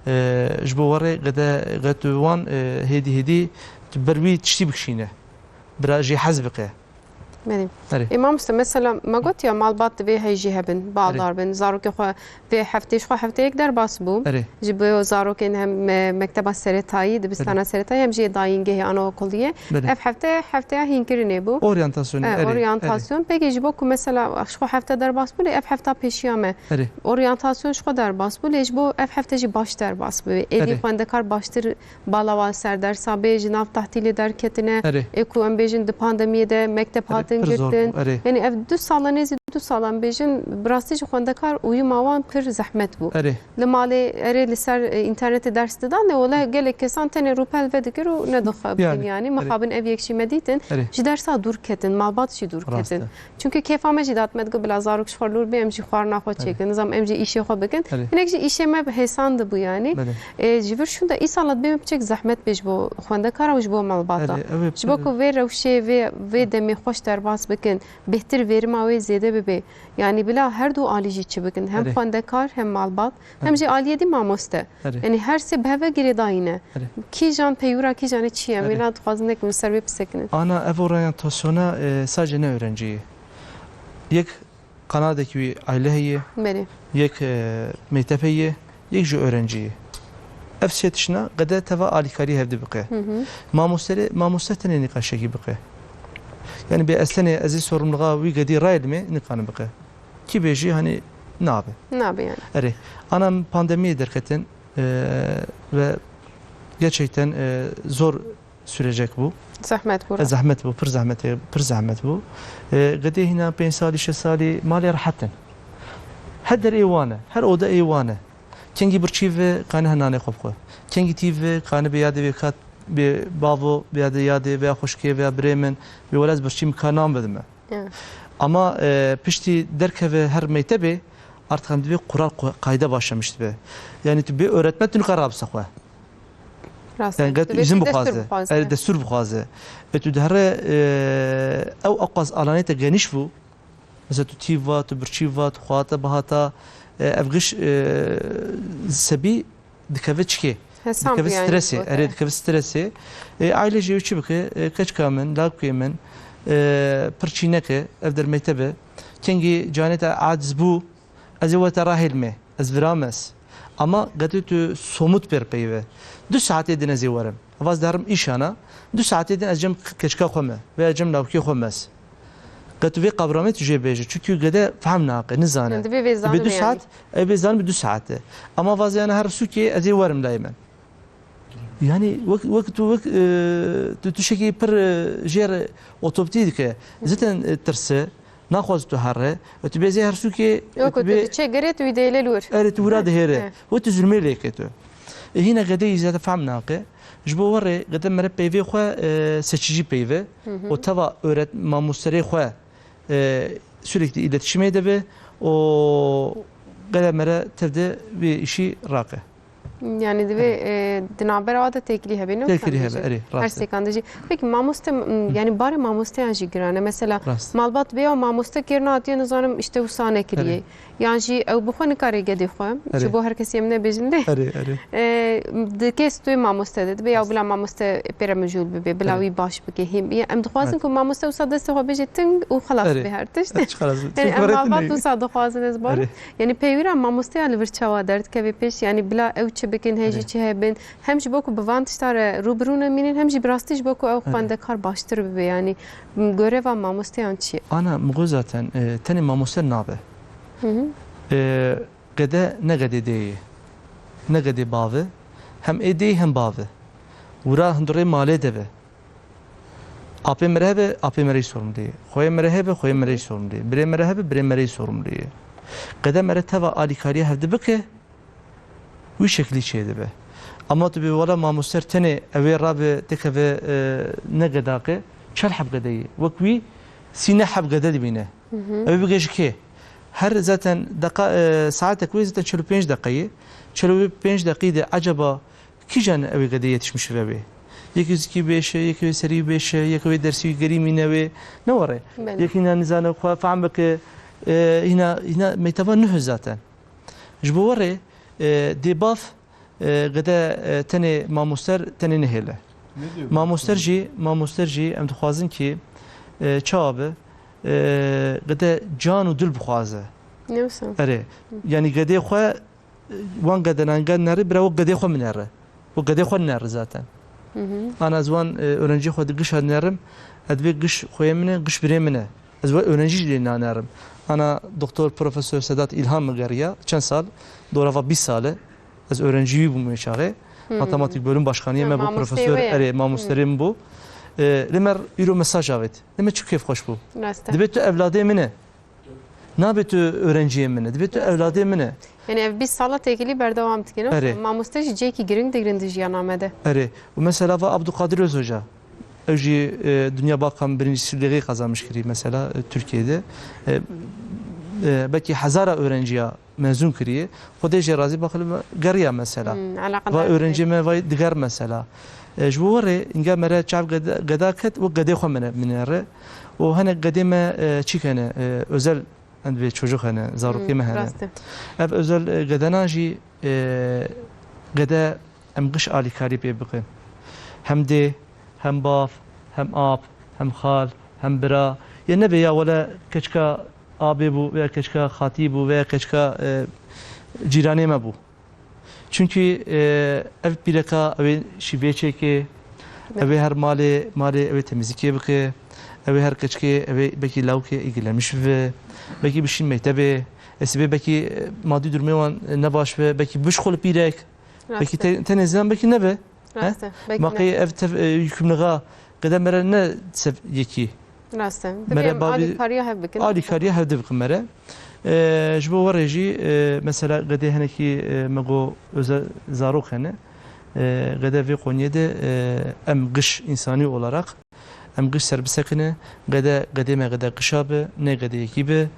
E, ji bo werê gede, gede tu wan, e, hêdî hêdî Tu ber wî tiştî bikişîne. Bira jê hez bike. Belê. Erê. Ê, mamoste, mesela me got ya malbat divê hey jî hebin, baldar bin. Zarokê xwe vê heftê ji xwe hefteyek derbas bû. Erê. Ji bo zarokên hem, e, mekteba seretayî, dibistana seretayî hem jî dayîngehê anaokuliyê. Belê. Ev hefte, hefteya hînkirinê bû. Oryantasyonê, E, erê, oryantasyon. Pekî ji bo ku mesela ji xwe hefte derbas bû, lê ev hefta pêşiya me. Erê. Oryantasyon ji xwe derbas bû, lê ji bo ev hefte jî baş derbas bibe. Êdî Erê. xwendekar baştir bala wan ser dersa bê, ji nav tehtîlê derketine. Erê. Ê ku em bêjin di pandemiyê de mekteb Erê, hatin pir zor girtin. bû, erê. Yanî ev du sala, nêzî du sala em bêjin, bi rastî ji xwendekar û yuma wan pir zehmet bû. Erê. Li malê erê li ser, e, înternetê ders didan, lê wele gelek kesan tenê rûpel vedikir û nedixwebin Yani, yanî. erê. Mixabin ev yek jî me dîtin. Erê. Ji dersa dûr ketin, malbat jî dûr Rast ketin. e. Çunke kêfa me jî dihat me digot bila zarok ji xwe lûr bê, em jî xwarina xwe Belê. çêkin, nizam em jî îşê xwe bikin. Belê. Hinek jî îşê me bi hêsan dibû yanî. Belê. Ê, ji vir şûnde îsala dibê me piçek zehmet bê ji bo xwendekar û ji bo malbata. Erê, ew ê Ji bo pir- ku vê rewşê, vê, vê demê xweş derbas bikin, bêhtir verima wê zêde bibe. Yanî bila her du alî jî çi bikin. Hem Erê. xwendekar hem malbat, hem Erê. jî aliyê dî mamoste. Erê. Yanî her sê bi hev ve girêdayî ne. Erê. Kîjan peywira kîjanê çi ye? Em Erê. wêna dixwazin nekin li ser wê bisekinin. Ana ev oryantasyona, e, sadece ne öğrenciyi. Yek kanadekî wî aile heye, Belê. yek, e, mektep heye, yek jî öğrenciyi. Ev sê tiştna qede teva alîkarî hevdi bike. Hı hı. Mamostere, mamoste tenê nika şekî bike. Yani bê ez tenê ez ê sorumluluğa wî gedî rayelime nikane bike. Kî bêjî hani nabe. Nabe yani. Erê. Ana pandemiyê derketin, e, ve gerçekten, e, zor sürecek bû. Zehmet bû. E, zehmet bû, pir zehmet, pir zehmet bû. E, gedê hîna pênc salî, şeş salî malê rehet in. Her der ê wan e, her oda ê wan e. Kengî birçî ve kane hinanê xwe bixwe. Kengî tî ve kane bê yadê vê kat, bê bavo, bê yadê yadê, veya xwişkê, veya birê min, bê wela ez birçî min ka nan bidime. Ya. Ama, e, piştî derkeve her mektebê, artık em divê kural ku-, qayde başlamiş dibe. Yani tu bê öğretmen tu nikare rabise xwe. Rast Yani e. qet Tu bê îzin tu destûr bixwaze. bixwaze. Erê, destûr bixwaze. E, tu dihere, e, ew aqaz alaniyete geniş bû. Mesela tu tîv va, tu birçî va, tu xwata bihata, e, ev giş, e, sebî dikeve çikê? Hesam Dikeve yani stresê. bu Erê, te. dikeve stresê. E, aile jê çi bike? E, keçika min, lawkê min, e, pir çîneke, ev der mektebe. Kengî canê te aciz bû, ez ê we te rahêlme, ez viram ez. Ama qetê tu somut pêr peyve. Du saetê din ez ê werim. Vaz derim îşana, du saetê din ez cem keçika xwe me, veya cem lawkê xwe me ez. Qet vê qavramê tu jê bêje. Çünkü gede fehm nake, nizane. Yani divê vê Divê zanibê du yani. saet, ev vê zanibê du saete. Ama vaz yani her sûkê ez ê werim layê min. Yani wek, wek tu, wek, e, tu tiştekî pir, e, jêr otoptî dike. Zaten, e, tirse, naxwaz tu herre. E, tu bêzê her sûkê, e, Yok, tu tu bê diçe gere tu dêle lûr. Erê, tu wira He, dihêre. he. Wê tu zulmê lê ke tu. E, hîna gedeyî zêde fehm nake. Ji bo werê gede mere peyvê xwe, e, seçici peyve. Hı hı. O teva öğret-, mamosterê xwe, e, sürekli iletişimê de be. O gede mere tevde vê işî rake. Yani divê, Erê. e, di navbera de têkilî hebe, ne Têkilî wisa hebe, dibêjin? erê, Her rast e. sêkan de jî. Peki mamoste, m, Hı. yani barê mamosteyan jî giran e. Mesela Rast. malbat vê ya mamoste kêr natiye nizanim işte wisa nekiriye. Erê. Yan jî ew bi xwe nikare gedê xwe. Erê. Ji bo her kesî em nebêjin de. Erê, erê. E, di kes tu mamoste de, divê ya Rast. bila mamoste pêre mijûl bibe, bila Erê. wî baş bike, hîm. Ya em dixwazin Evet. ku mamoste wisa destê xwe bêje ting û xelas Erê. be her tişt. Erê, çi xelas be. Yani Çi em xelas malbat ne? wisa dixwazin ez barim. Erê. Yani peywira mamosteya li vir çawa derdikeve pêş? Yani bila ew çi bikin, hê jî Erê. çi hebin? Hem ji bo ku bi van tişta re rû bi rû nemînin, hem jî bi rastî ji bo ku ew Erê. xwendekar baştir bibe. Yani m, göreva mamosteyan çi ye? Ana, min got zaten, e, tenê mamoste nabe. Hı hı. E, gede ne gedê dê ye. Ne gedê bav e. Hem ê dê hem bav e. Wira hundirê malê de be. Apê mere hebe, apê mere yî sorumlî. Xweyê mere hebe, xweyê mere yî sorumlî. Birê mere hebe, birê mere yî sorumlî. Qede mere teva alîkariya hevdi bike, wî şeklî çêdibe. Ama tu bê wela mamoster tenê ew ê rabe dikeve, e, ne gedaqe, çel heb gede yî. Wek wî sî ne heb gede dibîne. Hı hı. Ew ê bige ji kê? Her zaten deqa, e, saetek wê zaten çel û pênc deqe ye. Çel û pênc deqî de eceba Kîjan ew ê gedê yetişmiş ve wê? Yekê zikî bêşe, yekê wê serî bêşe, yekê wê dersî gerî mîne wê. Ne were. Belê. Yekî ne nizane xwe fehm bike, e, hîna, hîna mekteba nuh zaten. Ji bo werê, e, dê bav, e, gede, e, tenê mamoster, tenê nihêle. Ne diyor? Mamoster jî, mamoster jî em dixwazin ki, e, çawa be, e, gede can û dil bixwaze. Ne wisa? Erê. Hı. Yani gedê xwe, e, wan gedenan gel neri, bira wek gedê xwe mineri. Wek gedê xwe neri zaten. Hı hı. Ana ez wan, e, öğrenciye xwe di gişa nerim, ez dibê giş xweyê min e, giş birê min e. Ez wek öğrenci jî lê nanerim. Ana Doktor Profesör Sedat İlhan mi geriya, çend sal, dora va bîst sal e. Ez öğrencî wî bûm wê çaxê. Hmm. Matematik bölüm başkaniyê me bû, profesör, erê, mamosterê min bû. E, lê me îro mesaj avêt. Lê me çi kêfxweş bû. Rast e. Dibê tu evladê min e. Nabê tu öğrenciyê min e. Dibê tu evladê min e. Yani ev bîst sala têkilî berdewam dikin. Erê. Mamoste jî cihekî giring digrin di jiyana me de. Erê. Û mesela va Abdülkadir Öz Hoca. Ew jî, e, Dünya Balkan birincisi ligi kazanmış kirî mesela, e, Türkiye'de. E, e, belkî hezara öğrenciya mezûn kiriye. Xwedê jê razî be, xwe geriya mesela. Hmm, eleqedar. Va öğrenciyê me vay diger mesela. E, ji bo werê, inge mere çav geda, geda ket û gedê xwe mine, minere. Û hene gedê me, e, çi kene, e, özel, em dibê çocuk hene, zarokê me hene. Hmm, rast e. Ev özel, e, gedena jî, e, gede em giş alîkarî pê bikin. Hem dê, hem bav, hem ap, hem xal, hem bira. Yê nebe ya wele keçika abê bû veya keçika xatî bû veya keçika, e, cîranê me bû. Çünkü, e, ev pîreka ew ê şîvê çêkê, ew ê her malê, malê ew ê temizlikê bike, ew ê her keçikê, ew ê belkî lawkê ilgilenmiş bibe, belkî bişîn mektebê, esibê belkî, e, madî durumê wan ne baş be, belkî bişxwe li pîrek, belkî te-, tenê ziyan belkî nebe. Rast e. He? Belkî ne. Ma qey ev tev, e, yükümlülüğe qede mere ne sev yekî. Rast e. Mere bavî alîkariya hev bikin. Alîkariya hev dibikin mere. E, ji bo werê jî, e, mesela gedê henekî, e, me got özel zarok hene. E, gede vê qonyê de, e, em giş insanî olarak, em giş ser bisekine, gede, gedê me gede gişa be, ne gede yekî be.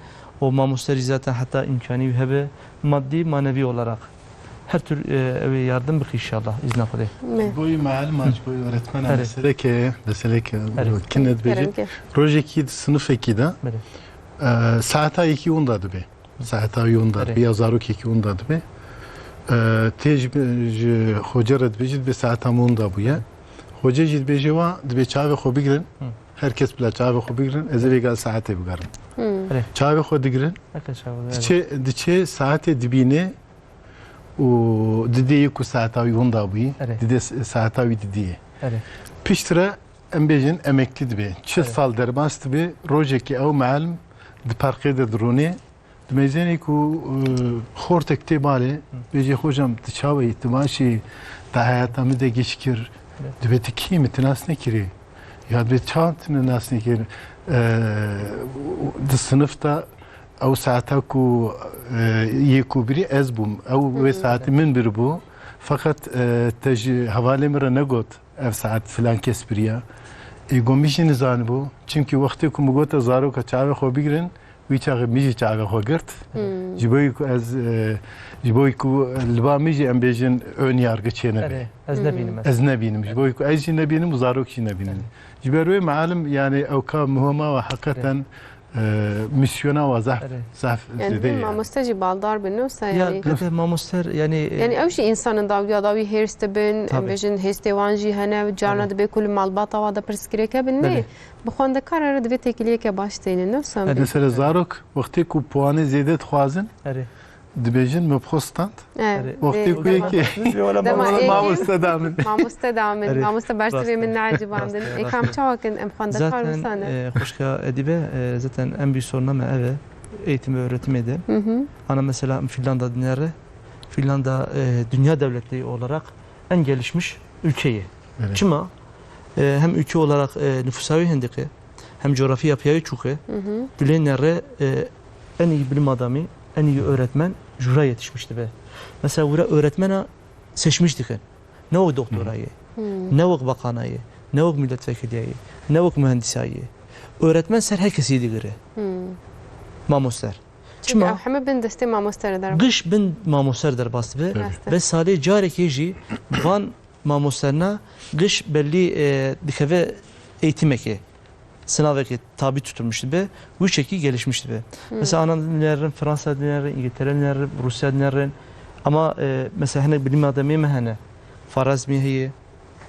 O mamoste jî zaten heta imkanî wî hebe, maddi, manevi olarak. Her tür, e, ew ê yardım bike inşallah, izna Xwedê. Me. Ji bo wî mealim a, ji bo wî öğretmena, erê, meseleke, meseleke, erê, kin dibêje. Kerem ke. Rojekî di sinifekî de, erê, e, saeta yekî winda dibe. Saeta wî winda dibe, erê, ya zarokekî winda dibe. E, tê ji, ji xoce re dibêje, dibe saeta min winda bûye. Erê. Xoce jî dibêje wa, dibe çavê xwe bigirin. Hı. Her kes bila çavê xwe bigirin, ez ê vêga saetê bigerim. Hı. Erê. Çavê xwe digirin. Diçe, diçe saetê dibîne. Û didê yê ku saeta wî winda bûyî, erê, didê s-, saeta wî didiyê. Erê. Piştre em bêjin emeklî dibe. Çil, erê, sal derbas dibe, rojekê ew mealim di parkê de dirûnê. Di meyzênê ku, e, xortek tê malê, hı, bêjê, "Hocam, tu çawa yî? Tu baş î? Te heyata min de giş kir." Erê. Dibe, "Tu kî yî, min tu nas nekirî?" Ya dibe, "Çawa tu nas nekir?" E, di sinif de Ew saeta ku, e, yê ku birî ez bûm. Ew wê, hı, saetî min biribû. Feqet, e, te ji hevalê min re negot, ev saet filan kes biriya. Ê, got, min jî nizanibû. Çimkî wextê ku min got, te zaroka çavê xwe bigirin, wî çaxê min jî çavê xwe girt. Hı. Ji bo ku ez, e, ji bo ku li ba min jî em bêjin ön yargı çênebe. Erê, ez, hı, nebînim ez. Ez nebînim. Ji bo ku ez jî nebînim û zarok jî nebînin. Erê. Ji ber wê mealim, yani, ew ka muhima we heqeten, erê, e, misyona wa zehf, erê, zehf, yani, zêde ye. Mamoste jî baldar bin, ne wisa, ya, yani. Gede mamoster, yani, e, yani ew jî insanin dawiya dawî hêrs dibin, em, tabii, bêjin hêstê wan jî hene, carna, tabii, dibe ku li malbata wa de pirsgirêk hebin, ne? Belê. Bi xwendekar re divê têkiliyeke baş têne, ne wisa. E, mesela zarok wextê ku puanê zêde dixwazin, erê, dibêjin, "Me bi xwe stand." E, erê. Wextê ku yekê, dema, dema êkê mamoste da min. Mamoste da min. Erê. Mamoste bersivê min neecibandin. Rast e, rast e. Ê kam çawa kin, em xwendekar wisa ne. Zaten, e, xwişka Edîbe, e, zaten en büyük soruna me ev e. Eğitim ve öğretimê de. Hı hı. Ana mesela em Finlanda dinere. Finlanda, e, dünya devleti olarak en gelişmiş ülke ye. Evet. Çima? E, hem ülke olarak, e, nüfusa wî hindik e, hem coğrafi yapıya wî çûk e. Hı hı. Tu lê nere, e, en iyi bilim adamı, en iyi öğretmen jura yetişmiş dibe. Mesela wira öğretmena seçmiş dikin. Ne wek doktora ye, hı, ne wek bakana ye, ne wek milletvekiliya ye, ne wek mühendisa ye. Öğretmen ser her kesî digire. Hı. Mamoster. Çima? Ew heme bin destê mamoste re derbas. Giş bin mamoste re derbas dibe. Tabii. Rast e. Ve salê carekê jî van mamosterna giş belli, e, dikeve eğitimekê, sınavekê tabi tutulmuş dibe, wî çekî gelişmiş dibe. Hmm. Mesela ana dinerin, Fransa dinerin, İngiltere dinerin, Rusya dinerin. Ama, e, mesela hinek bilim adamê me hene. Farazmi heye,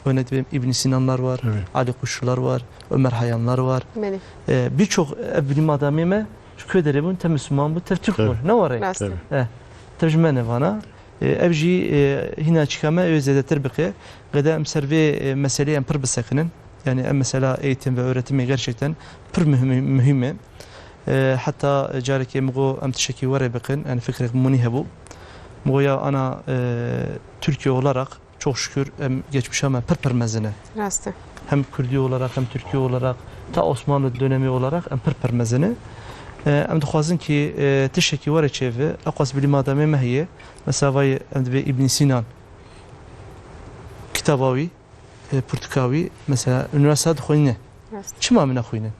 Örnek vereyim, İbn Sinanlar var, Evet. Ali Kuşçular var, Ömer Hayyamlar var. Belê. E, birçok ev bilim adamê me ji ku derê bûn, tev Müslüman bûn, tev Türk Tabii. bûn. Ne var? Rast e. Tabii. E, tev ji me ne vana. E, ev jî, e, hîna çika me ew zêdetir bike. Qede em ser vê, e, meseleyê em pir bisekinin. Yani em mesela eğitim ve öğretimê gerçekten pir mühim, mühim e. E, heta carekê min got em tiştekî were bikin, yani fikrek min hebû. Min got ya ana, e, Türkiye olarak çok şükür em geçmişa me pir pir mezin e. Rast e. Hem Kurdî olarak hem Türkiye olarak ta Osmanlı dönemi olarak em pir pir mezin e. E, em dixwazin ki, e, tiştekî were çêve, eqas bilim adamê me heye. Mesela vay em dibê İbn Sinan kitaba wî, e, pirtûka wî, mesela, unîversîte dixwîne. Rast. Çima min nexwîne?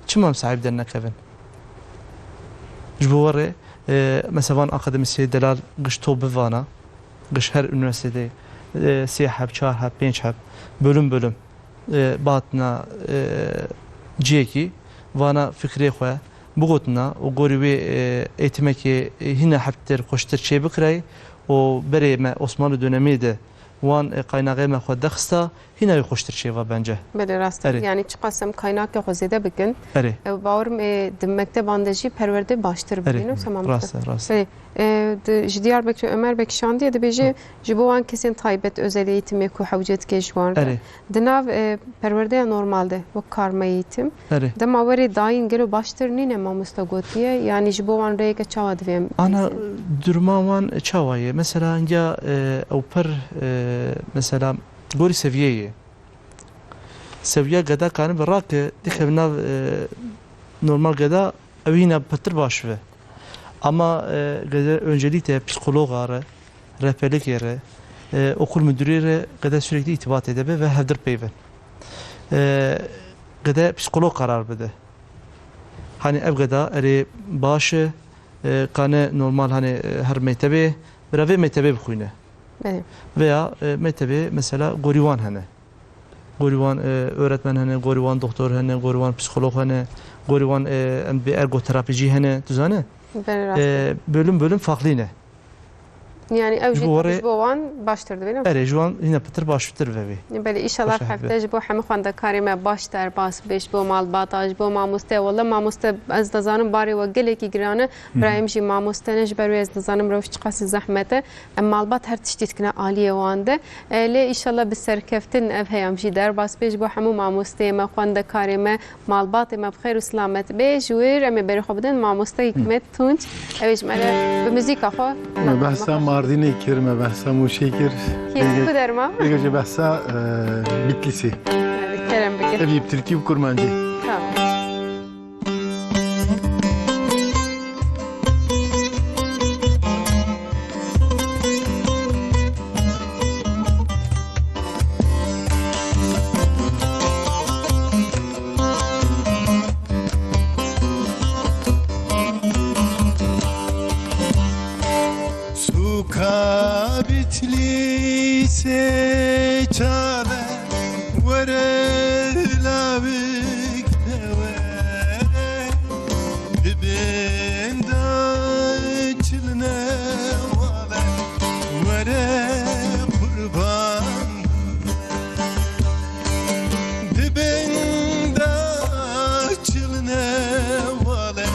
Çima em sahîb dernekevin? Ji bo werê, e, mesela, van akademîsyenê delal giş to bivana, giş her unîversîteyê, e, sê heb, çar heb, pênc heb, bölüm bölüm, e, bihatina, e, cihekî, vana fikrê xwe bigotina û gorî wê, e, eğitimekê, e, hîna hebtir xweştir çêbikirayî û berê me Osmanlı dönemê de wan, e, qaynaxê me xwe dexista, hîna wî xweştir çêva bence. Belê, rast e. Erê. Yani çiqas em kaynakê xwe zêde bikin, Erê. e, bawer me di mekteban de jî perwerde baştir Erê. bibînin. Tamam. Rast e, rast e. Belê. E, di, ji Diyarbekir Ömer Bek şandiye dibêje, Hı. ji bo wan kesên taybet özel eğitimê ku hewce dike ji wan re. Erê. Di nav, e, perwerdeya normal de, wek karma eğitim, Erê. dema werê dayîn gelo baştir nîne mamoste gotiye, yani ji bo wan rêyeke çawa divê em Ana, bînin? Duruma wan çawa ye? Mesela, ya, e, ew pir, e, mesela, gorî seviyeyê. Seviya geda kanibe rake, dikeve nav, e, normal geda, ew hîna pirtir baş be. Ama, e, gede öncelikle psikologa re, rehberlikê re, e, okul müdürü re gede sürekli irtibatê de be ve hevdir peyve. E, gede psikolog karar bide. Hani ev geda erê baş e, e, kane normal hani, e, her mektebê, bira vê mektebê bixwîne. Belê. Veya, e, mektebê mesela gorî wan hene. Gorî wan, e, öğretmen hene, gorî wan doktor hene, gorî wan psikolog hene, gorî wan, e, em dibê ergoterapîcî hene, tu zane? Belê, rast e. E, bölüm bölüm farklı ne. Yani ew Ji jî bo warê ji bo wan baştir dibe, ne? Erê, ji wan hîna pitir baştir vevê. Belê, înşallah Xweş hefte hebe. ji bo hemû xwendekarê me baş derbas be, ji bo malbata, ji bo mamoste. Wele mamoste, ez dizanim barê we gelekî giran e. Hı hı. Birayê min jî mamoste ne, ji ber wê ez dizanim rewş çiqasî zehmet e. Em malbat her tiştî dikine aliyê wan de. E, lê îşallah bi serkeftin ev heyam jî derbas bê ji bo hemû mamosteyê me, xwendekarê me, malbatê me bi xêr û silamet bê. Ji wir em ê berê xwe bidin mamoste Hikmet Tunç. Ew ê ji me re bi muzîka xwe Me behsa Mardînê kir, me behsa Mûşê kir. Kî Bêge-, ku derma? Bêge ji behsa, e, Bitlîsê. Kerem bike. Ev yê bi tirkî û kurmancî. Tamam. Sûka Bitlîsê çav e, were lawik de were, di bin de çil newale, were qurban. Di bin de çil newale,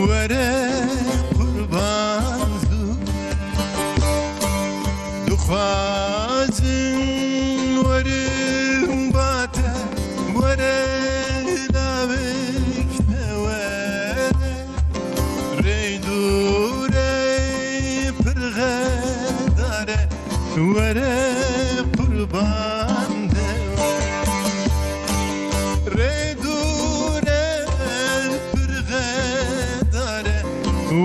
were qurban zû. Dixwazin werin bate, were lawik de were. Rê dûr e, pir xedar e, were qurban de were. Rê dûr e, pir xedar e,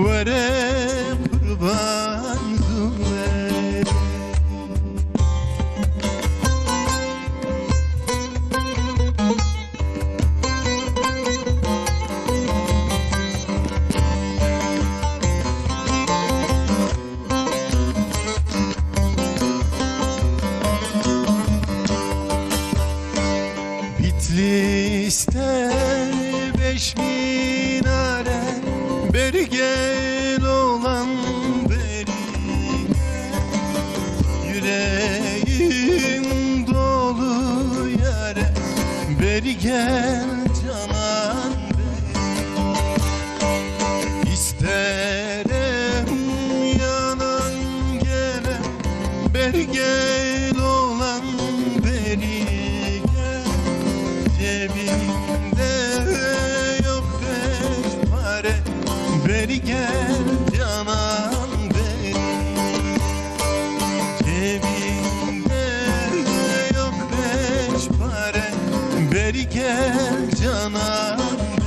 were qurban de were. Bitlîs te beş minare, bergel olan berî. Yüreğim dolu Beri gel canan beri. İsterim yanan gelen beri gel olan beri gel. Cebimde yok beş pare beri gel canan beri. Cebimde yok beş pare beri gel canan beri.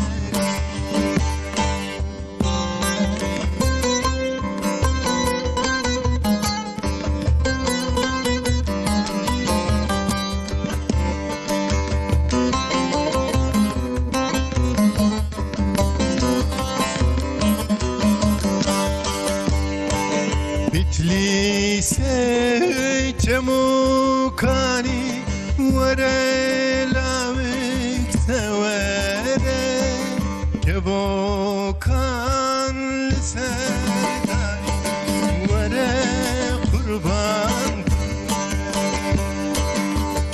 Bitlîsê Kemokanî were lawik te were. Kevokan li ser danî were qurban.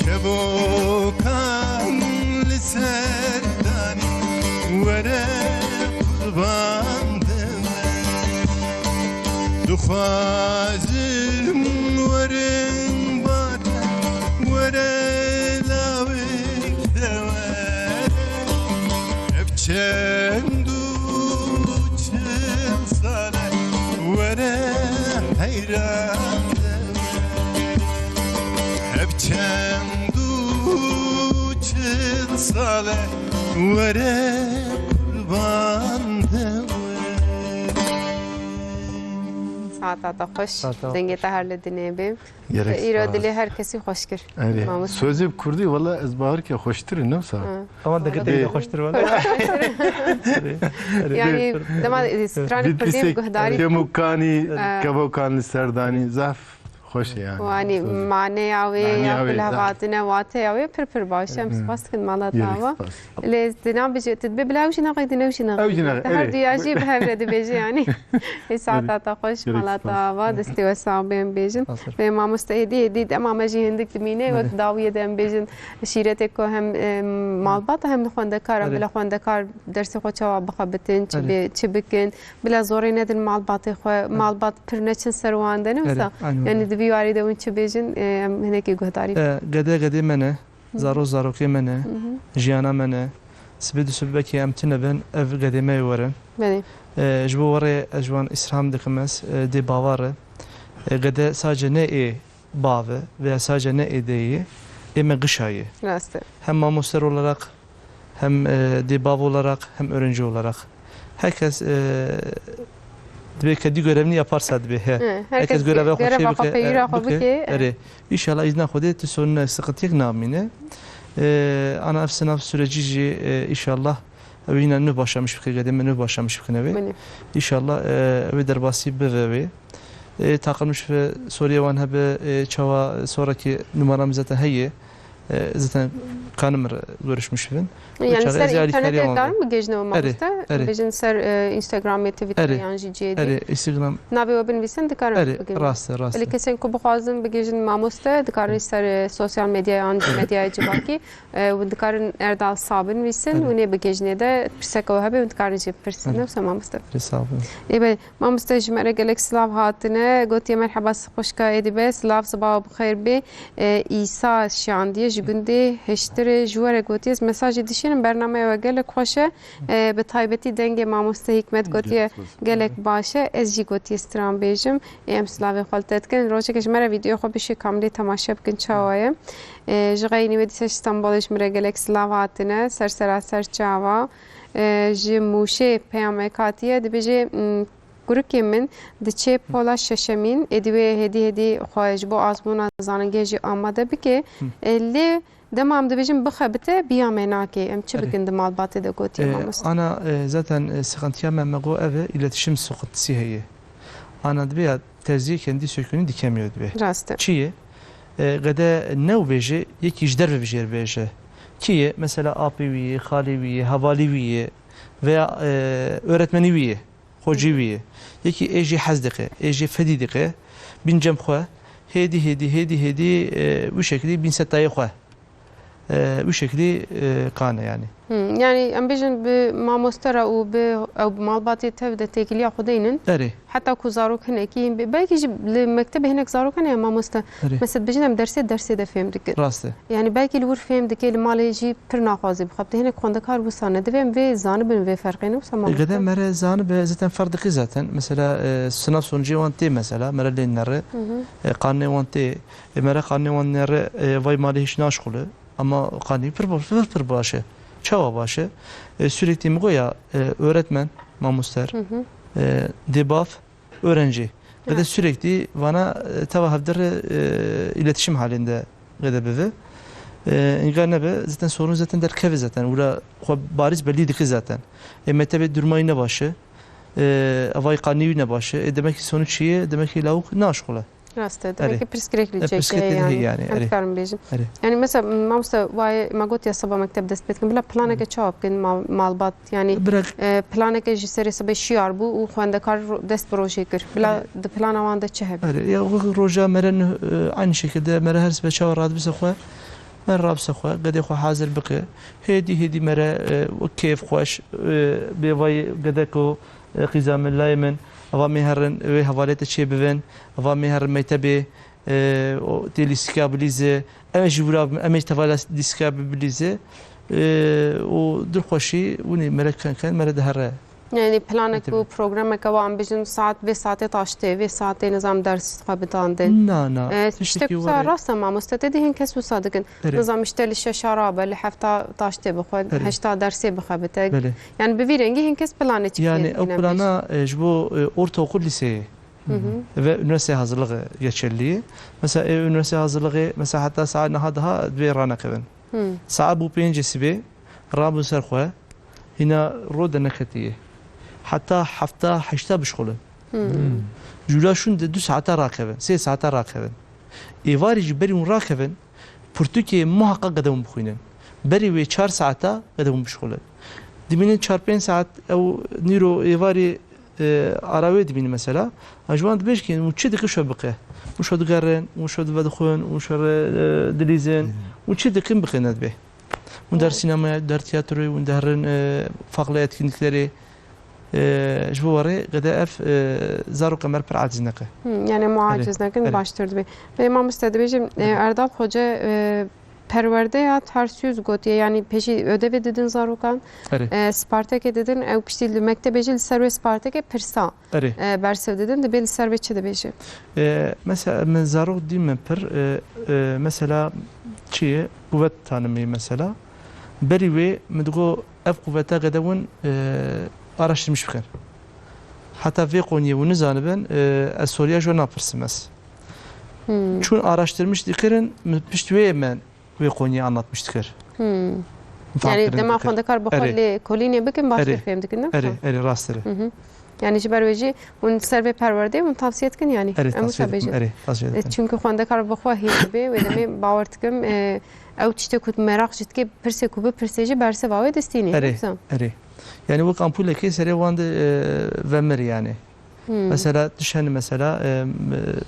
Kevokan li ser danî were qurban de were. Dixwazim werin bate were lawik de were. Ev çend û çil sal e were heyran de were. Ev çend û çil sal e were qurban de were. Saeta te xweş. Saeta xweş. Dengê te her li dinê be. Gerek Îro spas. Dilê her kesî xweş kir. Erê. Mamoste. Sözê bi kurdî, wela ez bawer ke xweştir e, ne wisa? Hı. Ama dengê te Erê. Xweştir wela. Erê, erê. Yani, dema, e, stranê kurdî guhdarî. Kemokanî, Erê. Kevokan li ser danî, zaf xweş e yani. Wanî, sözê. Maneya wê, maneya ya wê, ku li hev hatine, wateya wê pir pir baş e. Em spas dikin mala te ava. Gerek spas. Lê ez dina bijî, tu dibê bila ew jî naxek dine ew jî naxek. Ew jî naxek, erê. Her du ya jî bi hev re dibêje yanî. Ê saeta te xweş, mala te ava, destê we sax bên bêjin. Vê mamoste êdî, êdî dema me jî hindik dimîne, wek dawiyê de em bêjin, şîretê ku hem, em, malbat hem xwendekar, em bila xwendekar dersê xwe çawa bixebitin, çi bê, çi bikin, bila zorê nedin malbatê xwe, malbat pir neçin ser wan de, ne wisa? Yanî di vî warî de hûn çi bêjin, em hinekî guhdarî. E, gede gedê me ne. Zaro zarokê me ne, jiyana me ne. Sibê du sibê belkî em tune bin, ev gedê me yê werin. Belê. E, ji bo werê ez ji wan îstirham dikim ez, e, dê bawer e. E, gede sadece ne ê bav e veya sadece ne ê deyê, ê me gişa ye. Rast e. Hem mamoster olarak, hem, e, dê bav olarak, hem öğrenci olarak. Herkes, e, dibê kedî görevini yaparsa dibê, he. He, herkes herkes gö-, göreve xwe çê bike, e, peyra xwe bike, bike, e. Erê. Înşallah îzna Xwedê tu sorun, e, sıkıntıyek namîne. E, ana ev sınav süreci jî, e, înşallah ew yine nû başlamış bike, gedê me nû başlamış bikin ev ê. Belê. Înşallah, e, ew ê derbasî bive wê. E, taqim ji soriyê wan hebe, e, çawa sonraki numara min zaten heye. E, zaten kanim re görüşmüş bin. Yani ser internetê karin bigihîjin we mamoste? Erê, erê. Bêjin ser, e, Instagramê, Twitterê yan jî cihê dî. Erê, Instagram. Navê we binivîsin, dikarin bigihîjin. Erê, rast e, rast e. Lê kesên ku bixwazin bigihîjin mamoste, dikarin ser, e, sosyal medya yan jî medyaya civakî, e, hûn dikarin Erdal Sa binivîsin, hûn ê bigihîjinê de pirseke we hebe, hûn dikarin jî bipirsin. Erê. Ne wisa mamoste? Erê, sağ olun. Ê be, Mamoste, ji me re gelek silav hatine. Gotiye, merheba xwişka êdî be, silav sibawa bi xêr bê. E, Îsa şiyandiye ji gundê Hiştirê ji we re gotiye, ez mesajê dişînim, bernameya we gelek xweş e. E, bi taybetî dengê mamoste Hikmet gotiye gelek baş e. Ez jî gotiye stran bêjim. Ê, em silavê xwe li te dikin. Rojeke ji me re vîdeoya xwe bişê kamilê temaşe bikin çawa ye. E, ji Xeynî wê dîsa ji Stenbolê ji min re gelek silav hatine. Ser sera ser çava. E, ji Mûşê peyamek hatiye, dibêje, m, Kurikê min diçe pola şeşemîn, êdî wê hêdî hêdî xwe ji bo azmûna zanîngehê jî amade bike. Hı. E, lê dema em dibêjin bixebite, biya me nake. Em çi bikin di malbatê de gotiye mamoste? Ana, e, zaten, e, sıkıntıya me, me got ev e, iletişim sıkıntısı heye. Ana dibê ya teziyê kendi sökünü dikemiyor dibê. Rast e. Çi ye? E, gede new bêje, yekî ji derve bijêr bêje. Kî ye? Mesela apê wî ye, xalê wî ye, hevalê wî ye veya, e, öğretmenî wî ye. Xocî wî ye. Yekî ê jî hez dike, ê jî fedî dike, bîn cem xwe, hêdî, hêdî, hêdî, hêdî, e, wî şekilî bîn setayê xwe. E, wî şeklî, e, qane yani. Hmm, yani em bêjin bi mamoste re û bi ew bi malbatê tev de têkiliya xwe deynin. Erê. Heta ku zarok hinekî hîn bê. Belkî jî li mektebê hinek zarok hene ya mamoste. Erê. Mesela dibêjin em dersê dersê de fêm dikin. Rast e. Yani belkî li wir fêm dike, li malê jî pir naxwaze bixebite. Hinek xwendekar wisa ne. Divê em vê zanibin, vê ferqê ne wisa mamoste. Gede mere zanibe zaten ferq dike zaten. Mesela, e, sınav sonucê wan tê mesela. Mere lê nere. Hı hı. E, qanê wan tê. E, mere qanê wan nere, e, vay malê hiç naşxule. Ama qanî pir, pir, pir baş e. Çawa baş e? E, sürekli mi goya, e, öğretmen, mamoster, Hı hı. e, dê bav, öğrenci. Ve de Evet. sürekli vana, e, tava hevdir, e, iletişim halinde gede bivi. E, inga nebe zaten sorun zaten derkeve zaten. Ura xwe bariz belli dike zaten. E, mektebê durmayı ne baş e. E, avay qanî ne baş e. E, demek ki sonuç çi ye? Demek ki lavuk naşxule. Rast e. Demek Erê. ki pirsgirêk li E, cihekî pirsgirêk heye de heye yani. yani, Em erê. dikarin bêjin. Erê. Yani mesela mamoste wayê me got ya seba mekteb dest pê dikin. Bila planeke çawa bikin mal, malbat? Yani Bira e, planeke ji serê sibê şiyar bû û xwendekar ro- dest bi rojê kir. Bila Erê. di plana wan de çi hebe? Erê. Ya wek roja mere nuh, e, aynı şekilde mere her sibe çawa radibise xwe. Mere rabise xwe, gedê xwe hazir bike. Hêdî hêdî mere, e, wek kêf xweş, e, bê vay gedeko, e, qîza min layê min. Ava mê herin, wê hevalê te çê bivin. Ava mê herin mektebê, e, o tê lîstika bilîze. Em ê ji wira bibin, em ê ji teva lîstika bibilîze. E, û dilxweşî winî mere ken ken, mere dihere. Yani planek Tabii. û programeke wan bijin saet vê saetê taştê, vê saetê nizam ders xwe bidandin. Na, na. E, Tiştekî tiştek wisa were. rast e mamoste, te dî hin kes wisa dikin. Erê. Nizam işte li şeşa rabe, li hefta taştê bixwe, Erê. heşta dersê bixebite. Belê. Yani bi vî rengî hin kes planê çi Yani ew plana, e, ji bo, e, ortaokul lîseyê Hı hı. ve üniversite hazırlığı geçerliyê. Mesela, e, üniversite hazırlığı, mesela, hatta saet niha daha divê ranekevin. Hı. Saet bû pêncê sibê, rabûn ser xwe, hîna ro de neketiye. Heta hefta heşta bişxulin. Hı. Jûla şûn de du saeta rakevin, sê saeta rakevin. Êvarî jî berî hûn rakevin, pirtûkê muhaqqaq gede hûn bixwînin. Berî wê çar saeta gede hûn bişxulin. Dimînin çar pênc saet ew nîro êvarî, e, ara wê dimînin mesela. Ha, ji wan dibêjkin, hûn çi dikin şo bike. Hûn şo digerin, hûn şo divedixwin, hûn şo re, e, dilîzin. Hı. Hûn çi dikin bike nedibê. Hûn der Evet. sînemaya, der tiyatroyê, hûn derin, e, farklı etkinliklerê. E, ji bo warê gede ev, e, zaroka me re pir aciz neke. Hı, yani em Erê. aciz nekin Erê. baştir dibe. Ve mamoste dibêjim, e, Erê. Erdal Hoca, e, perwerdeya Tarsiyuz gotiye, yani pêşî ödevê didin zarokan, Erê. e, spartekê didin, ew piştî li mektebê jî li ser wê spartekê pirsa, Erê. e, bersiv didin, dibê li ser wê çi dibêje? E, mesela min zarok dî min pir, e, e, mesela çi ye? Quvet tanimî mesela. Berî wê min digo ev quveta gede win, e, araştirmiş bikin. Heta vê qoniyê hûn nizanibin, e, ez soriya ji we napirsim ez. Hmm. Çûn araştirmiş dikirin, min pişt wê me wê qoniyê anlatmiş dikir. Hmm. Fam Yani kirin dema dikir. xwendekar bi xwe Erê. lê kolînê bikin, baştir Erê. fêm dikin, ne Erê, wisa? erê, rast erê. Hı hı. Yani ji ber wê jî hûn ser vê perwerdeyê hûn tavsiye dikin yani. Erê, Em wisa tavsiye dikim, bêjin. erê, tavsiye E, dikim. Çünkü xwendekar bi xwe hê dibe, wê demê bawer dikim, e, ew tiştê ku meraq ji dikê pirsê ku bipirsê jî bersiva wê distînê, Erê, wisa? erê. Yani wek ampulekê serê wan de, e, vemir yani. Hmm. Mesela, tişt hene mesela, e, e,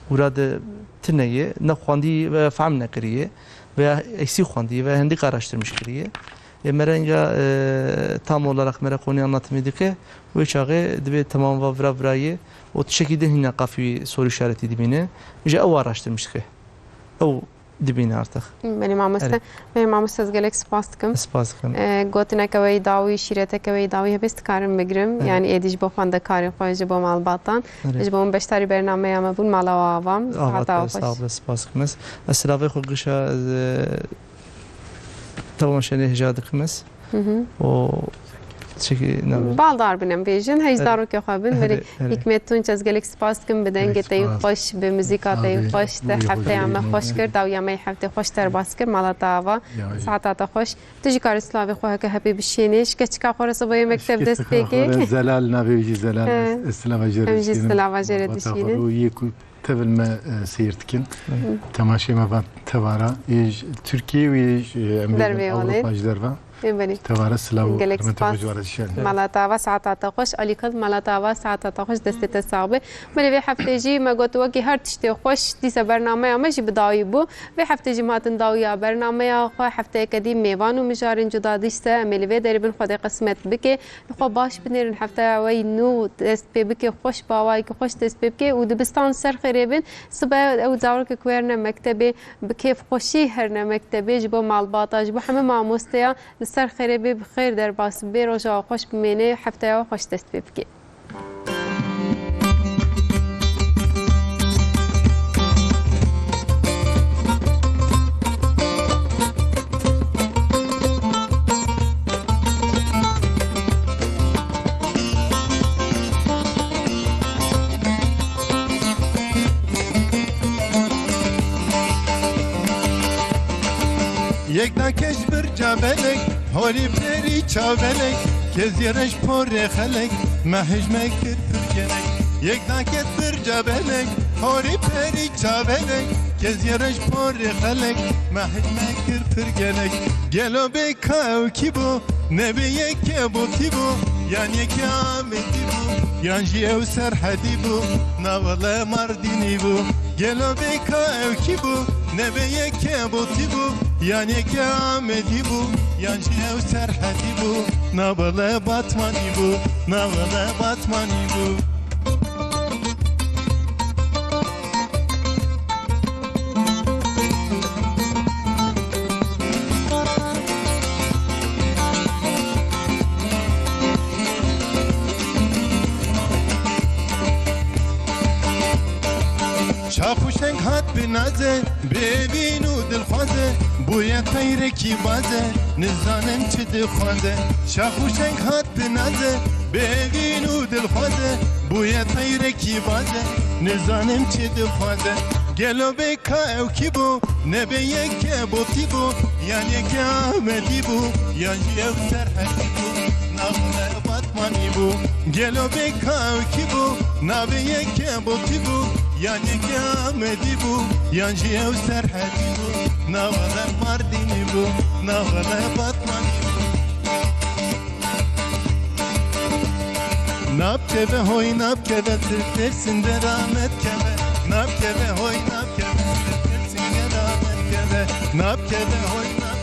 wira de tine ye, ne xwendî ve fehm nekiriye veya eksik xwendî ve hindik araştirmiş kiriye. E, me re inga, e, tam olarak me re konuyu anlatımı dike, wê çaxê divê tamam va vira vira ye, o tiştekî din hîna qafî soru işareti dibîne. Ji ew araştirmiş dike. Ew dibîne artık. Belê mamoste. Erê. Belê mamoste, ez gelek spas dikim. Ez spas dikim. E, gotineke wê dawî, şîreteke wê dawî hebe ez dikarim bigrim. Erê. Yani êdî ji bo xwendekarên xwe, ji bo malbatan. Erê. Ji bo min beşdarî bernameya me bûn, mala we ava. Ava Hata te, xweş. Sağ ol, spas dikim ez. Ez silavê xwe gişa, ez, e, temaşenê hêja dikim ez. Hı hı. O çekî ne Baldar bin em bêjin, hej Erê. zarokê xwe bin. Erê, Berê erê. Hikmet Tunç, ez gelek spas dikim, bi dengê Gelek te yê spas. xweş, bi muzîka te yê Sağ ol. xweş, te Buyur, heftê ya me buyur. xweş kir, dawiya me yê heftê xweş derbas kir, mala te ava, Ya, ya. saeta te xweş. Tu jî karî silavê xwe heke hepê bişênê, ji keçika xwe re sibê mekteb dest pê ke. Zelal navê wî jî Zelal. He. Ez, ez silava jê re Em jî dişînim. silava jê re Malbata xwe dişînin. û yê ku tevil me, e, seyir dikin. Hı. Temaşê me van tevara, yê ji Tirkiye û yê ji, e, em bêjin Dervê Ewropa welêt. ji derve. Ê belê. Tevare silav û Gelek hurmetê spas. Xwe ji we re dişînin. Mala te ava, saeta te xweş. Alî Kil, mala te ava, saeta te xweş, destê te sax be. Belê vê heftê jî me got wekî her tiştê xweş, dîsa bernameya me jî bi dawî bû. Vê heftê jî me hatin dawiya bernameya xwe. Hefteyeke dî mêvan û mijarên cuda dîse em ê li vê derê bin, Xwedê qismet bike. Li xwe baş binêrin, hefteya we yî nû dest pê bike, xweş bi awayekî xweş dest pê bike û dibistan ser xêrê bin. Sibe ew zarokek werne mektebê, bi kêfxweşî herine mektebê, ji bo malbata, ji bo hemî mamosteya li ser xêrê bê, bi xêr derbas bê, roja xweş bimêne, hefteya xweş dest pê bike. Yek da keş birca belek, horî perî çavelek, kezî reş porê xelek, me hej me kir pir gelek. Yek da ket birca belek, horî perî çavelek, kezî reş porê xelek, me hej me kir pir gelek. Gelo bê ka ew kî bû, nebê yeke Botî bû, yan yeke Amedî bû, yan jî ew Serhedî bû, na wele Mardînî bû. Gelo bê ka ew kî bû, nebê yeke Botî bû, yan yeke Amedî bû, yan jî ew Serhedî bû, na wele Batmanî bû, na wele Batmanî bû. Çaxuşeng hat bi naze, bêvîn û dilxwaze, bûye teyrekî baze, nizanim çi dixwaze. Çaxuşeng hat bi naze, bêvîn û dilxwaze, bûye teyrekî baze, nizanim çi dixwaze. Gelo bê ka ew kî bû, nebê yeke Botî bû, yan yeke Amedî bû, yan jî ew Serhedî bû, navê Batmanî bû. Gelo bê ka ew kî bû, navê yeke Botî bû, yan yeke Amedî bû, yan jî ew Serhedî bû, navê Mardînî bû, navê Batmanî bû. Nabkeve hoy nabkeve, Tirk Dêrsim dera me dikeve. Nabkeve hoy nabkeve, Tirk Dêrsim dera me dikeve. Nabkeve hoy nabkeve.